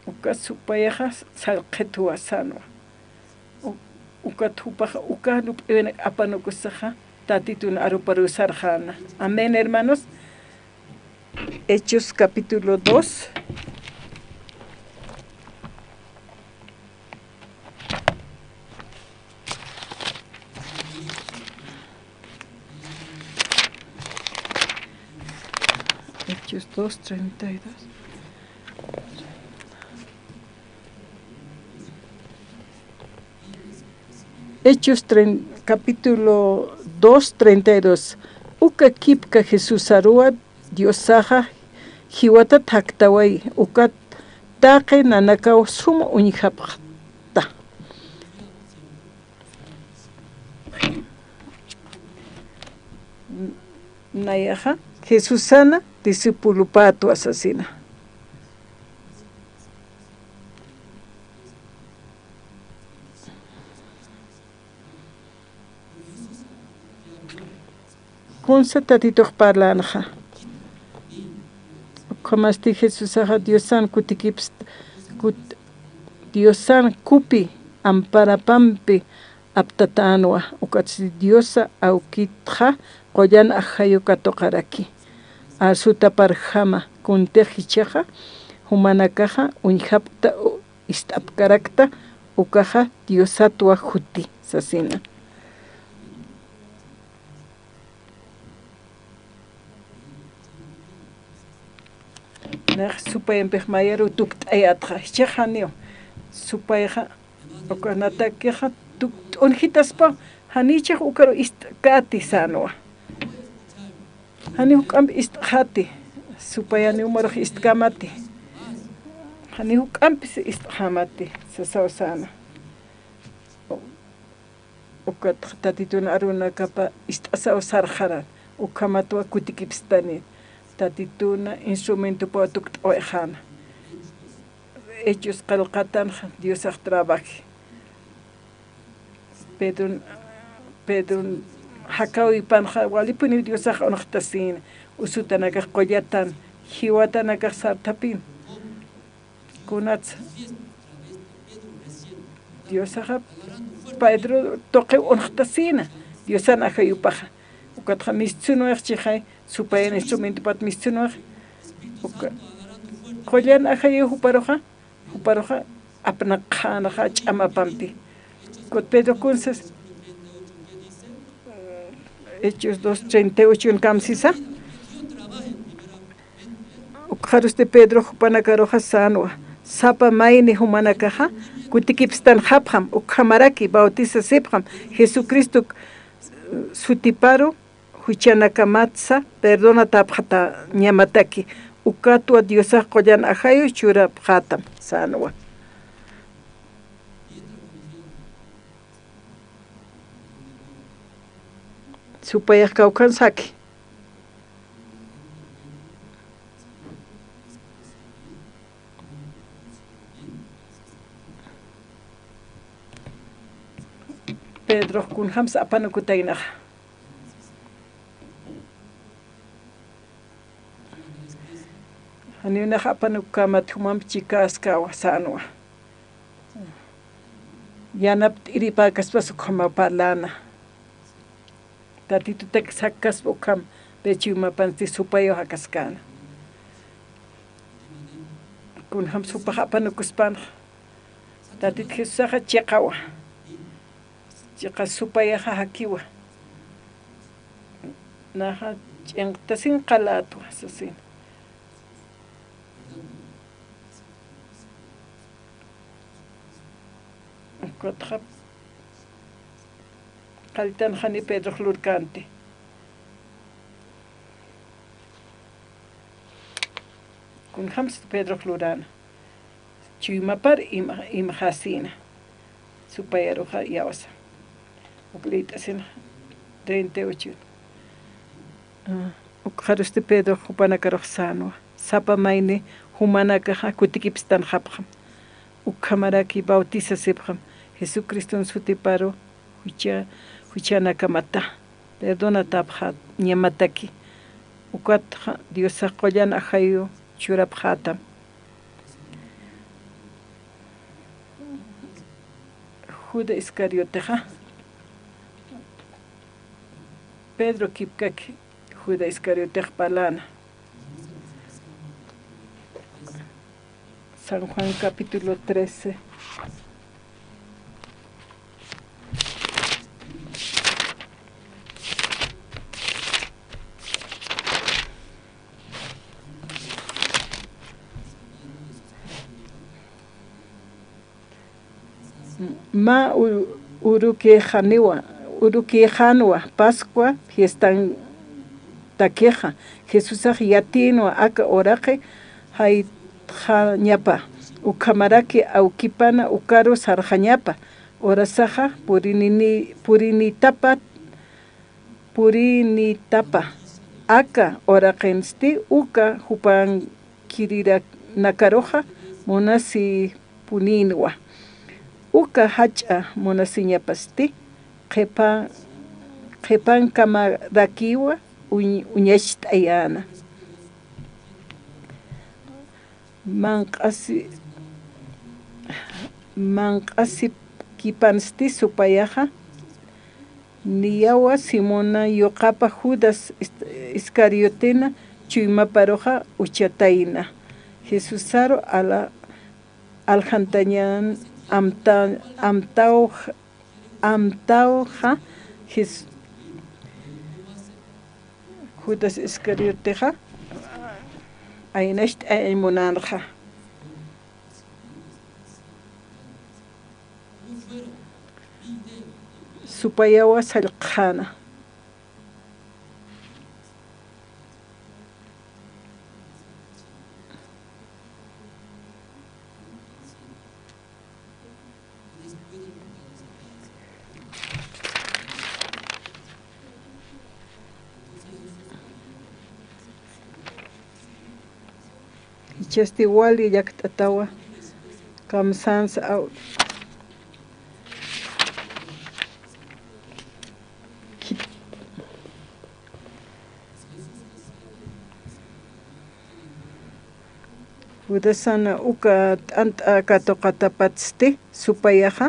Uka supayaxa sallqhitwa sänwa. U-, ukat jupaxa uka lup'iwinak apanukusaxa, Tatitun aruparuw sarxäna. Amén, hermanos. Hechos capítulo dos. Hechos dos, treinta y dos. Hechos tren-, capítulo dos, treinta y dos. Uka kipka Jesusaruwa Diosaxa jiwatat jaktawayi, ukat taqi nanakaw suma uñjapxta. Nayaxa Jesusana discipulopatwa sasina. Kunsa Tatitux parlanxa. Ukhamasti Jesusaxa Diosan kutikipst-, kut-, Diosan kupi amparapampi aptatänwa, ukatsti Diosa awkitxa qullan ajayu katuqaraki. Arsutaparjama, kuntix jichhaxa jumanakaxa uñjapkta u-, ist'apkarakta, ukaxa Diosatwa juti, sasina. Nax supayampix mayaru tukt'ayatxa, jichhax janiw. Supayxa, ukanatakixa tukt'unjitaspa, janichhax ukaru ist'käti sänwa. Janiw juk'amp ist'xäti, supayaniw marux ist'kämati. Janiw juk'ampis ist'xämati, sasaw säna. Ukatxa Tatitun arunakapa ist'asaw sarxaran, ukhamatwa kutikipstani. Tatituna instrumentopaw tukt'awayxäna. Hechos qillqatanxa Diosax trabaji. Pedron, Pedron jakäwipanxa walipuniw Diosax unxtasïna, usutanakax qullatan, jiwatanakax sartapin. Kunatsa Diosaxa Pedro tuqiw unxtasïna, Diosan ajayupaxa. Ukatxa mistsunwayx chixay, supayan instrumentopat mistsunwayx. Uka, qullan ajayu juparuxa, juparuxa apnaqxänxa ch'amapampi. Kut Pedro kunsas, Hechos dos treinta y ocho kamsisa. Ukxarusti Pedro jupanakaruxa sänwa, sapa mayni jumanakaxa kutikipstanxapxam, ukhamaraki bautisasipxam, Jesucristo sutiparu juchanakamatsa perdonatapxatañamataki, ukatwa Diosax qullan ajayu churapxätam sänwa. Supayax kawkhan saki. Pedrox kunjams apanukutaynaxa. Janiw nax apanukkämat jumamp chikäskawa sänwa. Yanapt'iripäkaspas ukhamaw parläna. Tatitutak sakkaspa ukham, pechumapansti supayaw jakaskäna. Kunjam supax apanukuspanxa. Tatit Jesusaxa chiqawa. Chiqa supayaxa jakiwa. Naxa ch'inqtasin qalätwa, sasin. Ukatxa qalltan jani Pedrox lurkänti. Kunjamsti Pedrox luräna. Chuymapar im-, imxasïna. Supayaruxa iyawsa. Uk liyt'asin treinta y ocho. Ah, ukxarusti Pedrox jupanakarux sänwa. Sapa mayni jumanakaxa kutikipstanxapxam. Ukhamaraki bautisasipxam. Jesucriston sutiparu jucha-, juchanakamata perdonatapxäñamataki. Ukatxa Diosax qullan ajayu churapxätam. Juda Iscariotexa, Pedro kipkaki Juda Iscariotex parläna. San Juan capítulo trece. Mä u-, urukïxaniwa, urukïxänwa Pascua fiestan takixa. Jesusax yatïnwa aka uraqi jaytxañapa, ukhamaraki awkipana ukaru sarxañapa. Urasaxa purinini-, purinitapa, purinitapa aka uraqinsti uka jupankirinakaruxa munasipunïnwa. Uka jach'a munasiñapasti qhipa-, qhipankamarakiwa uñ-, uñacht'ayäna. Manq'asi-, manq'asikipansti supayaxa, niyawa Simona yuqapa Judas Is-, Iscariotena chuymaparuxa uchatayna. Jesusaru ala-, aljantañan amta-, amtawx-, amtawxa Jes-, Judas Iscariotexa aynacht'ayañ munänxa. Supayawa sallqxäna. Jichhasti wali llakt'atawa kamsansa aw-, Judasana uka t'ant'a katuqatapatsti supayaxa,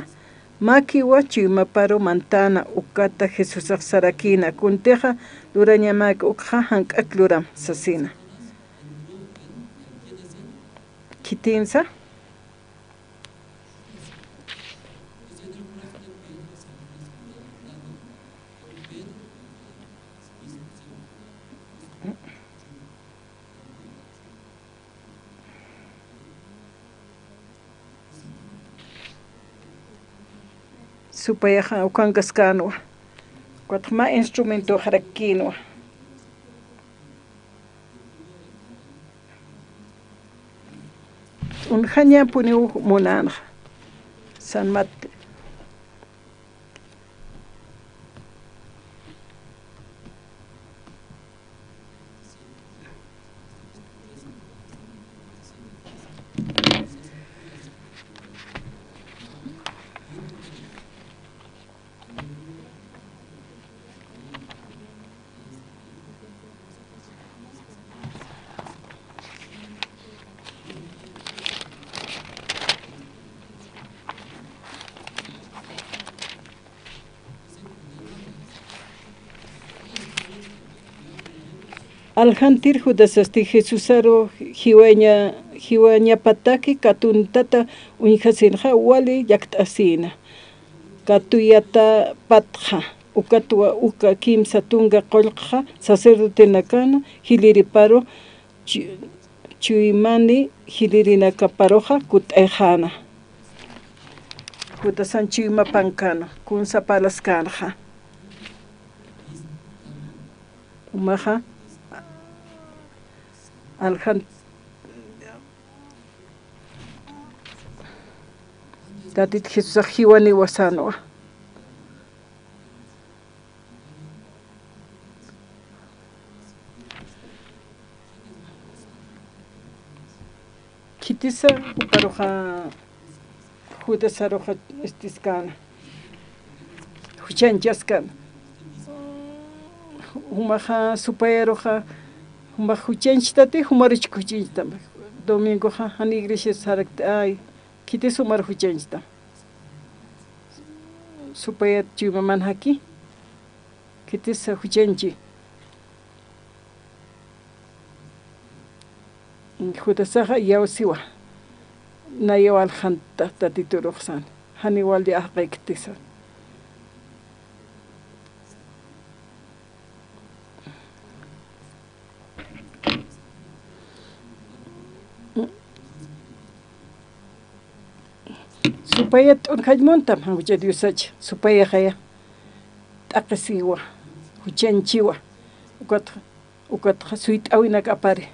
makiwa chuymaparu mantäna ukata Jesusax sarakïna, kuntixa lurañamäki ukxa jank'ak luram sasina. Khitinsa. Supayaxa ukankaskänwa. Ukatxa mä instrumentoxarakïnwa. T'unjañapuniw munänxa. San Mate. Aljantir Judasasti Jesusaru jiwaña-, jiwañapataki katuntata uñjasinxa wali llakt'asïna. Katuyatapatxa, ukatwa uka kimsa tunka qullqxa sacerdotenakana jilïriparu chu-, chuymani jilïrinakaparuxa kutt'ayxäna. Judasan chuymapankana, kunsa parlaskänxa. Jumaxa, aljan-, Tatit Jesusax jiwaniwa sänwa. Khitisa juparuxa, Judasaruxa, este, skäna. Juchañchaskäna. Jumaxa supayaruxa, jumax juchañchtati, jumaruchik juchañchtam. Domingoxa, jan iglesia sarakti, ay, khitis jumar juchañchtam. Supayat chuymaman jaki, khitis juchañchi. Judasaxa iyawsiwa, nayaw aljanta Tatiturux san, janiw wali jaqïkti san. Supayat t'unjañ muntam, jan jucha Diosacha, supayaxaya t'aqhisiwa, juchañchiwa, ukatxa Ukatxa suyt'äwinak apari.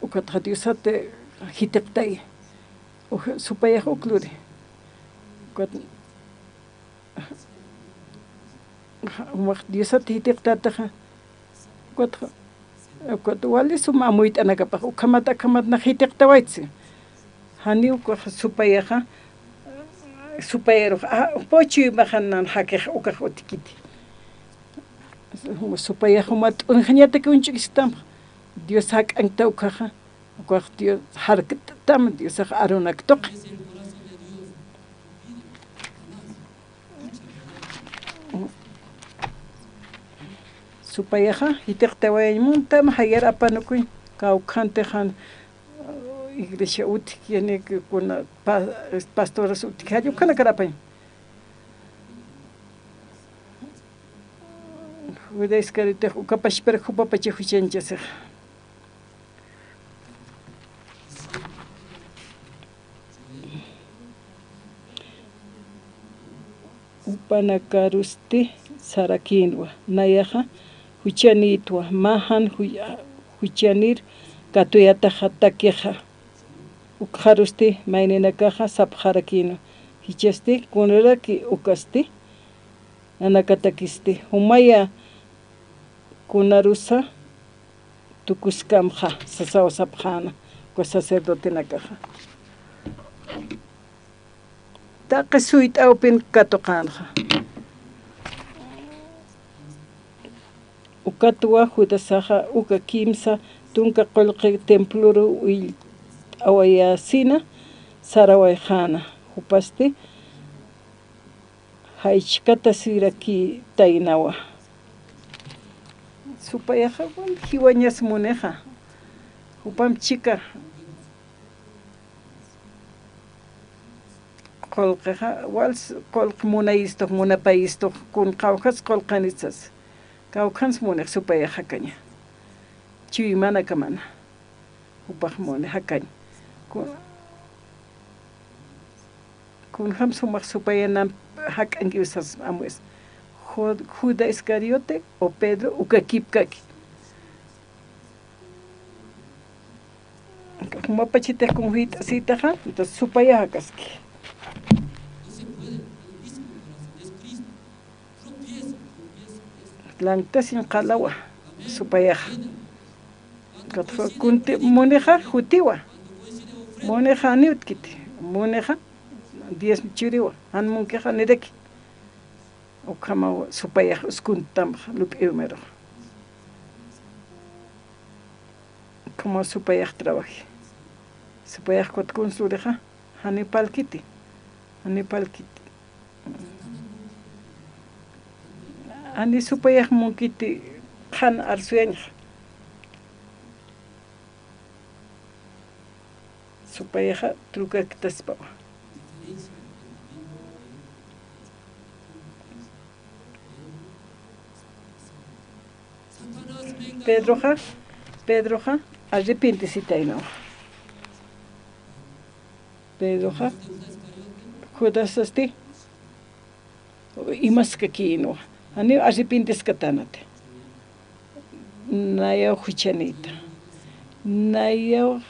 Ukatxa Diosat jitiqtay. Uj, supayax uk luri. Ukat, jumax Diosat jitiqtätaxa. Ukatxa, ukat wali suma amuyt'anakapax. Ukhamat, akhamat nax jitiqtawaytsi. Janiw ukax supayaxa, supayarux, a, jupaw chuymaxan nan jakix ukax utjkiti. Supayax juma t'unxañataki uñch'ukistam, Dios jak'ankta ukaxa, ukax Dios jarkt'tam, Diosax arunak tuqi. Supayaxa, jitiqtawayañ muntam, jayar apanukuñ, kawkhantix jan, iglesia utjki, ni kuna pa-, pastoras utjki, jall ukhanakar apañ. Judas Iscariote uka pachpar jupapacha juchañchasixa. Jupanakarusti sarakïnwa, nayaxa juchanïtwa, mä jan ju-, juchanir katuyataxatakixa. Ukxarusti mayninakaxa sapxarakïnwa, jichhasti kunaraki ukasti nanakatakisti, jumaya kunarusa tukuskamxa, sasaw sapxäna uka sacerdotenakaxa. Taqi suyt'awpin katuqänxa. Ukatwa Judasaxa uka kimsa tunka qullqi temploru willt'awayasina sarawayxäna, jupasti jaychkatasirakïtaynawa. Supayaxa, bueno, jiwañas munixa. Jupam chika qullqixa, wals qullqi munayistux, munapayistux, kun qawkhas qullqinit sas. Kawkhans munix supayax jakaña. Chuymanakamana. Jupax muni jakañ. Ku-, kunjam sumax supayanam jak'ankiw sas amuyas. Ju-, Juda Iscariote o Pedro uka kipkaki. Jumapachatix kun juyt'asïtaxa, entonces supayax jakaski. Lanktasiñ qalawa, supayaxa. Katxa kunti munixa jutiwa. Munixa janiw utjkiti. Munixa diezmo churiwa. Jan munkixa niraki. Ukhamaw supayax uskuntamxa lup'iw miruxa. Ukhamaw supayax trabaji. Supayax ukat kuns lurixa. Janiw parlkiti, janiw parlkiti. Janiw supayax munkiti qhan arsuyañxa. Supayaxa trukaktaspawa. Pedroxa, Pedroxa arrepentesitaynawa. Pedroxa, Judasasti imaskakïnwa. Janiw arrepenteskatänati. Nayaw juchanïta. Nayaw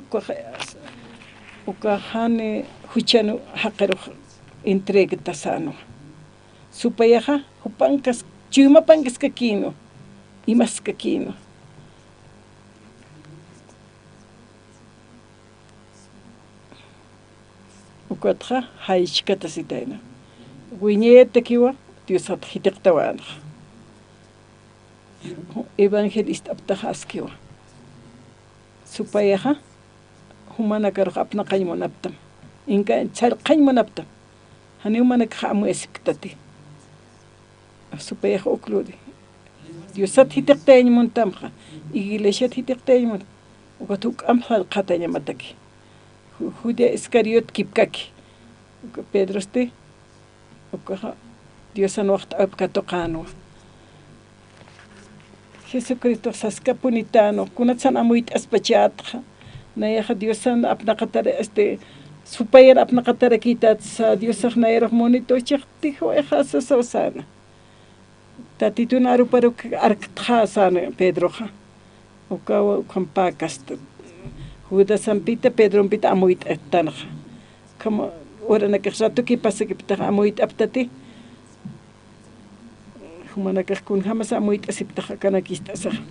ukax, ukax jani juchan jaqirux entregatasänwa. Supayaxa, jupankas, chuymapankaskakïnwa, imaskakïnwa. Ukatxa, jaychkatasitayna. Wiñayatakiwa, Diosat jitiqtawänxa. Evangelista aptaxa askiwa. Supayaxa, jumanakarux apnaqañ munaptam. Inka, sarqañ munaptam. Janiw jumanakax amuyasipktati. Supayax uk luri. Diosat jitiqtayañ muntamxa. Iglesiat jitiqtayañ muntam. Ukat juk'amp sarqatañamataki. Ju-, Judas Iscariot kipkaki. Uka Pedrosti. Ukaxa Diosan waxt'äwip katuqänwa. Jesucristox saskapunitänwa, kunatsan amuyt'aspachätxa. Nayaxa Diosan apnaqatar-, este, supayan apnaqatarakïtät sasa, Diosax nayarux munituw chiqtix juwayaxa sasaw säna. Tatitun aruparuk arktxa sän Pedroxa. Ukawa ukham päkasta. Judasampita, Pedrompita amuyt'attanxa. Ukham uranakax ratuki pasakiptax amuyt'aptati. Jumanakax kunjämas amuyt'asiptax akanakist'asaxa.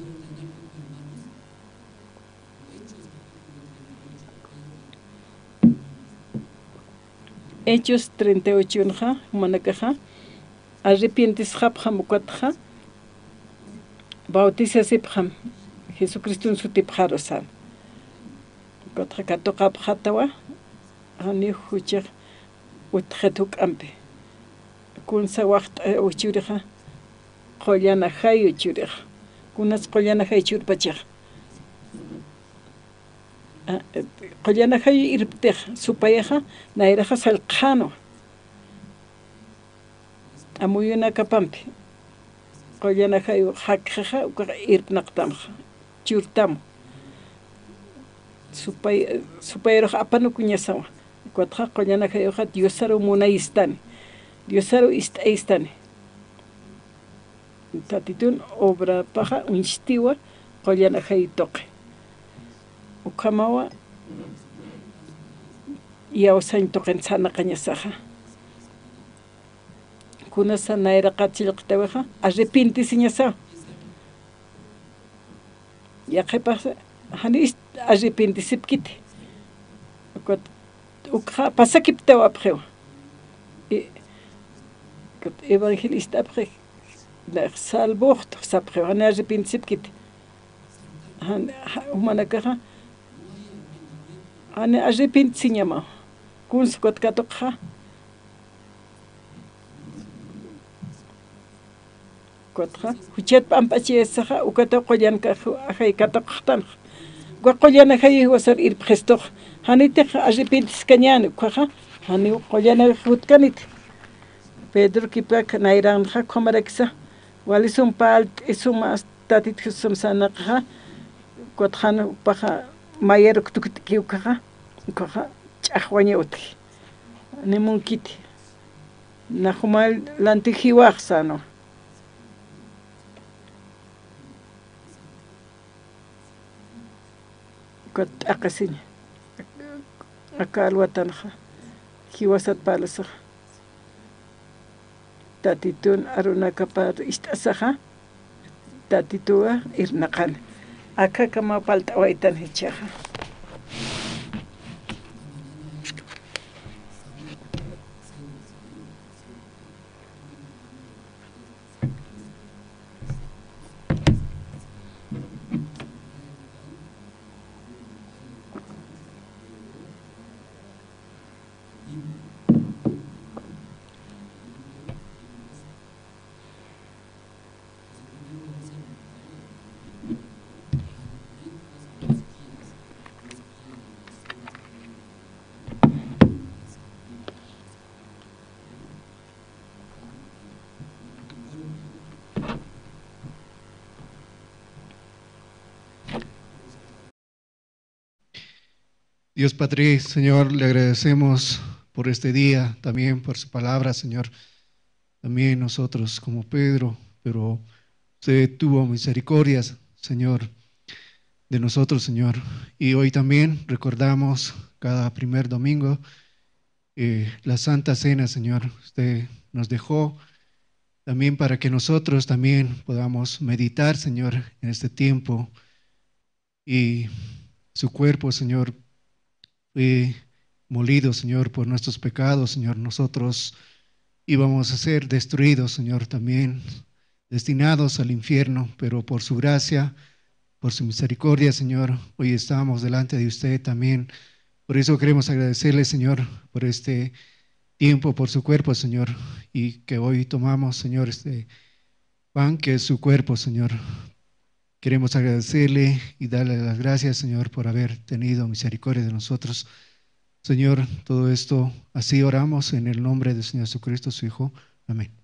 Hechos treinta y ochonxa, jumanakaxa, arrepientisxapxam ukatxa, bautisasipxam, Jesucriston sutipxaru sän. Ukatxa katuqapxatawa, janiw juchax utjat juk'ampi. Kunsa waxt'aw churixa, qullan ajayu churixa. Kunas qullan ajay churpachaxa. A, qullan ajayu irptix, supayaxa, nayraxa sallqxänwa. Amuyunakapampi. Qullan ajayu jakxaxa, ukax irpnaqtamxa. Churtam. Supay, supayarux apanukuñasawa. Ukatxa qullan ajayuxa Diosaru munayistani. Diosaru ist'ayistani. Tatitun obrapaxa uñstiwa qullan ajay tuqi. Ukhamawa iyawsañ tuqin sarnaqañasaxa. Kunasa nayraqat chillqtawixa, arrepentisiñasaw. Yaqhipax jani ist-, arrepentisipkiti. Ukat, ukxa pasakiptawapxiw. I-, ukat evangelistapxi, nax salvoxtux sapxiw, jani arrepentisipkiti. Jan-, ja-, jumanakaxa, jani arrepentisiñamaw. Kunsa ukat katuqxa. Ukatxa, juchat p'amp'achayasaxa, ukataw qullan ka-, ajay katuqxtanxa. Uka qullan ajay jiwasar irpxistux. Janitix arrepentiskañäni, ukaxa, janiw qullan ajay jutkaniti. Pedro kipak nayranxa, ukhamaraksa, wali sum parlt'i suma Tatit Jesusam sarnaqxa, ukatxa jan jupaxa mayaruk tukt'ki ukaxa, ukaxa ch'axwaña utji. Ni munkiti. Nax jumaw lanti jiwax sänwa. Ukat t'aqhisiña. Aka alwatanxa. Jiwasat parlasaxa. Tatitun arunakapar ist'asaxa. Tatituwa irnaqani. Akhakama parlt'awaytan jichhaxa. Dios Padre, Señor, le agradecemos por este día, también por su palabra, Señor. También nosotros como Pedro, pero usted tuvo misericordia, Señor, de nosotros, Señor. Y hoy también recordamos cada primer domingo, eh, la Santa Cena, Señor. Usted nos dejó también para que nosotros también podamos meditar, Señor, en este tiempo. Y su cuerpo, Señor, fue molido, Señor, por nuestros pecados, Señor. Nosotros íbamos a ser destruidos, Señor, también destinados al infierno, pero por su gracia, por su misericordia, Señor, hoy estamos delante de usted también. Por eso queremos agradecerle, Señor, por este tiempo, por su cuerpo, Señor, y que hoy tomamos, Señor, este pan que es su cuerpo, Señor. Queremos agradecerle y darle las gracias, Señor, por haber tenido misericordia de nosotros. Señor, todo esto así oramos en el nombre del Señor Jesucristo, su Hijo. Amén.